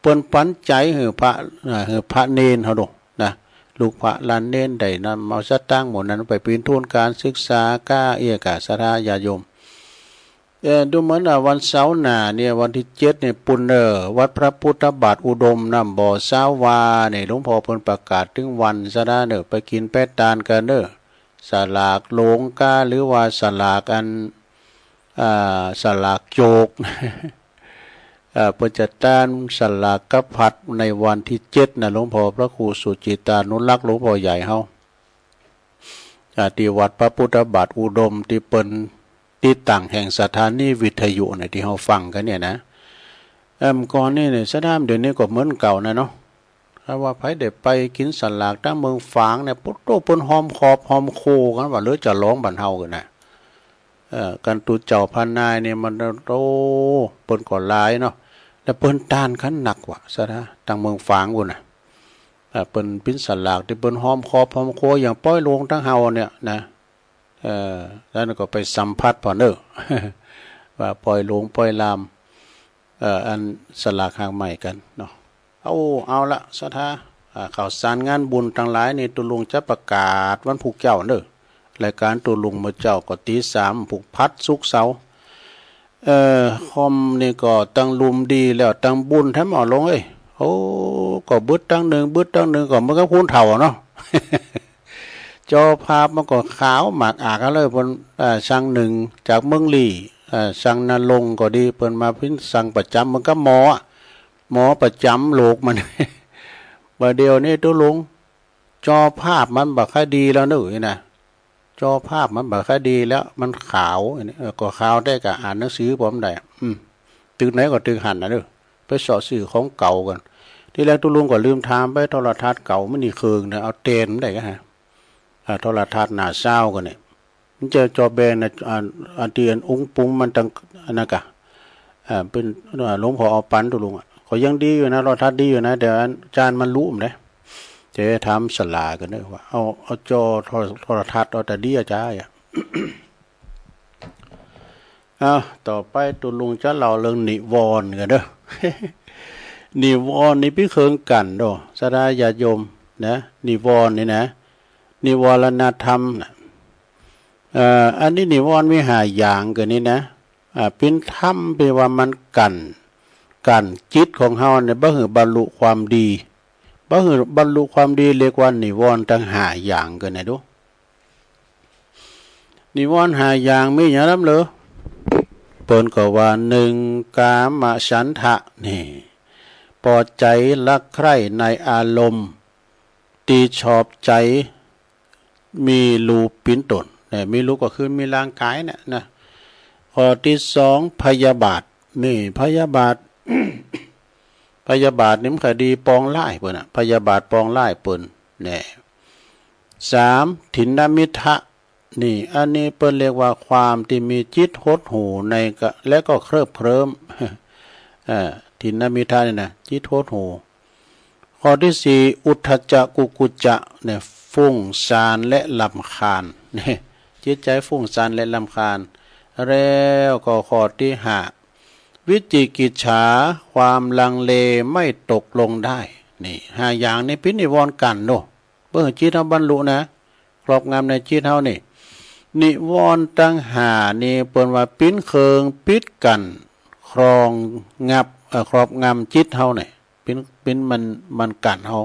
เปิ้นปันใจ๋หื้อพระ อ่า หื้อพระเณรเฮาโดนะ ลูกพระหลานเณรได้นำเอาสตางค์หมู่นั้นไปปินทุนการศึกษา ก้าเอื้อก้าศรัทธาญาติโยม เอ่อ ดูเหมือนว่าวันเสาร์หน้าเนี่ย วันตี้เจ็ดเนี่ย ปุณเน่อ วัดพระพุทธบาทอุดมน้ำบ่อซาวาเนี่ย หลวงพ่อเปิ้นประกาศเถิงวันซะนะเน่อ ไปกิ๋นไปต้านกั๋นเน่อ สลากหลงก้า หรือว่าสลากอัน อ่า สลากโจก อ่า เปิ้นจะต้านสลากพัดในวันตี้เจ็ดนะ หลวงพ่อพระครูสุจิตตานุรักษ์ หลวงพ่อใหญ่เฮา อ่า ตี้วัดพระพุทธบาทอุดม ตี้เปิ้นติดตั้งแห่งสถานีวิทยุเนี่ย ตี้เฮาฟังกั๋นเนี่ยนะ เอิ่ม ก่อนนี่เนี่ย สะดามเดี๋ยวนี้ก็เหมือนเก่านะเนาะ ถ้าว่าใผได้ไปกิ๋นสลากตางเมืองฝางเนี่ย โอ้โธ่ เปิ้นฮอมคอบฮอมโคกั๋นว่า เหลือจะลองบ้านเฮากั๋นนะ เอ่อ กั๋นตุ๊เจ้าพานายเนี่ยมัน โอ้ เปิ้นก็หลายเนาะ แล้วเปิ้นต้านกั๋นนักว่าซะนะ ตางเมืองฝางปู้นน่ะ เอ่อ เปิ้นปินสลากตี้เปิ้นฮอมคอบฮอมโค อย่างปอยหลวงตางเฮาเนี่ยนะ เอ่อ แล้วก็ไปสัมผัสผ่อเน่อ ว่าปอยหลวงปอยลาม เอ่อ อันสลากหากไม้กั๋นเนาะ เอา เอาละศรัทธา อ่า ข่าวสารงานบุญตังหลายนี่ ตุ๊ลุงจะประกาศวันพุธเจ้าเน่อ รายการตุ๊ลุงมื้อเจ้าก็ตีสาม พุธ พฤหัส ศุกร์ เสาร์ เอ่อ คอมนี่ก็ตังลุ่มดีแล้ว ตังบุญแถมเอาลงเอ้ย โอ้ ก็บึดตังนึ่ง บึดตังนึ่ง ก็เหมือนกับคนเฒ่าเนาะ จอภาพมันก็ขาวหมากอากเลย เปิ้น เอ่อ สั่งนึ่งจากเมืองลี้ เอ่อ สั่งนรงค์ก็ดี เปิ้นมาพิมพ์สั่งประจำ เหมือนกับหมออะ หมอประจำโลกมัน บ่าเดี่ยวนี้ตุ๊ลุง จอภาพมันบ่ค่อยดีแล้วเน่อนะ จอภาพมันบ่ค่อยดีแล้ว มันขาว อันนี้ เออ ก็ขาวแต่ก็อ่านหนังสือบ่ได้ อืม ตึกไหนก็ตึกหั้นน่ะเน่อ ไปเซาะซื้อของเก่ากั๋น ทีแรกตุ๊ลุงก็ลืมถามไป โทรทัศน์เก่ามันนี่เครื่องเน่อ เอาแตนมันได้กะฮะ อ่า โทรทัศน์หน้าซาวกั๋นเนี่ย มันจะจอแบนนะ อ่า อันตี้อันอุ้งปุ้งมันตัง อันนั้นกะ อ่า เปิ้น อ่า หลวงพ่อเอาปันตุ๊ลุงอะ ก็ยังดีอยู่นะ โทรทัศน์ดีอยู่นะ แต่อันจานมันลุ่มเด้ จะถามศาลากั๋นเน่อว่า เอา เอาจอโทร โทรทัศน์เอาแต่ดีอาจารย์อะ เอา ต่อไปตุ๊ลุงจะเล่าเรื่องนิวรณ์กั๋นเน่อ นิวรณ์นี่เปิ้นเครื่องกั้นโด ศรัทธาญาติโยมนะ นิวรณ์นี่นะ นิวรณธรรมน่ะ เอ่อ อันนี้นิวรณ์มีห้าอย่างกั๋นนี่นะ อ่า เปิ้นธรรมตี้ว่ามันกั้น กั้นจิตของเฮาเนี่ย บ่หื้อบรรลุความดี บ่หื้อบรรลุความดี เรียกว่านิวรณ์ตังห้าอย่างกั๋นนะดู นิวรณ์ห้าอย่างมีหยังนำเหรอ เปิ้นก็ว่า หนึ่ง กามฉันทะ นี่ ปอใจ๋รักใคร่ในอารมณ์ตี้ชอบใจ๋ มีรูปเป๋นต้น เนี่ย มีรูปก็คือมีร่างกายเนี่ยนะ ข้อตี้สอง พยาบาท นี่ พยาบาท พยาบาทนี่มันก็ดีปองร้ายเปิ้นน่ะ พยาบาทปองร้ายเปิ้น เนี่ย สาม ถินนมิทธะ นี่ อันนี้เปิ้นเรียกว่าความตี้มีจิตหดหู่ในกะ และก็เคลิบเคลิ้ม เอ่อ ถินนมิทธะนี่นะ จิตหดหู่ ข้อตี้สี่ อุทธัจจะกุกกุจจะ เนี่ย ฟุ้งซ่านและรำคาญ เนี่ย จิตใจ๋ฟุ้งซ่านและรำคาญ แล้วก็ข้อตี้ห้า วิจิกิจฉา ความลังเลไม่ตกลงได้ นี่ ห้าอย่างนี้เปิ้นนิวรณ์กั้นโด บ่หื้อจิตเฮาบรรลุนะ ครอบงำในจิตเฮานี่ นิวรณ์ตังห้านี่เปิ้นว่าเปิ้นเครื่องปิดกั้น ครองงับ เอ่อ ครอบงำจิตเฮานี่ เปิ้น เปิ้นมัน มันกั้นเฮา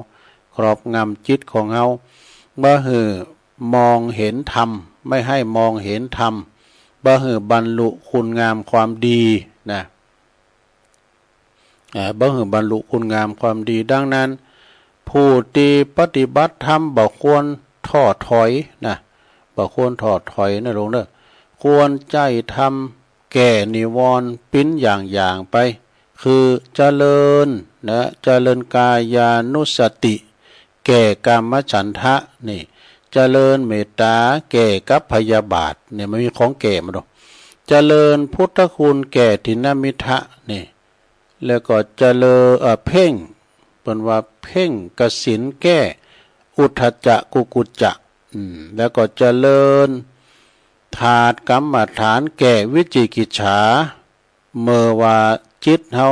ครอบงำจิตของเฮา บ่หื้อ มองเห็นธรรม ไม่ให้มองเห็นธรรม บ่หื้อบรรลุคุณงามความดีนะ อ่า บ่หื้อบรรลุคุณงามความดี ดังนั้น ผู้ที่ปฏิบัติธรรมบ่ควรท้อถอยนะ บ่ควรท้อถอยนะหลวงเด้อ ควรใจ๊ธรรมแก้นิวรณ์ปิ๋นอย่างๆ ไป คือเจริญนะ เจริญกายานุสติ แก้กามฉันทะนี่ เจริญเมตตาแก้กับพยาบาทนี่ มันมีของแก้มาดู เจริญพุทธคุณแก้ทิฏฐินมิทธะนี่ แล้วก็เจริญ เอ่อ เพ่ง เปิ้นว่าเพ่งกสิณแก้อุทธัจจะกุกุจจะ อืม แล้วก็เจริญธาตุกรรมฐานแก้วิจิกิจฉา เมื่อว่าจิตเฮา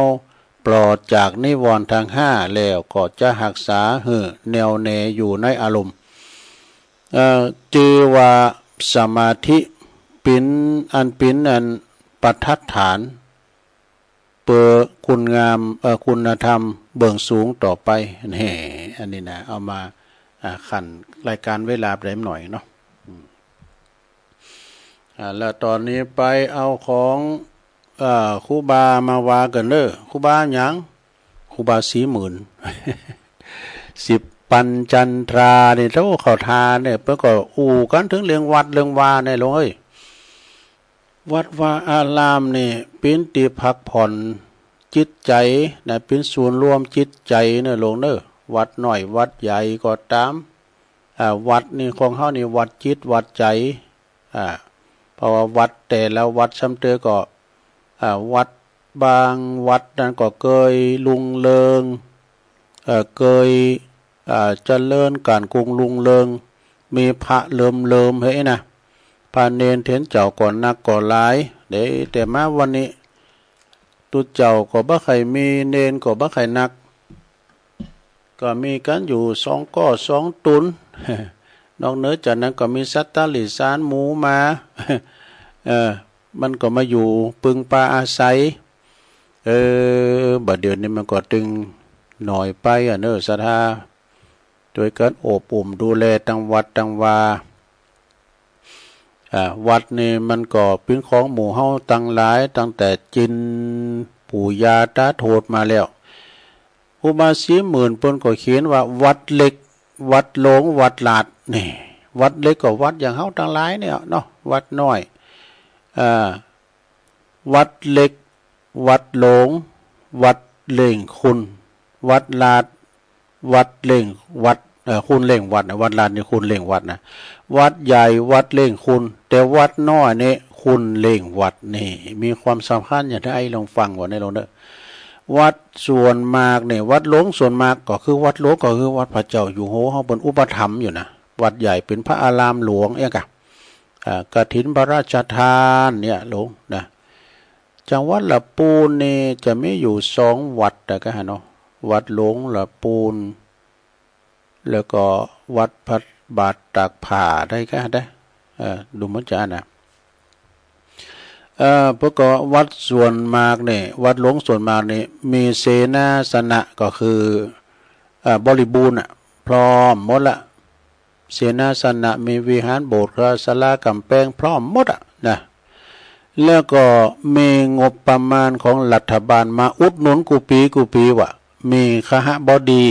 ปลอดจากนิวรณ์ทั้งห้าแล้ว ก็จะฮักษาหื้อแน่วแน่อยู่ในอารมณ์ เอ่อ จื้อว่าสมาธิปิ๋น อันปิ๋นอันประทัดฐาน เปื้อคุณงาม เอ่อ คุณธรรมเบื้องสูงต่อไป แหม อันนี้นะ เอามา อ่า ขั้นรายการเวลาไปหน่อยเนาะ อืม อ่า แล้วตอนนี้ไปเอาของ เอ่อ ครูบามาว่ากั๋นเด้อ ครูบาหยัง ครูบาสีหมื่น สิบปัญจันทรานี่ โธ่ เข้าท่าเนี่ย เปิ้นก็อู้กั๋นเถิงเรื่องวัดเรื่องวาเนี่ยหลวงเอ้ย วัดวาอารามนี่ปิ๋นตี้พักผ่อนจิตใจ๋นะ ปิ๋นศูนย์รวมจิตใจ๋เนอะหลวงเนอะ วัดน้อยวัดใหญ่ก็ต๋าม อ่า วัดนี่ของเฮานี่วัดจิตวัดใจ๋ อ่า เพราะว่าวัดแต่ละวัดซ้ำเตื้อก็ อ่า วัดบางวัดนั้นก็เกยรุ่งเรือง เอ่อ เกย อ่า เจริญก๋านกุ้งรุ่งเรือง มีพระเริ่มๆ เฮ้ยนะ พระเณรเถรเจ้าก็นักก็หลาย เด้ แต่มาวันนี้ ตุ๊เจ้าก็บ่ใค่มี เณรก็บ่ใค่นัก ก็มีกั๋นอยู่สองก้อสองตุ๊น นอกเหนือจากนั้นก็มีสัตว์ตะหลิสานหมูหมา เออ มันก็มาอยู่ปึงปาอาศัย เออ บัดเดี๋ยวนี้มันก็ตึงหน่อยไปอะเนอะ ศรัทธา ช่วยกั๋นอบอุ้มดูแลตังวัดตังวา อ่า วัดนี่มันก็เป๋นของหมู่เฮาตังหลาย ตั้งแต่จินปู่ย่าต๋าโทษมาแล้ว ครูบาสีหมื่นเปิ้นก็เขียนว่าวัดเล็ก วัดหลวง วัดลาด นี่ วัดเล็กก็วัดอย่างเฮาตังหลายเนี่ยเนาะ วัดน้อย อ่า วัดเล็ก วัดหลวง วัดเล่งคุณ วัดลาด วัดเล่งวัด เอ่อ คุณเล่งวัดนะ วัดลาดนี่คุณเล่งวัดนะ วัดใหญ่ วัดเล่งคุณ แต่วัดน้อยนี่คุณเล่งวัด นี่ มีความสำคัญอย่างใด ลองฟังก่อนนะหลวงเด้อ วัดส่วนมากนี่ วัดหลวงส่วนมากก็คือวัดหลวงก็คือวัดพระเจ้าอยู่หัวเฮาเปิ้นอุปถัมภ์อยู่นะ วัดใหญ่เป๋นพระอารามหลวงเอี้ยกะ อ่า กฐินพระราชทานเนี่ยหลวงนะ จังหวัดละปูนนี่จะมีอยู่สองวัดนะกะเนาะ วัดหลวงละปูน แล้วก็วัดพระบาทตากผ้าได้กะได้ เอ่อ ดูเหมือนจะนะ เอ่อ เปิ้นก็วัดส่วนมากนี่ วัดหลวงส่วนมากนี่ มีเสนาสนะก็คือ เอ่อ บริบูรณ์อะ พร้อมหมดละ เสนาสนะ มีวิหารโบสถ์ ศาลาก๋ำแปง พร้อมหมดอะนะ แล้วก็มีงบประมาณของรัฐบาลมาอุดหนุนกู้ปี๋กู้ปี๋ว่า มีคหบดี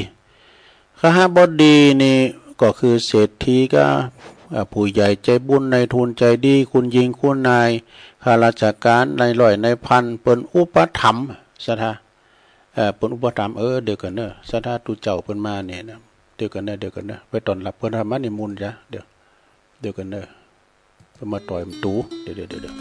คหบดีนี่ก็คือเศรษฐีกับ เอ่อ ผู้ใหญ่ใจบุญ นายทุนใจดี คุณหญิงคุณนาย ข้าราชการ นายร้อยนายพัน เปิ้นอุปถัมภ์ ศรัทธา เอ่อ เปิ้นอุปถัมภ์ เออ เดี๋ยวก่อนเนอะ ศรัทธาตุ๊เจ้าเปิ้นมาเนี่ยนะ เดี๋ยวก่อนเนอะ เดี๋ยวก่อนเนอะ ไปต้อนรับเปิ้น ธรรมนิมนต์จ้ะ เดี๋ยว เดี๋ยวก่อนเนอะ เปิ้นมาต่อยประตู๋ เดี๋ยว เดี๋ยว เดี๋ยว เดี๋ยว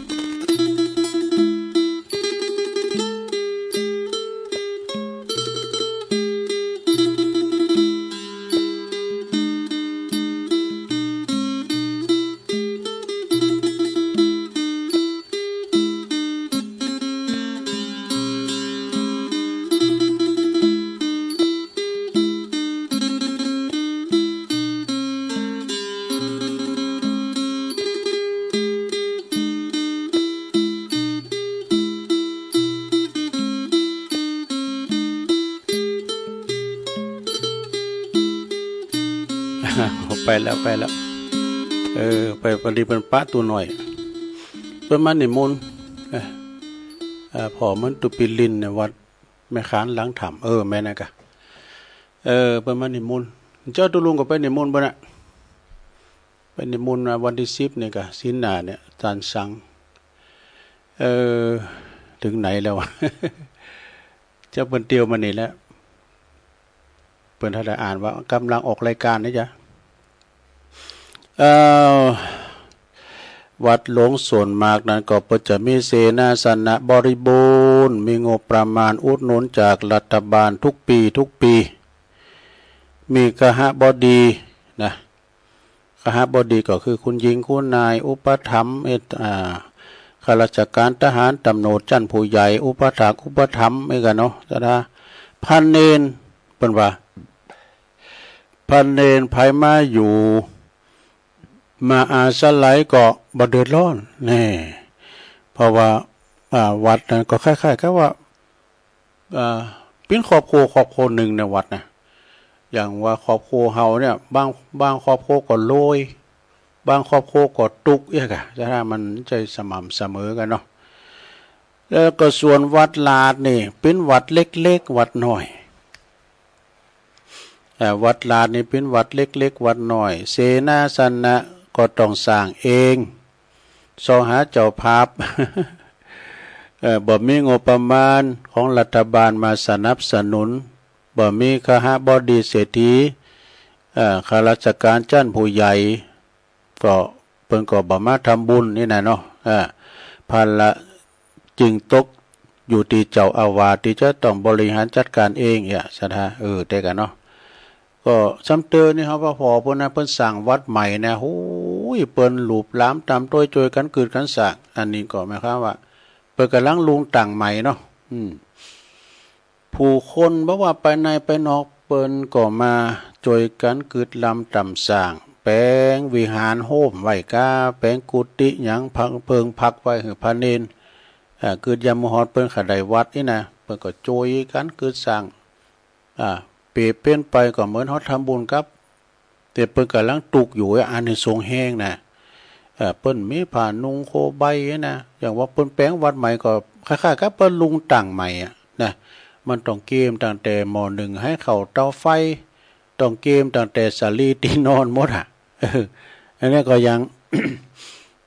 ไปแล้ว ไปแล้ว เออ ไปปะดีเปิ้นปะตูน้อย เปิ้นมานิมนต์ เออ เออ พ่อมันตุปีลินในวัดแม่ขานหลังถ้ำ เออ แม่นนะกะ เออ เปิ้นมานิมนต์ เจ้าตุลุงก็ไปนิมนต์เปิ้นน่ะ ไปนิมนต์มาวันตี้สิบนี่กะ ศีลหน้าเนี่ย อาจารย์สัง เออ ถึงไหนแล้ววะ เจ้าเปิ้นเตียวมานี่แหละ เปิ้นถ้าได้อ่านว่ากำลังออกรายการนะจ๊ะ เอ่อ วัดหลวงส่วนมากนั้นก็เปิ้นจะมีเสนาสนะบริบูรณ์ มีงบประมาณอุดหนุนจากรัฐบาลทุกปีทุกปี มีคหบดีนะ คหบดีก็คือคุณหญิงคุณนายอุปถัมภ์ เอ่อ อ่า ข้าราชการทหารตำรวจชั้นผู้ใหญ่อุปถากอุปถัมภ์ เอ้ยกันเนาะ แต่ถ้าพระเณร เปิ้นว่า พระเณรไผมาอยู่ มาอาศัยก็บ่เดือดร้อน แน่ เพราะว่า อ่า วัดนั้นก็คล้ายๆ กับว่า อ่า เป็นครอบครัวครอบครัวหนึ่งในวัดนะ อย่างว่าครอบครัวเฮาเนี่ย บาง บางครอบครัวก็รวย บางครอบครัวก็ตุ๊กเอี้ยกะ แต่ถ้ามันใจ้สม่ำเสมอกันเนาะ แล้วก็ส่วนวัดลาดนี่ เป็นวัดเล็กๆ วัดน้อย เอ่อ วัดลาดนี่เป็นวัดเล็กๆ วัดน้อย เสนาสนะก็ต้องสร้างเอง ซองหาเจ้าภาพ เอ่อ บ่มีงบประมาณของรัฐบาลมาสนับสนุน บ่มีคหบดีเศรษฐี เอ่อ ข้าราชการชั้นผู้ใหญ่ ก็เปิ้นก็บ่มาทำบุญนี่นะเนาะ เอ่อ ภาระจึงตกอยู่ที่เจ้าอาวาสที่จะต้องบริหารจัดการเอง เอี้ย ศรัทธา เออ แต่กันเนาะ ก็ซ้ำเติมนี่เฮาว่าพอเปิ้นนะ เปิ้นสร้างวัดใหม่นะ โอ้ย เปิ้นหลูบหลามตามต้วยจ้วยกันกึดกันสร้าง อันนี้ก็หมายความว่า เปิ้นกำลังลุงตั้งใหม่เนาะ อืม ผู้คนบ่ว่าไปในไปนอก เปิ้นก็มาจ้วยกันกึดลำตำสร้าง แป๋งวิหารโฮมไว้กา แป๋งกุฏิหยังพักเพิงพักไว้หื้อพระเณร อ่า กึดยามมื้อฮอดเปิ้นขะได้วัดนี่นะ เปิ้นก็จ้วยกันกึดสร้าง อ่า เปรียบเปรียบไปก็เหมือนเฮาทำบุญกับ แต่เปิ้นกำลังตุ๊กอยู่ อานิสงส์แฮงนะ เอ่อ เปิ้นมีผ้านุ่งโคใบนะ อย่างว่าเปิ้นแป๋งวัดใหม่ก็คล้ายๆ กับเปิ้นลุงตั้งใหม่อะนะ มันต้องเกมตั้งแต่หม้อนึ่งไฮ้เข้าเตาไฟ ต้องเกมตั้งแต่สาลีตี้นอนหมดอะ เออ อันนี้ก็ยัง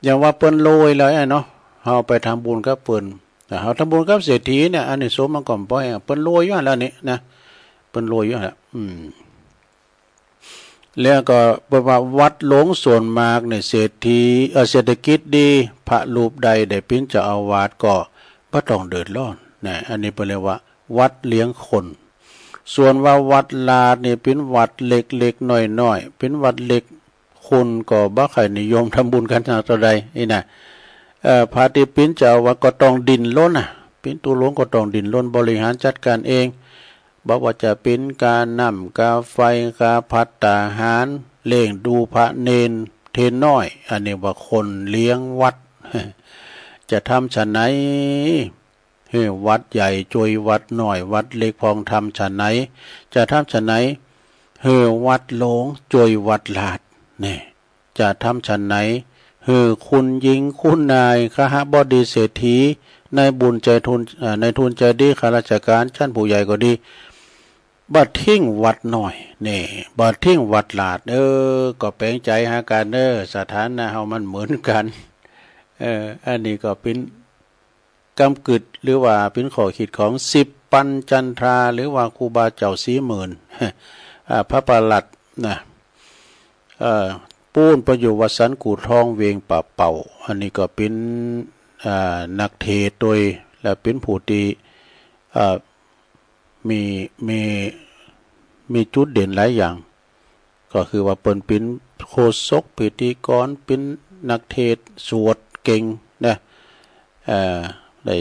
ยังว่าเปิ้นรวยแล้วอะเนาะ เฮาไปทำบุญกับเปิ้น แต่เฮาทำบุญกับเศรษฐีเนี่ย อานิสงส์มันก็บ่แฮง เปิ้นรวยอยู่หั่นแล้วนี่นะ เปิ้นรวยอยู่หั่นแล้ว อืม แล้วก็เปิ้นว่าวัดหลวงส่วนมากเนี่ยเศรษฐี เอ่อ เศรษฐกิจดี พระรูปใดได้เป็นเจ้าอาวาสก็บ่ต้องเดือดร้อนนะ อันนี้เปิ้นเรียกว่าวัดเลี้ยงคน ส่วนว่าวัดลาดนี่เป็นวัดเล็กๆ น้อยๆ เป็นวัดเล็ก คนก็บ่ค่อยนิยมทำบุญกันเท่าใดนี่นะ เอ่อ พระที่เป็นเจ้าอาวาสก็ต้องดิ้นรนนะ เป็นตุลงก็ต้องดิ้นรนบริหารจัดการเอง บ่ว่าจะเป็นค่าน้ำ ค่าไฟ ค่าภัตตาหาร เลี้ยงดูพระเณรเณรน้อย อันนี้ว่าคนเลี้ยงวัด จะทำฉันไหน หื้อวัดใหญ่จ้วยวัดน้อย วัดเล็กพองทำฉันไหน จะทำฉันไหน หื้อวัดหลวงจ้วยวัดลาด นี่ จะทำฉันไหน หื้อคุณหญิงคุณนาย คหบดีเศรษฐี นายบุญใจทุน เอ่อ นายทุนใจดี ข้าราชการชั้นผู้ใหญ่ก็ดี บ่ทิ้งวัดน้อย นี่ บ่ทิ้งวัดลาด เออ ก็แป๋งใจหากันเด้อ สถานะเฮามันเหมือนกัน เออ อันนี้ก็เป็น กำกึด หรือว่าเป็นข้อคิดของสิบปัญจันทรา หรือว่าครูบาเจ้าสีหมื่น อ่า พระประหลัดนะ เอ่อ ปู้นไปอยู่วัดสันกู่ทองเวียงป่าเป่า อันนี้ก็เป็น อ่า นักเทศน์โดย และเป็นผู้ที่ อ่า มี มี มีจุดเด่นหลายอย่าง ก็คือว่าเปิ้นเป็นโฆษก พิธีกร เป็นนักเทศน์ สวดเก่งนะ เอ่อ ได้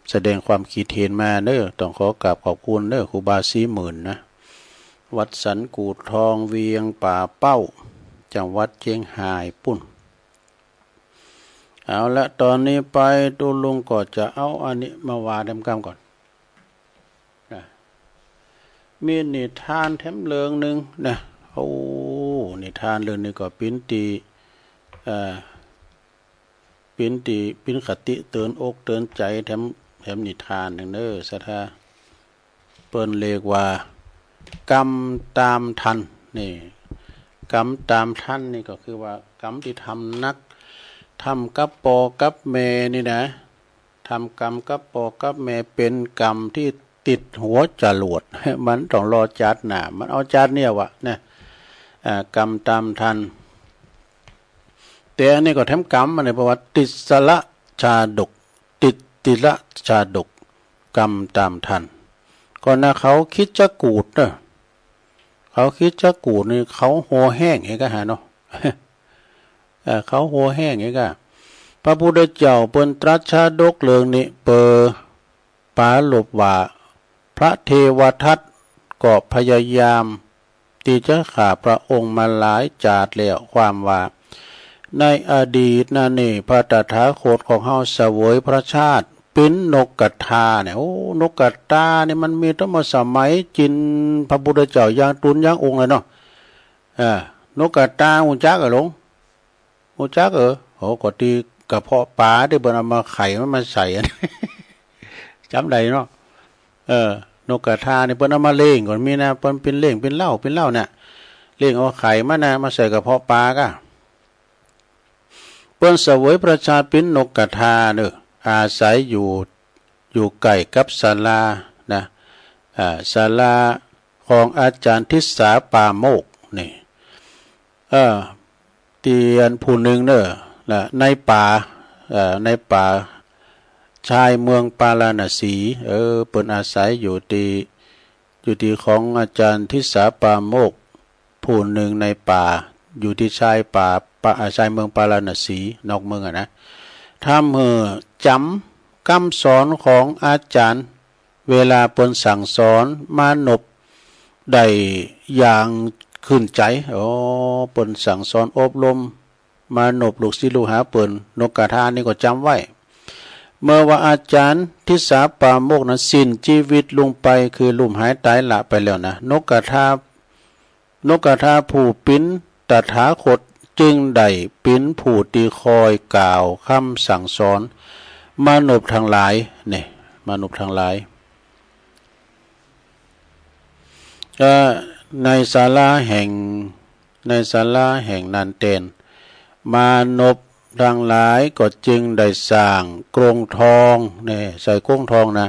แสดงความคิดเห็นมาเด้อ ต้องขอกราบขอบคุณเด้อ ครูบาสีหมื่นนะ วัดสันกู่ทอง เวียงป่าเป้า จังหวัดเชียงรายปู้น เอาละ ตอนนี้ไป ตุ๊ลุงก็จะเอาอันนี้มาว่าแดมกำก่อน นะ มีนิทานแถมเรื่องหนึ่งนะ โอ้ นิทานเรื่องนี้ก็เป็นตี้ เอ่อ ปิ้นติ ปิ้นคติเตือนอกเตือนใจแถม แถมนิทานหนึ่งเนอ ศรัทธา เปิ้นเรียกว่า กรรมตามทัน นี่ กรรมตามทันนี่ก็คือว่ากรรมที่ทำนัก ทำกับป้อกับแม่นี่นะ ทำกรรมกับป้อกับแม่เป็นกรรมที่ติดหัวจรวด มันต้องรอชาติหน้า มันเอาชาติเนี่ยว่ะนะ อ่า กรรมตามทัน แต่อันนี้ก็แถมกรรมอันนี้ เพราะว่าติดสละชาดก ติดติละชาดก กรรมตามทัน ก็นะ เขาคิดจะกูดเนอะ เขาคิดจะกูดนี่ เขาหัวแห้งเองก็หาเนาะ เอ่อ เขาหัวแห้งเองก็ พระพุทธเจ้าเปิ้นตรัสชาดกเรื่องนี้ เปิดปรารภว่า พระเทวทัตก็พยายามที่จะฆ่าพระองค์มาหลายชาติแล้ว ความว่า ในอดีตนั้นนี่ พระตถาคตของเฮาเสวยพระชาติปิ้นนกกระทาเนี่ย โอ้ นกกระทานี่มันมีตั้งแต่สมัยจินพระพุทธเจ้ายังตุนยังองค์เลยเนาะ เออ นกกระทาฮู้จักอะหลวง ฮู้จักเออ โอ้ ก็ตี้กระเพาะปลาตี้เปิ้นเอามาไข่มันมาใส่อัน จำได้เนาะ เออ นกกระทานี่เปิ้นเอามาเลี้ยงก่อนมีนะ เปิ้นปิ้นเลี้ยงปิ้นเหล้าปิ้นเหล้าเนี่ย เลี้ยงเอาไข่มันนะ มาใส่กระเพาะปลาก้า เปิ้นเสวยพระชาติปิ้นนกกระทาเนอะ อาศัยอยู่ อยู่ใกล้กับศาลานะ อ่า ศาลาของอาจารย์ทิสาปราโมกข์นี่ เออ เตียนผู้หนึ่งเนอะ นะ ในป่า เอ่อ ในป่าชายเมืองปาราณสี เออ เปิ้นอาศัยอยู่ตี้ อยู่ตี้ของอาจารย์ทิสาปราโมกข์ ผู้หนึ่งในป่า อยู่ตี้ชายป่า ป่า อ่า ชายเมืองปาราณสี นอกเมืองอะนะ ทำหื้อจ๋ำกำสอนของอาจารย์ เวลาเปิ้นสั่งสอนมานพได้อย่างขึ้นใจ โอ้ เปิ้นสั่งสอนอบรมมานพลูกศิษย์ลูกหาเปิ้น นกกระทานี่ก็จ๋ำไว้ เมื่อว่าอาจารย์ทิสาปราโมกข์นั้นสิ้นชีวิตลงไป คือลุ่มหายตายละไปแล้วนะ นกกระทา นกกระทาผู้ปิ้นตถาคตจึงได้ปิ้นผู้ตี้คอยกล่าวคำสั่งสอนมานพทั้งหลาย เนี่ย มานพทั้งหลาย เอ่อ ในศาลาแห่ง ในศาลาแห่งนั้นแต๊น มานพทั้งหลายก็จึงได้สร้างกรงทอง เนี่ย ใส่กรงทองนะ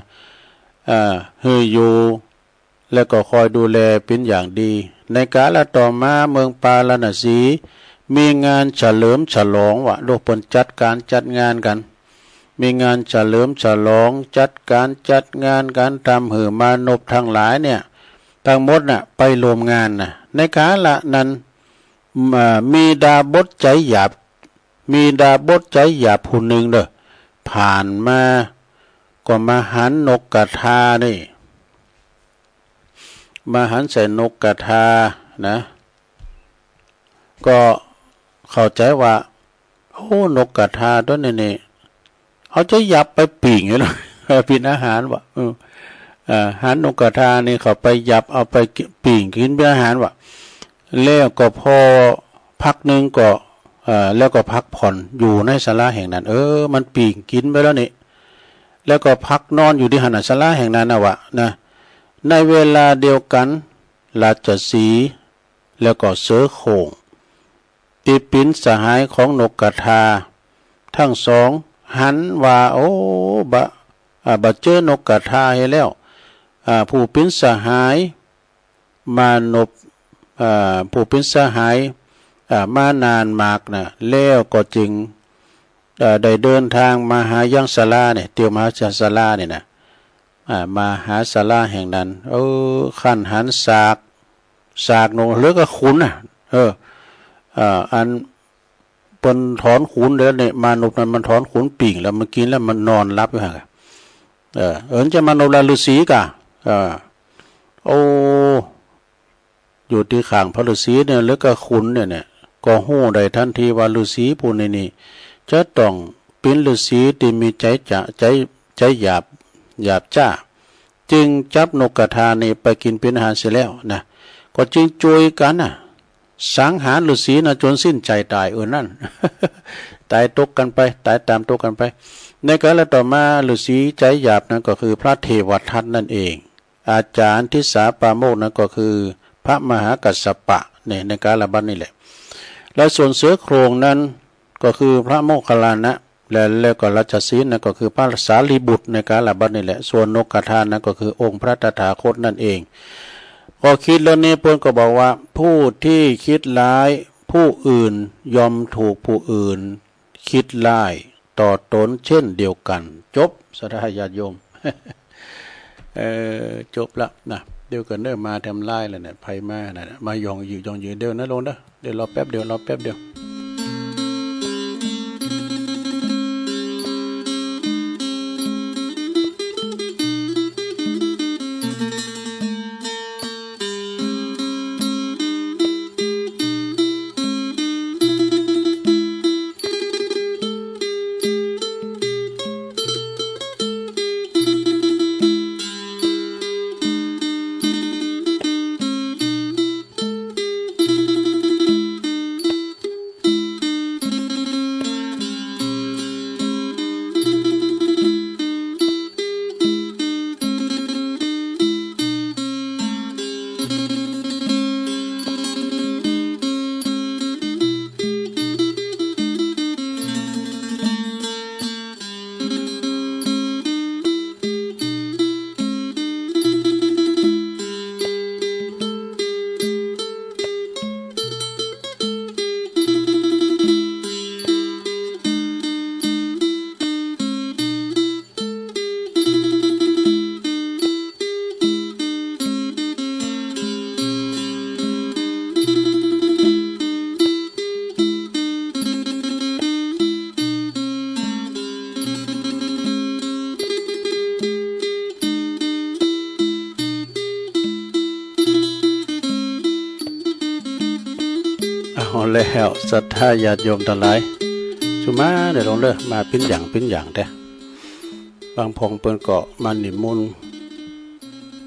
เอ่อ หื้ออยู่ และก็คอยดูแลเป็นอย่างดี ในกาลต่อมาเมืองปาราณสีมีงานเฉลิมฉลองว่ะ ลูกเปิ้นจัดการจัดงานกัน มีงานเฉลิมฉลอง จัดการจัดงานกัน ทำหื้อมานพทั้งหลายเนี่ย ทั้งหมดน่ะ ไปร่วมงานน่ะ ในกาลนั้น อ่า มีดาบสใจหยาบ มีดาบสใจหยาบผู้หนึ่งเด้อ ผ่านมา ก็มาหันนกกระทานี่ มาหันใส่นกกระทานะ ก็เข้าใจว่า โอ้ นกกระทาตัวนี้นี่ เอาใจหยาบไปปิ้งอยู่แล้ว ปิ้งอาหารว่ะ เออ อ่า หันนกกระทานี่เขาไปหยาบเอาไปปิ้งกินเป็นอาหารว่ะ แล้วก็พอพักหนึ่งก็ เอ่อ แล้วก็พักผ่อนอยู่ในศาลาแห่งนั้น เออ มันปิ้งกินไปแล้วนี่ แล้วก็พักนอนอยู่ตี้หั้นน่ะ ศาลาแห่งนั้นน่ะวะนะ ในเวลาเดียวกัน ราชสีห์แล้วก็เสือโคร่ง ตี้ปิ้นสหายของนกกระทา ทั้งสองหันว่า โอ้ บ่ อ่า บ่เจอนกกระทาเหียแล้ว อ่า ผู้ปิ้นสหาย มานพ อ่า ผู้ปิ้นสหาย อ่า มานานมากนะ แล้วก็จึง อ่า ได้เดินทางมาหายังศาลาเนี่ย เตียวมาหาศาลาเนี่ยนะ อ่า มาหาศาลาแห่งนั้น เออ คันหันซาก ซากนก เหลือก็ขนน่ะ เออ อ่า อัน เปิ้นถอนขนแล้วเนี่ย มานพนั้นมันถอนขนปิ้งแล้ว มันกินแล้วมันนอนหลับอยู่หั่น เออ เอิ้นจะมานพราชฤๅษีกะ เออ โอ้ อยู่ตี้ข้างพระฤๅษีเนี่ย แล้วก็ขนเนี่ย เนี่ย ก็ฮู้ได้ทันทีว่าฤๅษีผู้นี้นี่ จะต้องเป็นฤๅษีตี้มีใจจะ ใจ ใจหยาบ หยาบจ้า จึงจับนกกระทานี่ไปกินเป็นอาหารเสียแล้วนะ ก็จึงช่วยกันน่ะ สังหารฤๅษีนะจนสิ้นใจตาย เออ นั่น ตายตกกันไป ตายตามตกกันไป ในกาลต่อมาฤๅษีใจหยาบนั้นก็คือพระเทวทัตนั่นเอง อาจารย์ทิสาปราโมกข์นั้นก็คือพระมหากัสสปะ เนี่ย ในกาลบัดนี้แหละ และส่วนเสือโคร่งนั้นก็คือพระโมคคัลลานะ และ แล้วก็ราชสีห์นั้นก็คือพระสารีบุตรในกาลบัดนี้แหละ ส่วนนกกระทานั้นก็คือองค์พระตถาคตนั่นเอง ก็คิดแล้วนี้เปิ้นก็บอกว่า ผู้ที่คิดร้ายผู้อื่นย่อมถูกผู้อื่นคิดร้ายต่อตนเช่นเดียวกัน จบ ศรัทธาญาติโยม เออ จบละนะ เดี๋ยวก่อนเด้อ มาทำลายแล้วเนี่ย ไผมาน่ะ มาย่องยื้อ ย่องยื้อ เดี๋ยวนะลุงเด้อ เดี๋ยวรอแป๊บเดียว รอแป๊บเดียว เอาแล้ว ศรัทธาญาติโยมตังหลาย สุมาเด้อลงเด้อ มาปิ้นหยังปิ้นหยังแต๊ บางพ่องเปิ้นก็มานิมนต์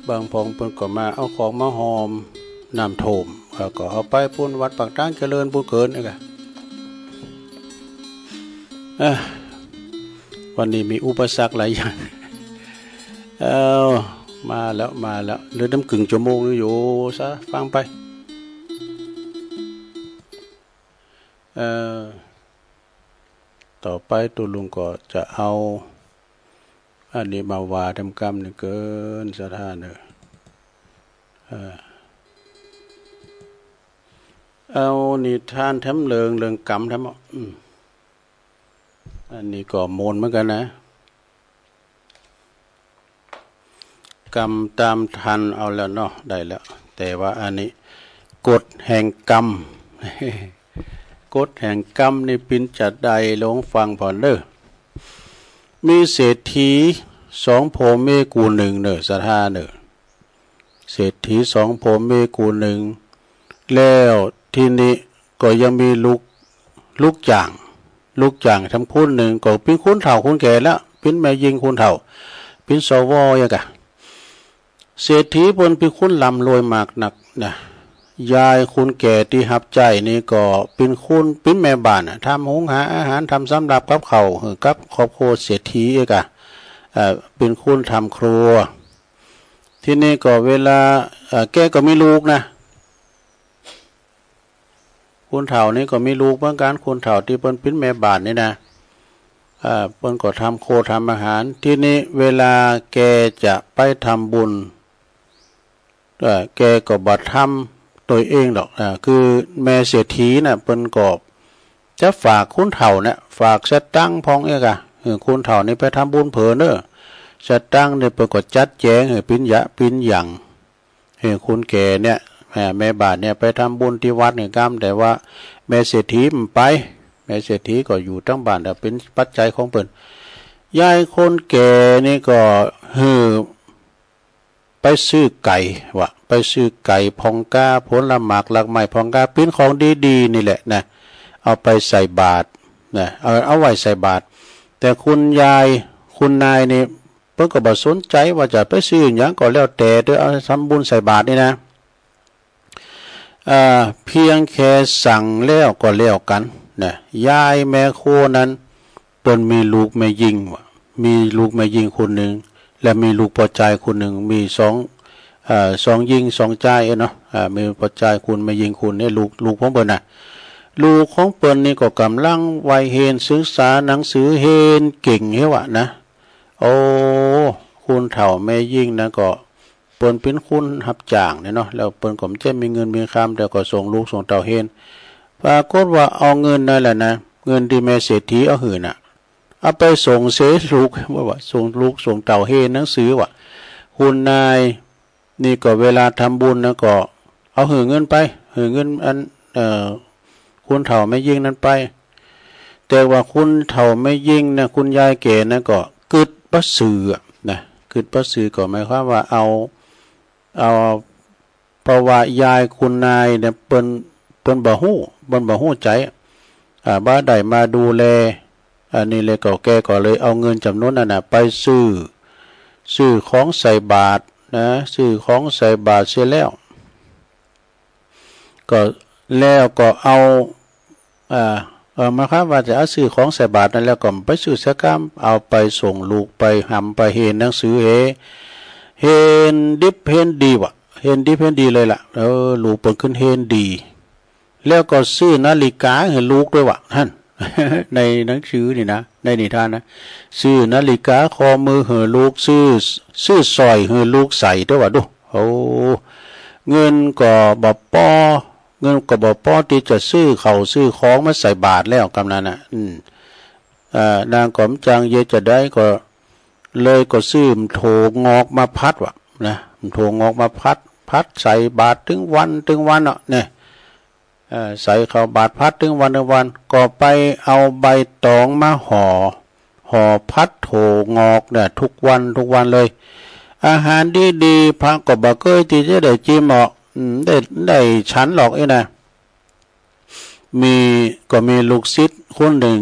บางพ่องเปิ้นก็มาเอาของมาหอม น้ำท่วม แล้วก็เอาไปปูนวัดปากตางเจริญปูนเกินนี่กะ เอ้อ วันนี้มีอุปสรรคหลายอย่าง เอ้า มาแล้ว มาแล้ว เหลือน้ำกึ่งชั่วโมงอยู่ซะ ฟังไป เอ่อ ต่อไปตุ๊ลุงก็จะเอา อันนี้มาว่าเต็มกำนี่เกิน ศรัทธาเนอะ เอ่อ เอานิทานแถมเรื่อง เรื่องกรรมแถม อืม อันนี้ก็โมนเหมือนกันนะ กำตามทันเอาแล้วเนาะ ได้แล้ว แต่ว่าอันนี้ กฎแห่งกรรม กฎแห่งกรรมนี่ปิ้นจะได้ลองฟังผ่อนเด้อ มีเศรษฐีสองพ่อแม่กู้หนึ่งเนอะ ศรัทธาเนอะ เศรษฐีสองพ่อแม่กู้หนึ่ง แล้วทีนี้ก็ยังมีลูก ลูกจ้าง ลูกจ้างทำคนหนึ่งก็ปิ้นคนเฒ่าคนแก่แล้ว ปิ้นแม่ญิงคนเฒ่า ปิ้น สว อย่างกะ เศรษฐีเปิ้นปิ้นคนร่ำรวยมากนักนะ ยายคนแก่ตี้ฮับใจ๊นี่ก็ปิ้นคน ปิ้นแม่บ้านน่ะ ทำหุงหาอาหาร ทำสำรับกับข้าวหื้อกับครอบครัวเศรษฐีเอกะ เอ่อ ปิ้นคนทำครัว ทีนี้ก็เวลา เอ่อ แกก็มีลูกนะ คนเฒ่านี่ก็มีลูกเหมือนกัน คนเฒ่าตี้เปิ้นปิ้นแม่บ้านนี่นะ เอ่อ เปิ้นก็ทำครัวทำอาหาร ทีนี้เวลาแกจะไปทำบุญ เอ่อ แกก็บ่ทำตัวเองดอก เอ่อ คือแม่เศรษฐีน่ะ เปิ้นก็จะฝากคนเฒ่าเนี่ย ฝากสตังค์พ่องเอกะ หื้อคนเฒ่านี่ไปทำบุญเผินเนอะ สตังค์นี่เปิ้นก็จัดแจงหื้อปิ้นหยะปิ้นหยัง หื้อคนแก่เนี่ย แม่ แม่บ้านเนี่ยไปทำบุญตี้วัดนี่กำ แต่ว่าแม่เศรษฐีบ่ไป แม่เศรษฐีก็อยู่ตังบ้าน แต่ปิ้นปัจจัยของเปิ้น ยายคนแก่นี่ก็หื้อไปซื้อไก่ ว่าไปซื้อไก่พ่องกา ผลหมากรากไม้พ่องกา ปิ้นของดีๆ นี่แหละนะ เอาไปใส่บาตรนะ เอา เอาไว้ใส่บาตร แต่คุณยาย คุณนายนี่ เปิ้นก็บ่สนใจ๋ว่าจะไปซื้อหยังก็แล้วแต่เถอะ เอาทำบุญใส่บาตรนี่นะ อ่า เพียงแค่สั่งแล้วก็แล้วกันนะ ยายแม่ครัวนั้น เปิ้นมีลูกแม่ญิงว่ะ มีลูกแม่ญิงคนหนึ่ง และมีลูกป้อจายคนหนึ่ง มีสอง เอ่อ สองญิงสองจายเนาะ อ่า มีป้อจายคนแม่ญิงคน เนี่ย ลูก ลูกของเปิ้นน่ะ ลูกของเปิ้นนี่ก็กำลังใฝ่เฮียนศึกษาหนังสือ เฮียนเก่งเฮว่ะนะ โอ้ คนเฒ่าแม่ญิงนั้นก็ เปิ้นเป๋นคนฮับจ้างเนี่ยเนาะ แล้วเปิ้นก็บ่ใจ้มีเงินมีคำ แต่ก็ส่งลูกส่งเต้าเฮียน ปรากฏว่าเอาเงินนั่นแหละนะ เงินตี้แม่เศรษฐีเอาหื้อน่ะ เอาไปส่งเสียลูก ว่า ว่าส่งลูกส่งเต้าเฮียนหนังสือว่ะ คนนายนี่ก็เวลาทำบุญนะก็ เอาหื้อเงินไป หื้อเงินอัน เอ่อ คนเฒ่าแม่ญิงนั้นไป แต่ว่าคนเฒ่าแม่ญิงนะ คุณยายแก่นะก็กึ๊ดบ่ซื่ออะนะ กึ๊ดบ่ซื่อก็หมายความว่าเอา เอา เพราะว่ายายคุณนายเนี่ยเปิ้น เปิ้นบ่ฮู้ เปิ้นบ่ฮู้ใจ๋ อ่า บ่ได้มาดูแล อันนี้เลยก็แกก็เลยเอาเงินจ๋ำนวนนั้นน่ะไปซื้อ ซื้อของใส่บาตรนะ ซื้อของใส่บาตรเสียแล้ว ก็ แล้วก็เอา อ่า เอ่อ หมายความว่าจะเอาซื้อของใส่บาตรนั้นแล้วก็ไปซื้อสักกำ เอาไปส่งลูก ไปหำไปเฮียนหนังสือเฮ เฮียนดิบเฮียนดีว่ะ เฮียนดิบเฮียนดีเลยล่ะ เออ ลูกเปิ้นขึ้นเฮียนดี แล้วก็ซื้อนาฬิกาหื้อลูกด้วยว่ะ หั้น ในหนังสือนี่นะ ในนิทานนะ ซื้อนาฬิกาข้อมือหื้อลูก ซื้อ ซื้อสร้อยหื้อลูกใส่ด้วยว่ะ ดู โอ้ เงินก็บ่ปอ เงินก็บ่ปอตี้จะซื้อข้าวซื้อของมาใส่บาตรแล้วกำนั้นน่ะ อืม เอ่อ นางก็บ่จังเยียะจะใดก็ เลยก็ซื้อหมากโถงอกมาผัดว่ะ นะ หมากโถงอกมาผัด ผัดใส่บาตรตึงวัน ตึงวันเนาะ เนี่ย เอ่อ ใส่เข้าบาตรผัดตึงวัน ตึงวัน ก็ไปเอาใบตองมาห่อ ห่อผัดโถงอกเนี่ย ทุกวัน ทุกวันเลย อาหารดีๆ พระก็บ่เกยตี้จะได้จิมออก อืม ได้ ได้ฉันหรอกไอ้นะ มี ก็มีลูกศิษย์คนหนึ่ง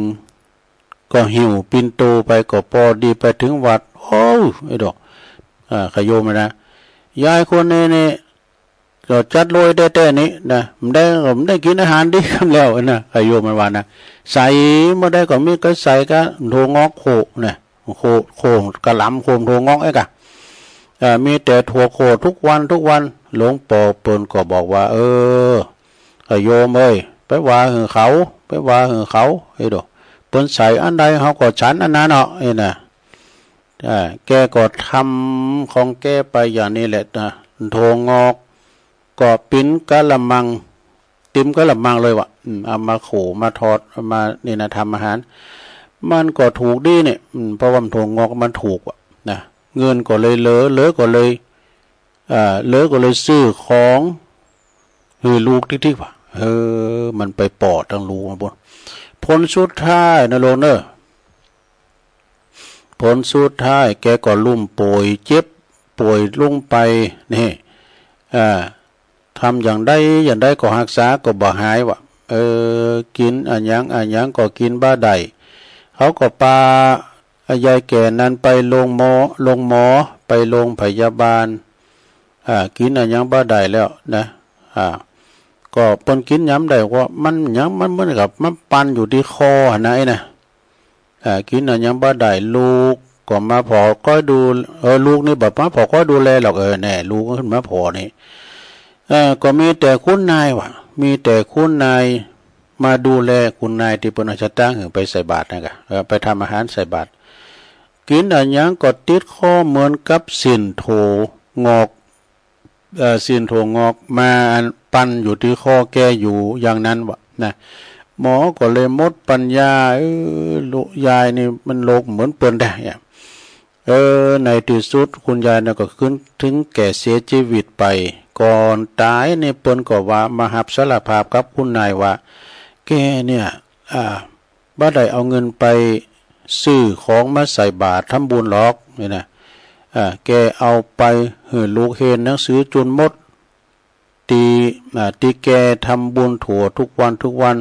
ก็หิ้วปิ่นโตไป ก็ปอดีไปถึงวัด โอ้ว ไอ้ดอก อ่า ขะโยมนะ ยายคนนี้นี่ ก็จัดโลยแต๊ๆ นี่นะ บ่ได้ ก็บ่ได้กินอาหารดีกำแล้วนะ ขะโยมมันว่านะ ใส่บ่ได้ก็มีก็ใส่กะโถงอกโขะนะ โขะ โขะกะหล่ำ โขะโถงอกไอ้กะ เอ่อ มีแต่ถั่วโขะทุกวัน ทุกวัน หลวงปอเปิ้นก็บอกว่า เออ เออ โยมเอ้ย ไปว่าหื้อเขา ไปว่าหื้อเขา เอ้ยโด เปิ้นใส่อันใดเฮาก็ฉันอันนั้นเนาะ เอ้ยนะ อ่า แกก็ทำของแกไปอย่างนี้แหละนะ โถงอกก็เป๋นกะละมัง เตรียมกะละมังเลยว่ะ อืม เอามาโขะ มาทอด เอามานี่นะ ทำอาหาร มันก็ถูกดีเนี่ย อืม เพราะว่าโถงอกมันถูกว่ะ นะ เงินก็เลยเหลือ เหลือก็เลย อ่า เหลือก็เลยซื้อของหื้อลูกติ๊กๆ ว่ะ เออ มันไปปอตังลูกมาบน ผลสุดท้ายนะโลกเนอะ ผลสุดท้ายแกก็ล้มป่วย เจ็บป่วยลงไป นี่ อ่า ทำอย่างใดอย่างใดก็ฮักษาก็บ่หายว่ะ เออ กินอะหยังอะหยังก็กินบ่ได้ เขาก็ปา อ่ะ ยายแก่นั้นไปโรงหมอ โรงหมอ ไปโรงพยาบาล อ่า กินอะหยังบ่ได้แล้วนะ อ่า ก็เปิ้นกินหยังได้ ว่ามันหยัง มันเหมือนกับมันปันอยู่ตี้คอหั่นนะไอ้นะ อ่า กินอะหยังบ่ได้ ลูกก็มาผ่อคอยดู เออ ลูกนี่บ่มาผ่อคอยดูแลหรอก เออ แน่ ลูกก็ขึ้นมาผ่อนี่ เออ ก็มีแต่คุณนายว่ะ มีแต่คุณนายมาดูแล คุณนายตี้เปิ้นเอาสตางค์หื้อไปใส่บาตรนั่นกะ เออ ไปทำอาหารใส่บาตร กินอะหยังก็ติดคอเหมือนกับเส้นถั่วงอก เอ่อ เส้นถั่วงอกมาปันอยู่ตี้คอแกอยู่อย่างนั้นว่ะนะ หมอก็เลยหมดปัญญา เออ ลูกยายนี่มันโลกเหมือนเปิ้นแต๊อะ เออ ในตี้สุดคุณยายน่ะก็ขึ้นถึงแก่เสียชีวิตไป ก่อนต๋ายนี่เปิ้นก็ว่ามาฮับสารภาพกับคุณนายว่า แกเนี่ย อ่า บ่ได้เอาเงินไปซื้อของมาใส่บาตรทำบุญหรอก นี่นะ อ่า แกเอาไปหื้อลูกเฮียนหนังสือจุนหมด ตี้ อ่า ตี้แกทำบุญถั่วทุกวันทุกวัน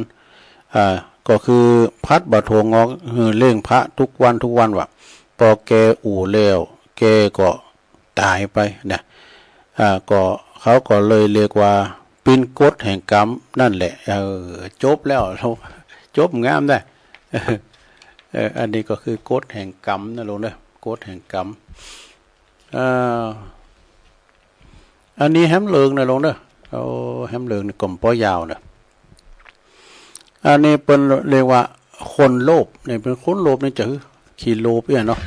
อ่า ก็คือผัดบ่าถั่วงอกหื้อเลี้ยงพระทุกวันทุกวันว่ะ ปอแกอู้แล้ว แกก็ต๋ายไปนะ อ่า ก็เขาก็เลยเรียกว่า เป็นกฎแห่งกรรมนั่นแหละ เออ จบแล้ว จบงามนะ เออ อันนี้ก็คือกฎแห่งกรรมนะลุงเนอะ กฎแห่งกรรม เอ่อ อันนี้แหมเลิงนะลุงเนอะ โอ้ แหมเลิงนี่ก็บ่ยาวนะ อันนี้เปิ้นเรียกว่าคนโลภ นี่เป็นคนโลภนี่จะคือขี้โลภเนี่ยเนาะ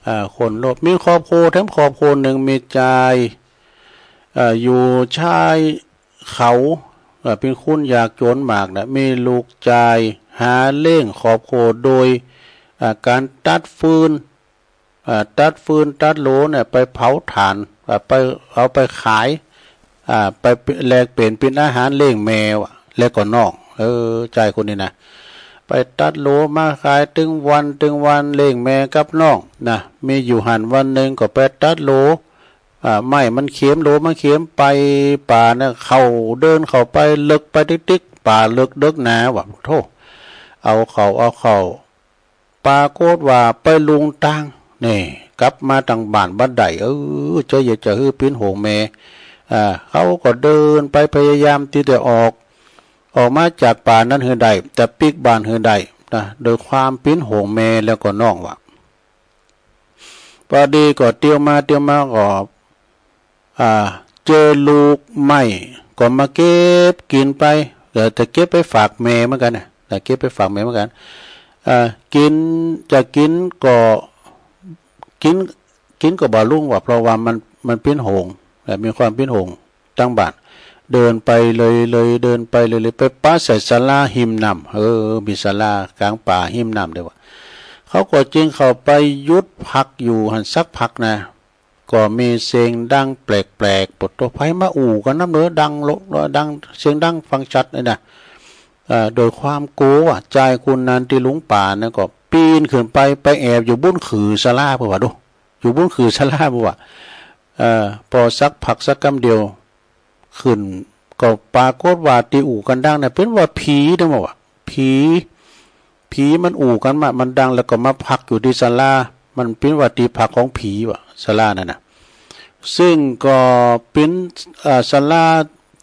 อ่า คนโลภ มีครอบครัวแถมครอบครัวหนึ่ง มีจาย เอ่อ อยู่ชายเขา เอ่อ เป็นคนยากจนมากนะ มีลูกจายหาเลี้ยงครอบครัวโดย อ่า การตัดฟืน อ่า ตัดฟืนตัดโลเนี่ยไปเผาถ่าน อ่า ไปเอาไปขาย อ่า ไปแลกเปลี่ยนเป็นอาหารเลี้ยงแม่วะ แล้วก็น้อง เออ จายคนนี้นะ ไปตัดโลมาขายตึงวันตึงวันเลี้ยงแม่กับน้องนะ มีอยู่หั้นวันหนึ่งก็ไปตัดโล อ่า ไม้มันเข็ม โลมันเข็ม ไปป่าเนี่ย เข้า เดินเข้าไปเลิกไปติ๊กๆ ป่าเลิกเดิกหนาวะ โธ่ เอาเข้า เอาเข้า ปรากฏว่าไปหลงตาง นี่ กลับมาตังบ้านบ่ได้ เออ เจ้าอยากจะหื้อปิ้นโหงแม่ อ่า เขาก็เดินไปพยายามที่จะออก ออกมาจากป่านั้นหื้อได้ จะปิ๊กบ้านหื้อได้นะ โดยความปิ้นโหงแม่แล้วก็น้องวะ พอดีก็เตียวมาเตียวมาก็ อ่า เจอลูกไม้ก็มาเก็บกินไป เออ แต่เก็บไปฝากแม่เหมือนกันนะ แต่เก็บไปฝากแม่เหมือนกัน อ่า กิน จะกินก็กิน กินก็บ่รุ่งว่ะ เพราะว่ามัน มันปิ้นโหง เออ มีความปิ้นโหงตังบ้าน เดินไปเลย เลย เดินไปเลย เลย ไปปะใส่ศาลาริมน้ำ เออ มีศาลากลางป่าริมน้ำเด้อวะ เขาก็จึงเข้าไปหยุดพักอยู่หั้นสักพักนะ ก็มีเสียงดังแปลกๆ ปวดตัว ไผมาอู้กันนำเด้อ ดังโล ดัง เสียงดังฟังชัดเลยนะ เอ่อ โดยความกลัว จายคนนั้นตี้หลงป่านั้นก็ปีนขึ้นไป ไปแอบอยู่บนขื่อศาลา เปิ้นว่าดู อยู่บนขื่อศาลา เปิ้นว่า เอ่อ พอสักพักสักกำเดียว ขึ้น ก็ปรากฏว่าตี้อู้กันดังนั้นเปิ้นว่าผีเด้อ เปิ้นว่า ผี ผีมันอู้กันมา มันดังแล้วก็มาพักอยู่ตี้ศาลา มันเปิ้นว่าตี้พักของผีวะ ศาลานั่นน่ะ ซึ่งก็เปิ้น เอ่อ ศาลา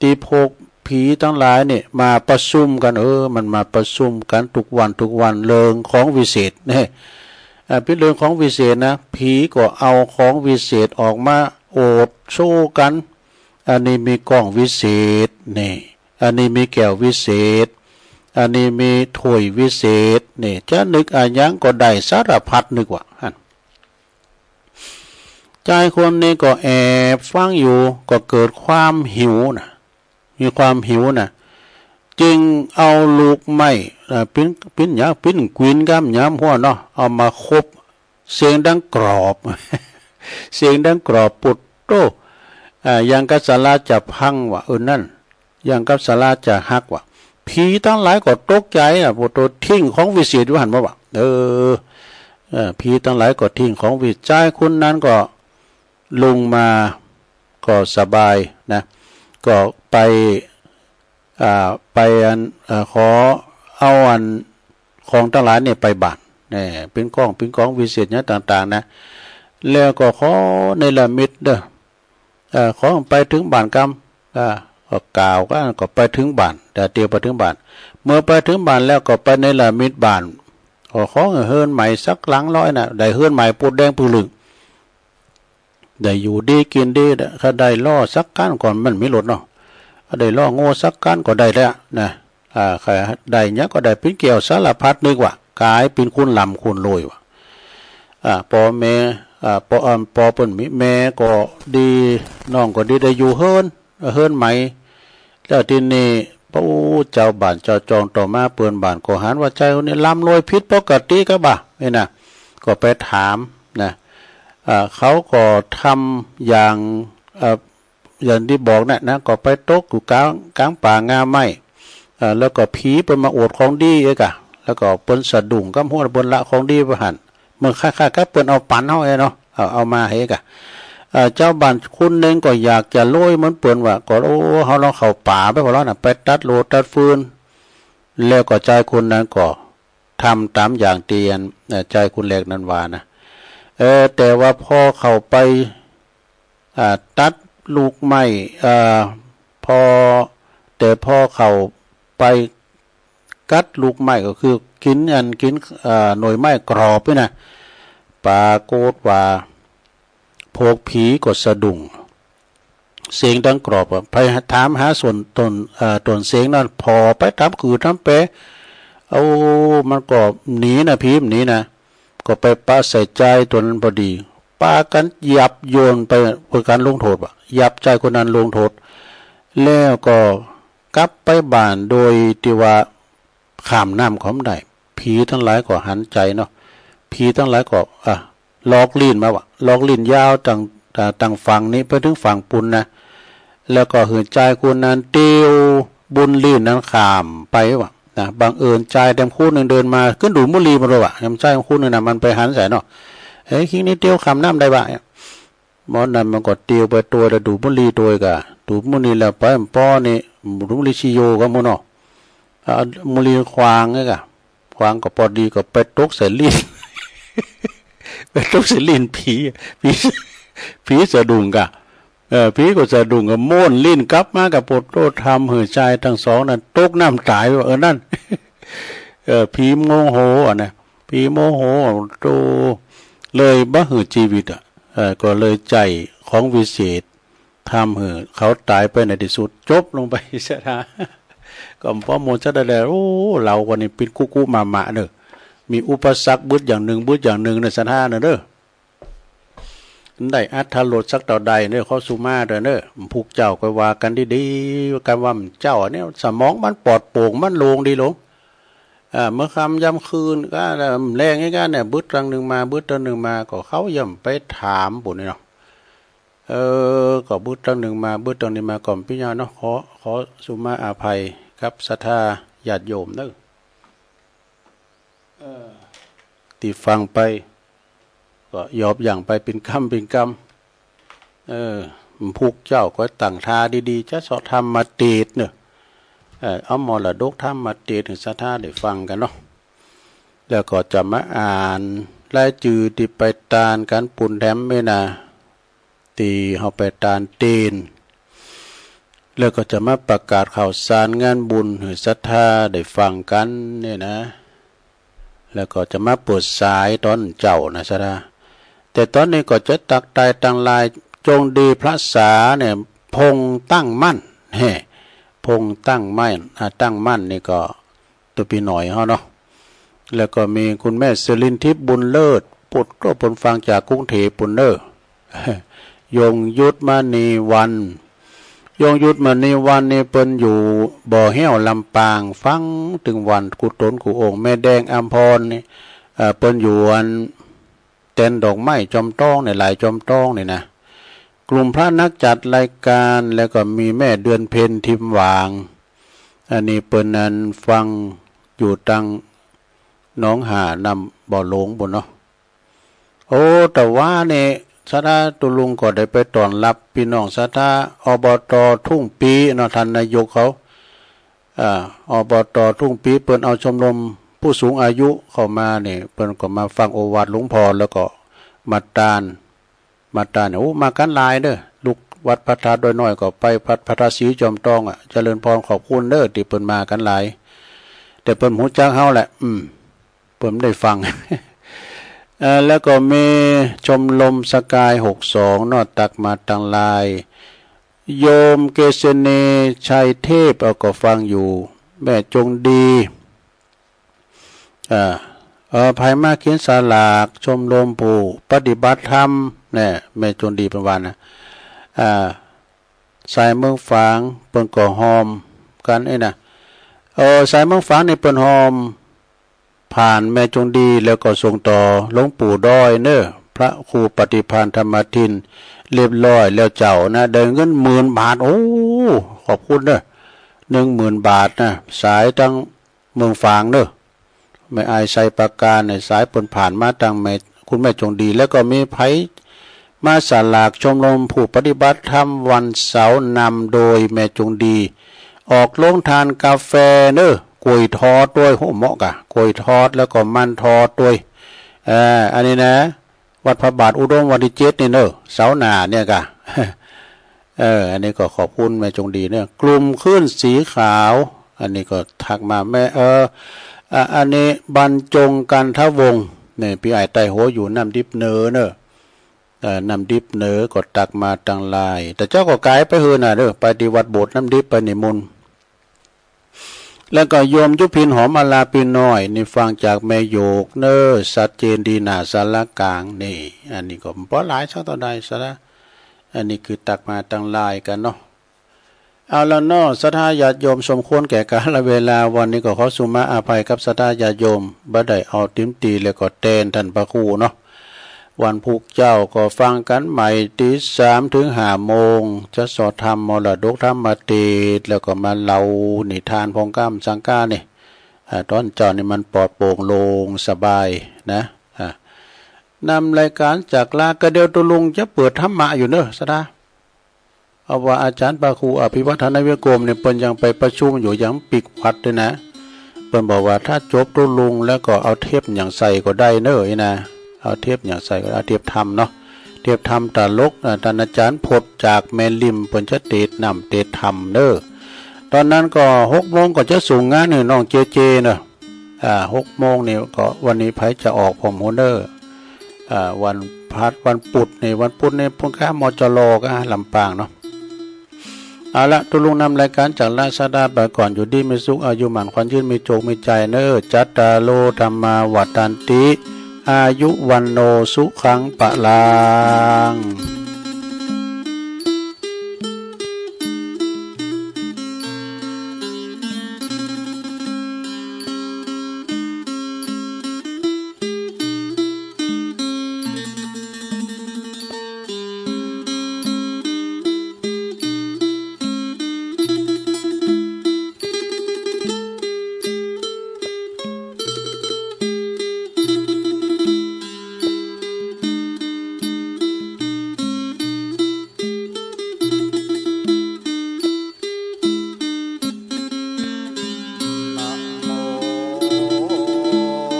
ตี้พวกผีตังหลายเนี่ยมาประชุมกัน เออ มันมาประชุมกันทุกวันทุกวัน เรื่องของวิเศษเนี่ย อ่า เปิ้นเรื่องของวิเศษนะ ผีก็เอาของวิเศษออกมาอวดโชว์กัน อันนี้มีกล้องวิเศษนี่ อันนี้มีแก้ววิเศษ อันนี้มีถ้วยวิเศษนี่ จะนึกอะหยังก็ได้สารพัดนึกว่าหั่น จายคนนี้ก็แอบฟังอยู่ ก็เกิดความหิวนะ มีความหิวนะ จึงเอาลูกไม้ เอ่อ ปิ้น ปิ้นหยัง ปิ้นกวินก้ำหยังหั้นเนาะ เอามาคบ เสียงดังกรอบ เสียงดังกรอบ ปวดโต้ อ่า อย่างกับศาลาจะพังว่ะ เออ นั่น อย่างกับศาลาจะหักว่ะ ผีตังหลายก็ตกใจอ่ะ ปวดโต้ ทิ้งของวิเศษอยู่หั่นบ่วะ เออ เออ ผีตังหลายก็ทิ้งของวิเศษ จายคนนั้นก็ลงมา ก็สบายนะ ก็ไป อ่า ไปอัน เอ่อ ขอเอาอันของตังหลายเนี่ยไปบ้าน เนี่ย ปิ้นกล้อง ปิ้นของวิเศษหยังต่างๆ นะ แล้วก็ขอเนรมิตเด้อ เอ่อ ขอไปเถิงบ้านกำ อ่า ก็กล่าวกัน ก็ไปเถิงบ้าน แต่เตียวไปเถิงบ้าน เมื่อไปเถิงบ้านแล้วก็ไปเนรมิตบ้าน ก็ขอให้เฮือนใหม่สักหลังร้อยนะ ได้เฮือนใหม่ปูดแดงปึ้งลึง ได้อยู่ดีกินดี ถ้าได้ล้อสักคันก่อน มันมีรถเนาะ ได้ล้อโง่สักคันก็ได้แล้วนะ อ่า ใครได้หยังก็ได้ปิ้นแก้วสารพัดนึกว่า กลายเป็นคนร่ำคนรวยว่ะ อ่า ปอแม่ อ่า ปอ อ่า ปอเปิ้นมี แม่ก็ดี น้องก็ดี ได้อยู่เฮือน เฮือนใหม่ แล้วทีนี้ โอ้ เจ้าบ้านเจ้าจองต่อมาเปิ้นบ้านก็หันว่าจายคนนี้ร่ำรวยผิดปกติกะบ่า นี่นะ ก็ไปถามนะ อ่า เขาก็ทำอย่าง เอ่อ อย่างตี้บอกน่ะนะ ก็ไปตกอยู่กลาง กลางป่างาไม้ เอ่อ แล้วก็ผีเปิ้นมาอวดของดีเอกอะ แล้วก็เปิ้นสะดุ้งกำหัว เปิ้นละของดีไปหั่น เหมือนคล้ายๆ กับเปิ้นเอาปันเฮาเองเนาะ เอา เอามาให้กะ เอ่อ เจ้าบ้านคนหนึ่งก็อยากจะรวยเหมือนเปิ้นว่า ก็ โอ้ เฮาลองเข้าป่าไปพอแล้วนะ ไปตัดโลตัดฟืน แล้วก็จายคนนั้นก็ทำตามอย่างตี้อัน เอ่อ จายคนแรกนั้นว่านะ เอ่อ แต่ว่าพอเข้าไป อ่า ตัดลูกไม้ เอ่อ เผ ก็แต่พอเข้าไปกัดลูกไม้ก็คือกินอันกิน เอ่อ หน่วยไม้กรอบนี่นะ ปรากฏว่าพวกผีก็สะดุ้ง เสียงดังกรอบอะ ไปถามหาส่วนตน เอ่อ ต้นเสียงนั้น ผ่อไปตามขื่อตามแป เอามันก็หนีนะ ผีมันหนีนะ ก็ไปปะใส่จายตัวนั้นพอดี ปากันหยับโยนไปเพื่อการลงโทษว่ะ หยับจายคนนั้นลงโทษ แล้วก็กลับไปบ้านโดยที่ว่าข้ามน้ำก็บ่ได้ ผีทั้งหลายก็หันใจเนาะ ผีทั้งหลายก็ อ่ะ ลอกลิ้นมาว่ะ ลอกลิ้นยาวตั้ง อ่า ตั้งฝั่งนี้ไปถึงฝั่งปุ้นนะ แล้วก็หื้อจายคนนั้นเตียวบุญลิ้นนั้นข้ามไปว่ะนะ บังเอิญจายแถมคู่หนึ่งเดินมาขึ้นดูดบุหรี่มาเลยว่ะ แถมจายคู่หนึ่งนะมันไปหันใส่เนาะ เฮ้ย คิงนี้เตียวข้ามน้ำได้ว่ะ หมอนั้นมันก็เตียวไปตัวแล้วดูดบุหรี่ตัวอีกอะ ดูดบุหรี่แล้วไปป้อนี่ ดูดบุหรี่ชิโยกับหมู่เนาะ เอาบุหรี่ขว้างนี่กะ ขว้างก็พอดีก็ไปตกใส่ลิ้น ไปตกใส่ลิ้นผี ผี ผีสะดุ้งกะ เออ ผีก็สะดุ้งก็ม้วนลิ้นกลับมาก็ปวดโทษทำหื้อจายทั้งสองนั้นตกน้ำตายว่ะ เออ นั่น เออ ผีโมโหอะนะ ผีโมโห โต เลยบ่หื้อชีวิตอะ เออ ก็เลยใจ๊ของวิเศษ ทำหื้อเขาตายไปในที่สุด จบลงไป ศรัทธา ก็พอหมดศรัทธาแล้ว โอ้ เราก็นี่เป็นกุกุมามะเนอะ มีอุปสรรคบึดอย่างหนึ่ง บึดอย่างหนึ่งเนอะ ศรัทธาเนอะเด้อ ได้อรรถรสสักเท่าใดเนอะ ขอสุมาเด้อเนอะ พวกเจ้าก็ว่ากันดีๆ กันว่ามันเจ้าเนี่ย สมองมันปลอดโปร่ง มันโล่งดีหลวง อ่า เมื่อค่ำยามคืนก็แลงอย่างนี้ก็เนี่ย บึดตังหนึ่งมา บึดตังหนึ่งมา ก็เขาย่อมไปถามปุ้นนี่เนาะ เออ ก็บึดตังหนึ่งมา บึดตังนี้มา ก็บ่เป็นหยังเนาะ ขอ ขอสุมาอภัยครับ ศรัทธาญาติโยมเนอะ เออ ตี้ฟังไป ก็หยอบหยั่งไปเป็นกำเป็นกำ เออ พวกเจ้าก็ตั้งท่าดีๆ จะเสาะธรรมเตสน์เนอะ เออ เอามรดกธรรมเตสน์หื้อศรัทธาได้ฟังกันเนาะ แล้วก็จะมาอ่านรายจื้อตี้ไปตานกันปุ้นแถมเมนา ตี้เฮาไปตานเตสน์ แล้วก็จะมาประกาศข่าวสารงานบุญหื้อศรัทธาได้ฟังกันเนี่ยนะ แล้วก็จะมาเปิดสายตอนเจ๊านะศรัทธา แต่ตอนนี้ก็จะตักตายตังหลาย จงดีพระสาเนี่ย พงษ์ตั้งมั่น แฮ่ พงษ์ตั้งมั่น อ่า ตั้งมั่นนี่ก็ ตัวปีหน่อยเฮาเนาะ แล้วก็มีคุณแม่สิรินทิพย์บุญเลิศ ปุดก็ปุนฟังจากกรุงเทพฯปุนเนอ ยงยุทธมณีวัน ยงยุทธมณีวันนี่เปิ้นอยู่บ่อแห้วลำปาง ฟังตึงวันกู้ตนกู้องค์ แม่แดงอำพรนี่ เอ่อ เปิ้นอยู่อันแตนดอกไม้จอมต้องนี่ หลายจอมต้องนี่นะ กลุ่มพระนักจัดรายการ แล้วก็มีแม่เดือนเพ็ญทิมหวาง อันนี้เปิ้นนั้นฟังอยู่ตังหนองหาน้ำบ่อหลวงปุนเนาะ โอ้ แต่ว่านี่ศรัทธาตุลุงก็ได้ไปต้อนรับพี่น้องศรัทธา อบต ทุ่งปีเนาะ ท่านนายกเขา อ่า อบต ทุ่งปี เปิ้นเอาชมรมผู้สูงอายุเข้ามานี่ เปิ้นก็มาฟังโอวาทหลวงพ่อ แล้วก็มาตาน มาตานเนี่ย โอ้ มากันหลายเด้อ ลูกวัดพระธาตุดอยน้อยก็ไป วัดพระธาตุศรีจอมทองอะ เจริญพร ขอบคุณเด้อ ตี้เปิ้นมากันหลาย แต่เปิ้นบ่ฮู้จักเฮาแหละ อืม เปิ้นบ่ได้ฟัง เอ่อ แล้วก็มีชมรมสกาย หกสอง เนาะ ตักมาตังหลาย โยมเกษณีชัยเทพ เอ่อ ก็ฟังอยู่ แม่จงดี เอ่อ เอ่อ ไผมาเขียนสลาก ชมรมผู้ปฏิบัติธรรม แน่ แม่จงดีเปิ้นว่านะ อ่า สายเมืองฝาง เปิ้นก็ฮอมกันเอ้ยนะ เอ่อ สายเมืองฝางนี่เปิ้นฮอม ผ่านแม่จงดี แล้วก็ส่งต่อหลวงปู่ดอยเนอะ พระครูปฏิภาณธรรมทิน เรียบร้อยแล้วเจ้านะ ได้เงินหมื่นบาท โอ้ ขอบคุณเนอะ หนึ่งหมื่นบาทนะ สายตังเมืองฝางเนอะ แม่อายไซประการเนี่ย สายเปิ้นผ่านมาตังแม่ คุณแม่จงดี แล้วก็มีไผ มาสลากชมรมผู้ปฏิบัติธรรมวันเสาร์นำโดยแม่จงดี ออกโรงทานกาแฟเนอะ กล้วยทอดด้วย โห เหมาะกะ กล้วยทอดแล้วก็มันทอดด้วย เอ่อ อันนี้นะ วัดพระบาทอุดมวันที่เจ็ดนี่เนอะ เสาร์หน้าเนี่ยกะ เออ อันนี้ก็ขอบคุณแม่จงดีเนอะ กลุ่มคลื่นสีขาว อันนี้ก็ทักมาแม่ เออ อ่ะ อันนี้บรรจงกันทวงศ์ เนี่ย พี่อ้ายใต้หัวอยู่น้ำดิบเหนือเนอะ เอ่อ น้ำดิบเหนือก็ตักมาตังหลาย แต่เจ้าก็กายไปเฮือน่ะเด้อ ไปที่วัดโบสถ์น้ำดิบไปนิมนต์ แล้วก็โยมยุพินหอมอลาปีน้อย นี่ฟังจากแม่โยกเนอะ ชัดเจนดีหนาสารกลาง นี่ อันนี้ก็บ่หลายสักเท่าใดสาระ อันนี้คือตักมาตังหลายกันเนาะ เอาละเนาะ ศรัทธาญาติโยม สมควรแก่กาลเวลา วันนี้ก็ขอสุมาอภัยกับศรัทธาญาติโยม บ่ได้เอาเต็มตี้แล้วก็แตนท่านพระครูเนาะ วันพุธเจ้าก็ฟังกันใหม่ตีสามถึงห้าโมง จะสวดธรรมมรดกธรรมเทศน์ แล้วก็มาเล่านิทานพองกำสังกานี่ อ่า ตอนเช้านี่มันปลอดโปร่งโล่งสบายนะ อ่า นำรายการจากลา ก็เดี๋ยวตุลุงจะเปิดธรรมะอยู่เนอะ ศรัทธา เอาว่าอาจารย์พระครูอภิวัฒนวิกรมเนี่ย เปิ้นยังไปประชุมอยู่ยังปิกวัดด้วยนะ เปิ้นบอกว่าถ้าจบตุลุงแล้วก็เอาเทปอย่างใส่ก็ได้เนอะ นี่นะ เอาเทปอย่างใส่ก็ได้ เอาเทปธรรมเนาะ เทปธรรมตลก อ่า ท่านอาจารย์พจน์จากแม่ริม เปิ้นจะเทศน์นำเทศน์ธรรมเนอะ ตอนนั้นก็หกโมงก็จะส่งงานให้น้องเจเจเนอะ อ่า หกโมงนี่ก็วันนี้ไผจะออกผมฮู้เนอะ อ่า วันพัด วันพุธนี่ วันพุธนี่พุ้นก้า มจร ก้า ลำปางเนาะ เอาละ ตุลุงนำรายการจากลา ศรัทธาไปก่อน อยู่ดีมีสุข อายุหมั้นขวัญยืน มีโชคมีชัยเนอะ จัตตาโร ธัมมา วัฑฒันติ อายุ วัณโณ สุขัง พลัง